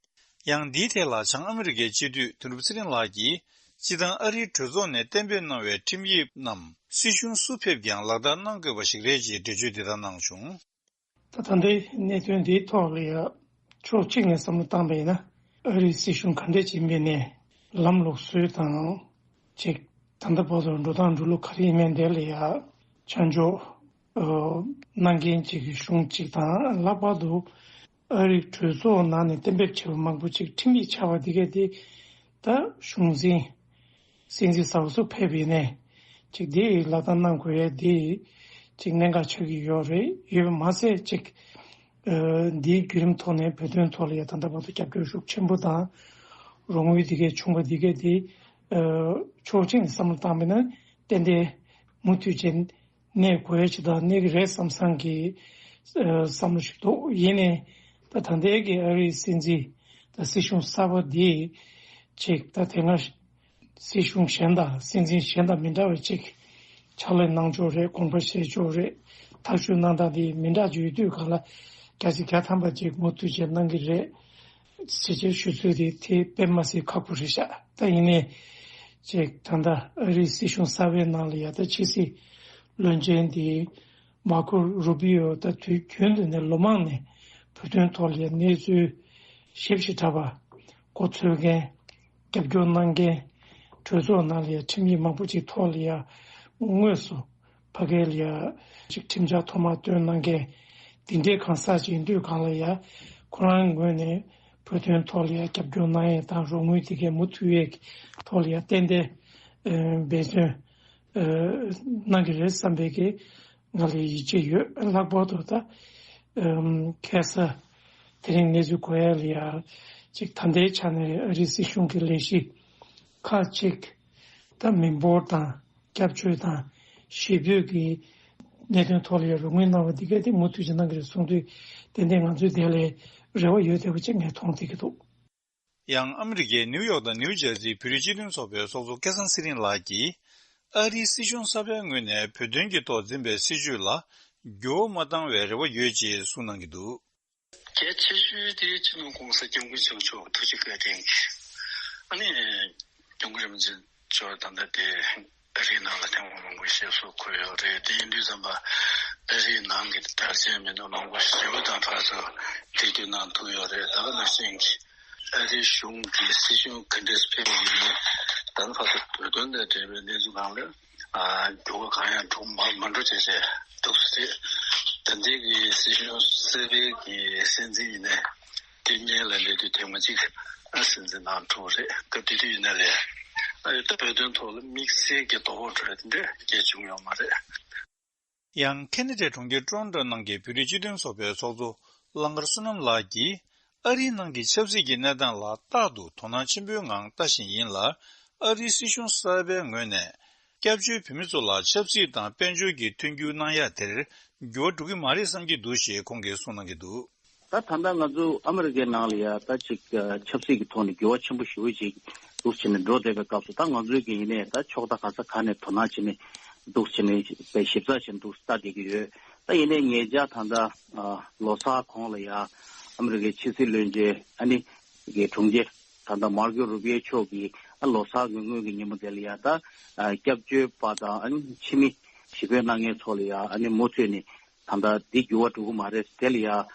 ཡང་འདིའི་ཐད་ལ་བྱང་ཨ་མི་རི་ཀའི་སྤྱི་འཐུས་དོན་གྲུབ་ཚེ་རིང་ལགས་ཀྱིས། སྤྱིར་བཏང་ཨ་རིའི་གྲོས་ཚོགས་ནས་གཏན་འབེབས་གནང་བའི་ཁྲིམས་ཡིག་རྣམས་སྲིད་གཞུང་སུ་ཕེབས་ཀྱང་ལག་བསྟར་གནང་དགོས་པ་ཞིག་རེད་ཅེས་འགྲེལ་བརྗོད་འདི་ལྟར་གནང་བྱུང་། ད་ད་ལྟའི་གནད་དོན་འདིའི་ཐོག་ལ་ཡང་ཕྱོགས་གཅིག་ནས་བསམ་བློ་བཏང་པ་ཡིན་ན། ཨ་རིའི་སྲིད་གཞུང་ག་འདྲས་ཅིག་ཡིན་པའི་ནས་ལམ་ལུགས་སྲོལ་དང་ཅིག་ད་ལྟ་བར་དུ་འགྲོ་སྟངས་འགྲོ་ལུགས་ག་རེ་ཡིན་མིན་དེ་ལ་ཡང་ཆ་འཇོག་གནང་མཁན་ཅིག་གི་གཞུང་གཅིག་དང་། ལྷག་པར་དུ་ཨ་རིའི་གྲོས་ཚོགས་ནང་ནས་གཏན་འབེབས་བྱས་པ་མང་པོ་ཅིག་ཁྲིམས་ཡིག་ཆགས་པ་འདི་གས་དེ་ད་གཞུང་འཛིན་སྲིད་འཛིན་ཟུར་པ་ཚོ་ཕེབས་པ་ཡིན་ནའི་ཅིག་དེ་ལག་བསྟར་གནང་དགོས་ཡས་དེ་ཅིག་གནད་འགག་ཆགས་ཀྱི་ཡོད་རེད། ཡོད་པ་མ་ཟད་ཅིག་འདིའི་བརྒྱུད་རིམ་ཐོག་ནས་བོད་དོན་ཐོག་ལ་ཡང་ད་ལྟ་བར་དུ་རྒྱབ་སྐྱོར་ཤུགས་ཆེན་པོ་དང་རོགས་དངུལ་འདི་གས་བྱུང་བ་འདི་གས་དེ་ཕྱོགས་གཅིག་ནས་བསམ་བློ་བཏང་པ་ཡིན་ན་ཏན་ཏན་མུ་མཐུད་བྱས་གནས་དགོས་ཡ་ཅིག་དང་གནས་ཀྱི་རེད་བསམ་བསམ་གྱི་ཨ་བསམ་བློ་ཞིག་འདུག་ཡིན་ནའི་ད་ད་ལྟའི་གི་ཨ་རིའི་སྲིད་འཛིན་དང་སྲིད་གཞུང་གསར་པ་འདི་ཅིག་ད་དེ་སྔ་སྲིད་གཞུང་གཞན་དང་སྲིད་འཛིན་གཞན་དང་མི་འདྲ་བ་ཅིག་ཕྱག་ལས་གནང་ཕྱོགས་རེད། དགོངས་པ་བཞེས་ཕྱོགས་རེད། ཐག་གཅོད་གནང་སྟངས་འདི་མི་འདྲ་ཅིག་ཡོད་དུས་གང་ལ་བརྒྱ་ཆ་བརྒྱ་ཐམ་པ་ཅིག་མུ་མཐུད་བྱས་གནང་གི་རེད། ཅེས་བྱས་ཞུ་ཚུལ་དེ་དེ་དཔེ་མ་སྲིད་ཁག་པོ་རེད་ཤག་ད་ཡིན་ནའི་ཅིག་ད་ལྟ་ཨ་རིའི་སྲིད་གཞུང་གསར་པའི་ནང་ལ་ཡ་ད་ཕྱི་སྲིད་བློན་ཆེན་དེ་མར་ཀོ་རུ་པི་ཨོ་ད་དུས་རྒྱུན་དུ་ནས་ལོ་མང་ནས་བོད་དོན་ཐོག་ལ་ཡ་གནས་ཚུལ་ཞིབ་ཞིབ་ཕྲ་བ་མགོ་འཚོས་མཁན། རྒྱབ་སྐྱོར་གནང་མཁན། གྲོས་ཚོགས་ནང་ལ་ཡ་ཁྲིམས་ཡིག་མང་པོ་ཅིག་ཐོག་ལ་ཡ་དངོས་སུ་ཕ་གིར་ལ་ཡ་ཅིག་ཁྲིམས་འཆར་ཐོག་མར་བཏོན་གནང་མཁན། འདི་འདྲའི་གང་ཟག་ཅིག་ཡིན་དུས་གང་ལ་ཡ་ཁོ་རང་ངོས་ནས་བོད་དོན་ཐོག་ལ་ཡ་རྒྱབ་སྐྱོར་གནང་ཡས་དང་རོགས་དངུལ་དེ་གའི་མུ་མཐུད་ཡས་ཀྱི་ཐོག་ལ་ཡ་ཏན་ཏན་ཨ་འབད་བརྩོན་ཨ་གནང་གི་རེད་བསམ་པའི་གི་ང་ལ་ཡིད་ཆེས་ཡོད། ལྷག་པར་དུ་ད་ཨ་ཁ་སང་དེ་རིང་གནས་ཚུལ་གོ་ཡ་ལ་ཡ་ཅིག་ད་ལྟའི་ཆ་ནས་ཨ་རིའི་སྲིད་གཞུང་གི་ལས་གཞི་ཁག་ཅིག་ད་མི་འབོར་དང་། སྐྱབས་བཅོལ་དང་ཞི་བོད་ཀྱི་གནད་དོན་ཐོག་ལ་ཡང་རོགས་དངུལ་གནང་བ་འདི་ག་དེ་མུ་མཐུད་ཀྱིས་གནང་གི་རེད་གསུངས་དུས། ཏན་ཏན་ང་ཚོས་དེ་ལ་རེ་བ་ཡོད་བསྡད་པ་ཅིག་ངས་མཐོང་བསྡད་ཀྱི་འདུག་ཡང་ཨ་མི་རི་ཀའི་ནིའུ་ཡོག་དང་ནིའུ་ཇར་སིའི་བོད་རིགས་སྤྱི་མཐུན་ཚོགས་པའི་ཚོགས་གཙོ་སྐལ་བཟང་ཚེ་རིང་ལགས་ཀྱིས། ཨ་རིའི་སྲིད་གཞུང་གསར་པའི་ངོས་ནས་བོད་དོན་གྱི་ཐོག་འཛིན་པའི་སྲིད་བྱུས་ལ་འགྱུར་བ་མ་བཏང་བའི་རེ་བ་ཡོད་ཅེས་གསུངས་གནང་གི་འདུག་གལ་ཆེ་ཤོས་དེ་སྤྱི་ནོར་༸གོང་ས་༸སྐྱབས་མགོན་ཆེན་པོ་མཆོག་ཐུགས་རྗེ་བཀའ་དྲིན་གྱིས། ཨ་ནི་༸སྐྱབས་མགོན་རིན་པོ་ཆེ་མཆོག་ད་ལྟ་དེ་ཨ་རིའི་ནང་ལ་ཐེངས་མང་པོ་ཞབས་སོར་འཁོད་ཡོད་རེད། དེ་ཡིན་དུས་ཙམ་པ་ཨ་རིའི་ནང་གི་དར་ཆེན་མི་སྣ་མང་པོ་ཞེ་པོ་དང་ཕར་ཚུར་འབྲེལ་མཐུད་གནང་ཐུབ་ཡོད་རེད། ད་ག་ནང་བཞིན་གྱི་ཨ་རིའི་གཞུང་གི་སྲིད་གཞུང་ག་འདྲས་ཕེབས་ཡིན་ནའི་ད་ནི་ཕར་ཚུར་བོད་དོན་དང་འབྲེལ་བའི་གནས་ཚུལ་སྒང་ལ། ཨ་འགྱུར་བ་གང་ཡང་འགྲོ་མ་མ་འགྲོ་བྱས་བྱས་འདུག་སེ་རེད། ད་ལྟའི་གི་སྲིད་གཞུང་གསར་པའི་གི་སྲིད་འཛིན་ཡིན་ནའི་དེ་སྔོན་ལ་སླེབས་དུས་ཐེངས་མ་གཅིག་ཨ་སྲིད་འཛིན་གནང་གྲུབ་རེད། སྐབས་དེ་དུས་ཡིན་ན་ལས་ཨ་ད་བོད་དོན་ཐོག་ལ་དམིགས་བསལ་གྱི་དོ་ཕོག་འགྲོ་ཡ་དེ་འདྲ་སྐྱེས་བྱུང་ཡོད་མ་རེད། ཡང་ཁེ་ན་ཌའི་གྲོང་ཁྱེར་ཊོ་རོན་ཊོ་ནང་གི་བོད་རིགས་སྤྱི་མཐུན་ཚོགས་པའི་ཚོགས་གཙོ་གླང་དཀར་བསོད་ནམས་ལགས་ཀྱིས། ཨ་རིའི་ནང་གི་ཆབ་སྲིད་ཀྱི་གནས་སྟངས་ལ་རྟག་ཏུ་དོ་སྣང་ཆེན་པོའི་ངང་ལྟ་བཞིན་ཡིན་ལ། ཨ་རིའི་སྲིད་གཞུང་གསར་པའི་ངོས་ནས། སྐྱབས་བཅོལ་བོད་མི་ཚོ་ལ་ཆབ་སྲིད་དང་དཔལ་འབྱོར་གྱི་མཐུན་འགྱུར་གནང་ཡ་དེར་འགྱུར་བ་འགྲོ་གི་མ་རེད་བསམ་གྱི་འདུག་ཞེས་ཁོང་གིས་གསུངས་གནང་གི་འདུག་ད་ད་ལྟ་ང་ཚོ་ཨ་མི་རི་ཀའི་ནང་ལ་ཡ་ད་ཅིག་ཆབ་སྲིད་ཀྱི་ཐོག་ནས་འགྱུར་བ་ཆེན་པོ་ཞེ་པོ་ཅིག་འདུག་བྱས་ནས་འགྲོ་བསྡད་པའི་སྐབས་སུ། ད་ང་ཚོའི་གི་ཡིན་ནའི་ད་ཕྱོགས་མཐའ་ག་ས་ག་ནས་དོ་སྣང་བྱས་ནས་འདུག་བྱས་ནས་དཔེ་ཞིབ་ཚགས་བྱས་ནས་འདུག་ལྟ་བསྡད་ཀྱི་ཡོད། ད་ཡིན་ནའི་ཉེ་ཆར་ད་ལྟ་ལོ་གསར་གོང་ལ་ཡ་ ཨ་མི་རི་ཀའི་ཕྱི་སྲིད་བློན་ཆེན་ཨ་ནི་གི་དྲུང་ཆེ་ད་ལྟ་མར་ཀོ་རུ་པི་ཨོ་མཆོག་གིས་ཨ་ལོ་གསར་གི་སྔོན་གྱི་ཉིན་མོ་དེ་ལ་ཡ་ད་ཨ་སྐྱབས་བཅོལ་བ་དང་ཨ་ནི་ཕྱི་མི་ཞི་བའི་གནང་མཁན་ཚོ་ལ་ཡ་ཨ་ནི་མུ་མཐུད་ནས་ད་ལྟ་འདི་འགྱུར་བ་འགྲོ་གི་མ་རེད། དེ་ལ་ཡ་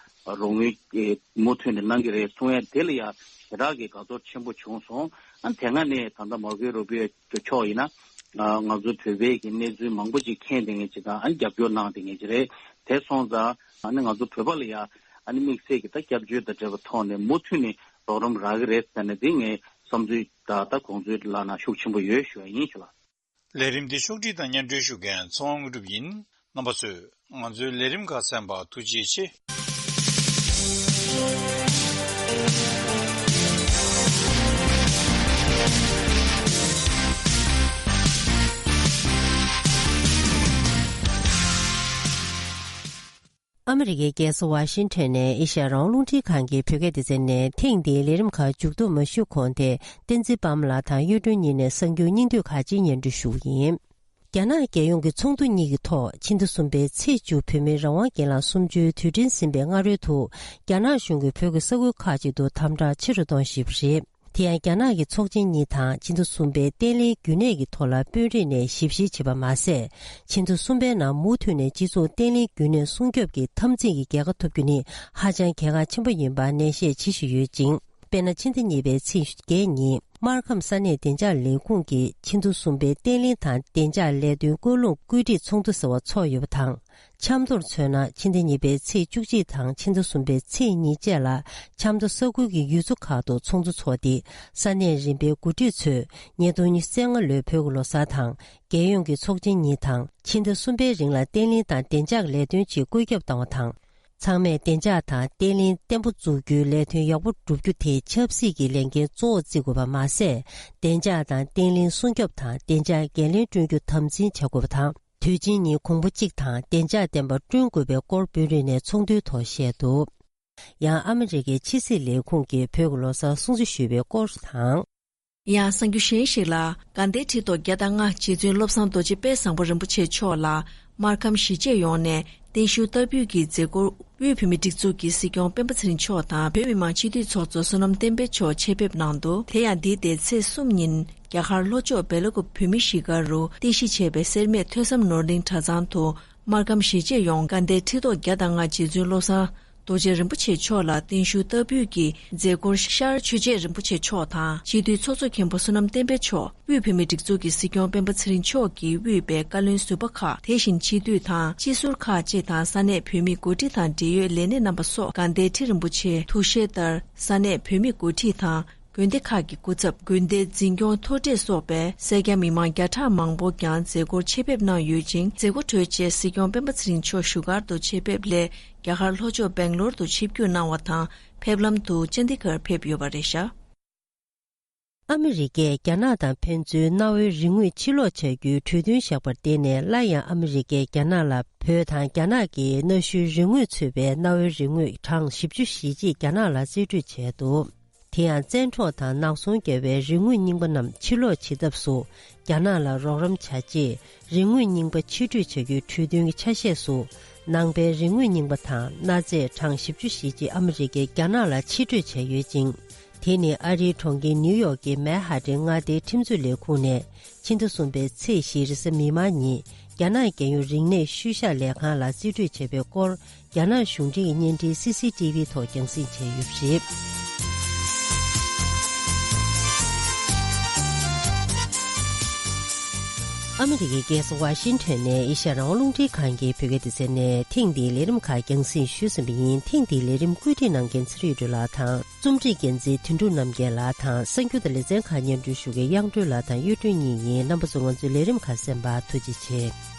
རོགས་དངུལ་མུ་མཐུད་ནས་གནང་གི་རེད་གསུང་ཡ་དེ་ལ་ཡ་ཞེ་དྲག་གི་དགའ་ཚོར་ཆེན་པོ་བྱུང་སོང་། ཨ་དེ་སྔ་ནས་ད་ལྟ་མར་ཀོ་རུ་པི་ཨོ་མཆོག་ཡིན་ན་ང་ཚོ་བོད་པའི་གི་གནས་ཚུལ་མང་པོ་ཅིག་མཁྱེན་བསྡད་མཁན་ཅིག་དང་ཨ་ནི་རྒྱབ་སྐྱོར་གནང་བསྡད་མཁན་ཅིག་རེད། དེ་སོང་ཙང་ཨ་ནི་ང་ཚོ་བོད་པ་ལ་ཡ་ཨ་ནི་དམིགས་བསལ་གྱི་ད་སྐྱབས་བཅོལ་དང་འབྲེལ་བའི་ཐོག་ནས་མུ་མཐུད་ནས་རོགས་རམ་རག་གི་རེད་ཟེར་ནས་འདི་ངའི་བསམ་ཚུལ་ད་ད་དགོངས་ཚུལ་ལ་ན་ཤུགས་ཆེན་པོ་ཡོད་ཞུ་བ་ཡིན་ཞུ་ལ། ལས་རིམ་འདི་ཕྱོགས་སྒྲིག་དང་སྙན་སྒྲོན་ཞུ་མཁན་ཚོང་དངོས་གྲུབ་ཡིན། རྣམ་པ་ཚོས་ང་ཚོའི་ལས་རིམ་ཁག་གསན་པར་ཐུགས་རྗེ་ཆེ། ཨ་མི་རི་ཀའི་རྒྱལ་ས་ཝ་ཤིང་ཊོན་ནས་ཨེ་ཤ་ཡ་རང་དབང་རླུང་འཕྲིན་ཁང་གི་བོད་སྐད་སྡེ་ཚན་ནས་ཐེངས་འདིའི་ལས་རིམ་ཁག་མཇུག་བསྡོམས་མ་ཞུ་གོང་དེ་བསྟན་འཛིན་པདྨ་ལགས་དང་གཡུ་སྒྲོན་གཉིས་ནས་གསར་འགྱུར་སྙིང་བསྡུས་ཁག་ཅིག་སྙན་སྒྲོན་ཞུ་གི་ཡིན། རྒྱ་ནག་རྒྱལ་ཡོངས་ཀྱི་ཚོགས་འདུ་གཉིས་ཀྱི་ཐོག་ཕྱི་ཟླ་གསུམ་པའི་ཚེས་བཅུ་བོད་མིའི་རང་དབང་སྒེར་ལངས་གསུམ་བཅུའི་དུས་དྲན་ཟིན་པའི་སྔ་རོལ་དུ་རྒྱ་ནག་གཞུང་གིས་བོད་ཀྱི་ས་ཁུལ་ཁག་ཅིག་ཏུ་དམ་དྲག་ཆེ་རུ་གཏོང་བཞིན་པ་རེད། དེ་ཡང་རྒྱ་ནག་གི་ཚོགས་ཆེན་གཉིས་དང་ཕྱི་ཟླ་གསུམ་པའི་བརྟན་ལྷིང་རྒྱུན་གནས་ཀྱི་ཐོག་ལ་དཔོན་རིགས་ནས་ཞིབ་བཤེར་བྱས་པ་མ་ཟད། ཕྱི་ཟླ་གསུམ་པའི་ནང་མུ་མཐུད་ནས་སྤྱི་ཚོགས་བརྟན་ལྷིང་རྒྱུན་གནས་སྲུང་སྐྱོབ་ཀྱི་འཐབ་འཛིང་གི་རྒྱལ་ཁ་ཐོབ་རྒྱུ་ནི་ཧ་ཅང་གལ་འགངས་ཆེན་པོ་ཡིན་པ་ནན་བཤད་བྱེད་བཞིན་ཡོད་ཅིང་། དཔེར་ན། ཕྱི་ཟླ་གཉིས་པའི་ཚེས་བརྒྱད་ཉིན་སྨར་ཁམས་ས་གནས་བདེ་འཇགས་ལས་ཁུངས་ཀྱིས་ཕྱི་ཟླ་གསུམ་པའི་བརྟན་ལྷིང་དང་བདེ་འཇགས་ལས་དོན་སྐུལ་སློང་བཀོད་སྒྲིག་ཚོགས་འདུ་ཟེར་བ་ཚོགས་ཡོད་པ་དང་། ཆབ་མདོར་མཚོན་ན། ཕྱི་ཟླ་གཉིས་པའི་ཚེས་བཅུ་གཅིག་དང་ཕྱི་ཟླ་གསུམ་པའི་ཚེས་གཉིས་བཅས་ལ་ཆབ་མདོ་ས་ཁུལ་གྱི་ཡུལ་ཚོ་ཁག་ཏུ་ཚོགས་འདུ་འཚོགས་ཏེ། ས་གནས་རིམ་པའི་འགོ་ཁྲིད་ཚོས་ཉིས་སྟོང་ཉི་ཤུ་རྩ་ལྔ་ལོའི་བོད་ཀྱི་ལོ་གསར་དང་། རྒྱལ་ཡོངས་ཀྱི་ཚོགས་ཆེན་གཉིས་དང་། ཕྱི་ཟླ་གསུམ་པའི་རིང་ལ་བརྟན་ལྷིང་དང་བདེ་འཇགས་ལས་དོན་ཆེད་བཀོད་ཁྱབ་བཏང་བ་དང་། ཚང་མས་བདེ་འཇགས་དང་བརྟན་ལྷིང་བརྟན་པོ་འཛུགས་རྒྱུའི་ལས་དོན་ཡག་པོ་བསྒྲུབ་རྒྱུ་དེ་ཆབ་སྲིད་ཀྱི་ལས་འགན་གཙོ་བོར་བརྩི་དགོས་པ་མ་ཟད། བདེ་འཇགས་དང་བརྟན་ལྷིང་སྲུང་སྐྱོབ་དང་བདེ་འཇགས་འགན་ལེན་བསྐྲུན་རྒྱུ་དམ་འཛིན་བྱ་དགོས་པ་དང་། དུས་ཆེན་ཉིན་གོང་བུ་གཅིག་དང་བདེ་འཇགས་ལྡན་པ་བསྐྲུན་དགོས་པའི་སྐོར་དཔོན་རིགས་ནས་ཚོགས་འདུའི་ཐོག་བཤད་འདུག། ཡང་ཨ་མི་རི་ཀའི་ཕྱི་སྲིད་ལས་ཁུངས་ཀྱིས་བོད་ཀྱི་ལོ་གསར་སྲུང་བརྩི་ཞུས་པའི་སྐོར་དང་། ཡང་གསར་འགྱུར་གཞན་ཞིག་ལ། དགའ་ལྡན་ཁྲི་ཐོག་བརྒྱ་དང་ལྔ་རྗེ་བཙུན་བློ་བཟང་རྡོ་རྗེ་དཔལ་བཟང་པོ་རིན་པོ་ཆེ་མཆོག་ལ་སྨར་ཁམས་གཞིས་བྱེས་ཡོངས་ནས་བརྟན་བཞུགས་བསྟར་འབུལ་གྱི་མཛད་སྒོར་དབུས་བོད་མིའི་སྒྲིག་འཛུགས་ཀྱི་སྲིད་སྐྱོང་སྤེན་པ་ཚེ་རིང་མཆོག་དང་བོད་མི་མང་སྤྱི་འཐུས་ཚོགས་གཙོ་བསོད་ནམས་བསྟན་འཕེལ་མཆོག་ཆེད་ཕེབས་གནང་འདུག། དེ་ཡང་འདིའི་ཟླའི་ཚེས་གསུམ་ཉིན་རྒྱ་གར་ལྷོ་ཕྱོགས་སྦེལ་ཀོབ་བོད་མིའི་གཞིས་སྒར་རུ་རྟེན་གཞི་བྱས་པའི་སེར་སྨད་ཐོས་བསམ་ནོར་གླིང་གྲྭ་ཚང་དུ། སྨར་ཁམས་གཞིས་བྱེས་ཡོངས་དགའ་ལྡན་ཁྲི་ཐོག་བརྒྱ་དང་ལྔ་རྗེ་བཙུན་བློ་བཟང་རྡོ་རྗེ་རིན་པོ་ཆེ་མཆོག་ལ་བརྟན་བཞུགས་བསྟར་འབུལ་གྱི་མཛད་སྒོར་ཤར་ཆོས་རྗེ་རིན་པོ་ཆེ་མཆོག་དང་སྤྱི་འཐུས་ཚོགས་གཙོ་མཁན་པོ་བསོད་ནམས་བསྟན་འཕེལ་མཆོག། དབུས་བོད་མིའི་སྒྲིག་འཛུགས་ཀྱི་སྲིད་སྐྱོང་སྤེན་པ་ཚེ་རིང་མཆོག་གིས་དབུས་པའི་བཀའ་བློན་ཟུར་པ་ཁག། དེ་བཞིན་སྤྱི་འཐུས་དང་སྤྱི་ཟུར་ཁག་བཅས་དང་ས་གནས་བོད་མིའི་འགོ་ཁྲིད་དང་འབྲེལ་ཡོད་ལས་སྣེ་རྣམ་པ་སོགས་དགའ་ལྡན་ཁྲི་རིན་པོ་ཆེའི་ཐུགས་བཞེད་ལྟར་ས་གནས་བོད་མིའི་འགོ་ཁྲིད་དང་། དགོན་སྡེ་ཁག་གི་སྐུ་ཚབ། དགོན་སྡེའི་འཛིན་སྐྱོང་མཐོ་གྲས་སོགས་པའི་སེར་སྐྱ་མི་མང་བརྒྱ་ཕྲག་མང་པོ་ཀྱང་མཛད་སྒོར་ཆེད་ཕེབས་གནང་ཡོད་ཅིང་། མཛད་སྒོ་གྲོལ་རྗེས་སྲིད་སྐྱོང་སྤེན་པ་ཚེ་རིང་མཆོག་བཞུགས་སྒར་དུ་ཆེད་ཕེབས་སླད་རྒྱ་གར་ལྷོ་ཕྱོགས་སྦེང་ལོར་དུ་ཆིབས་བསྒྱུར་གནང་བ་དང་། ཕེབས་ལམ་དུ་ཅན་དི་གྷར་ཕེབས་ཡོད་པ་རེད་བཞག། ཨ་མི་རི་ཀས་རྒྱ་ནག་དང་ཕན་ཚུན་གནའ་བོའི་རིག་དངོས་ཕྱིར་སློག་བྱ་རྒྱུའི་གྲོས་མཐུན་བཞག་པར་བརྟེན་ནས། སླར་ཡང་ཨ་མི་རི་ཀས་རྒྱ་ནག་ལ་བོད་དང་རྒྱ་ནག་གི་གནའ་ཤུལ་རིག་དངོས་ཚུད་པའི་གནའ་བོའི་རིག་དངོས་གྲངས་བཞི་བཅུ་ཞེ་གཅིག་རྒྱ་ནག་ལ་རྩིས་སྤྲོད་བྱས་འདུག། དེ་ཡང་བཙན་འཕྲོག་དང་ནག་ཚོང་རྒྱབ་པའི་རིག་དངོས་རྙིང་པ་རྣམས་ཕྱིར་སློག་བྱེད་ཐབས་སུ་རྒྱ་ནག་ལ་རོགས་རམ་བྱ་ཆེད། རིག་དངོས་རྙིང་པ་ཕྱིར་སྤྲོད་བྱ་རྒྱུའི་གྲོས་མཐུན་གྱི་ཆ་ཤས་སུ། ནང་པའི་རིག་དངོས་རྙིང་པ་དང་གནའ་རྫས་གྲངས་བཞི་བཅུ་ཞེ་གཅིག་ཨ་མི་རི་ཀས་རྒྱ་ནག་ལ་ཕྱིར་སྤྲོད་བྱས་ཡོད་ཅིང་། དེ་ནི་ཨ་རིའི་གྲོང་ཁྱེར་ནིའུ་ཡོག་གི་མན་ཧ་ཏན་མངའ་སྡེའི་ཁྲིམས་རྩོད་ལས་ཁུངས་ནས་ཕྱི་ཟླ་གསུམ་པའི་ཚེས་བཞི་རེས་གཟའ་མིག་དམར་ཉིན་རྒྱ་ནག་རྒྱལ་ཡོངས་རིག་གནས་ཤུལ་བཞག་ལས་ཁང་ལ་རྩིས་སྤྲོད་བྱས་པའི་སྐོར། རྒྱ་ནག་གཞུང་འབྲེལ་གྱི་བརྙན་འཕྲིན་སི་སི་ཊི་ཝི་ཐོག་རྒྱང་སྲིང་བྱས་ཡོད་པ་རེད། ཨ་མི་རི་ཀའི་རྒྱལ་ས་ཝ་ཤིང་ཊོན་ནས་ཨེ་ཤ་ཡ་རང་དབང་རླུང་འཕྲིན་ཁང་གི་བོད་སྐད་སྡེ་ཚན་ནས་ཐེངས་འདིའི་ལས་རིམ་ཁག་རྒྱང་སྲིང་ཞུས་ཟིན་པ་ཡིན། ཐེངས་འདིའི་ལས་རིམ་བཀོད་སྒྲིག་གནང་མཁན་ཚེ་རིང་སྒྲོལ་ལགས་དང་། རྩོམ་སྒྲིག་འགན་འཛིན་དོན་གྲུབ་རྣམ་རྒྱལ་ལགས་དང་། གསར་འགྱུར་དང་ལེ་ཚན་ཁག་སྙན་སྒྲོན་ཞུ་མཁན་གཡང་སྒྲོན་ལགས་དང་གཡུ་སྒྲོན་གཉིས་ཡིན། རྣམ་པ་ཚོ་ང་ཚོའི་ལས་རིམ་ཁག་གསན་པར་ཐུགས་རྗེ་ཆེ།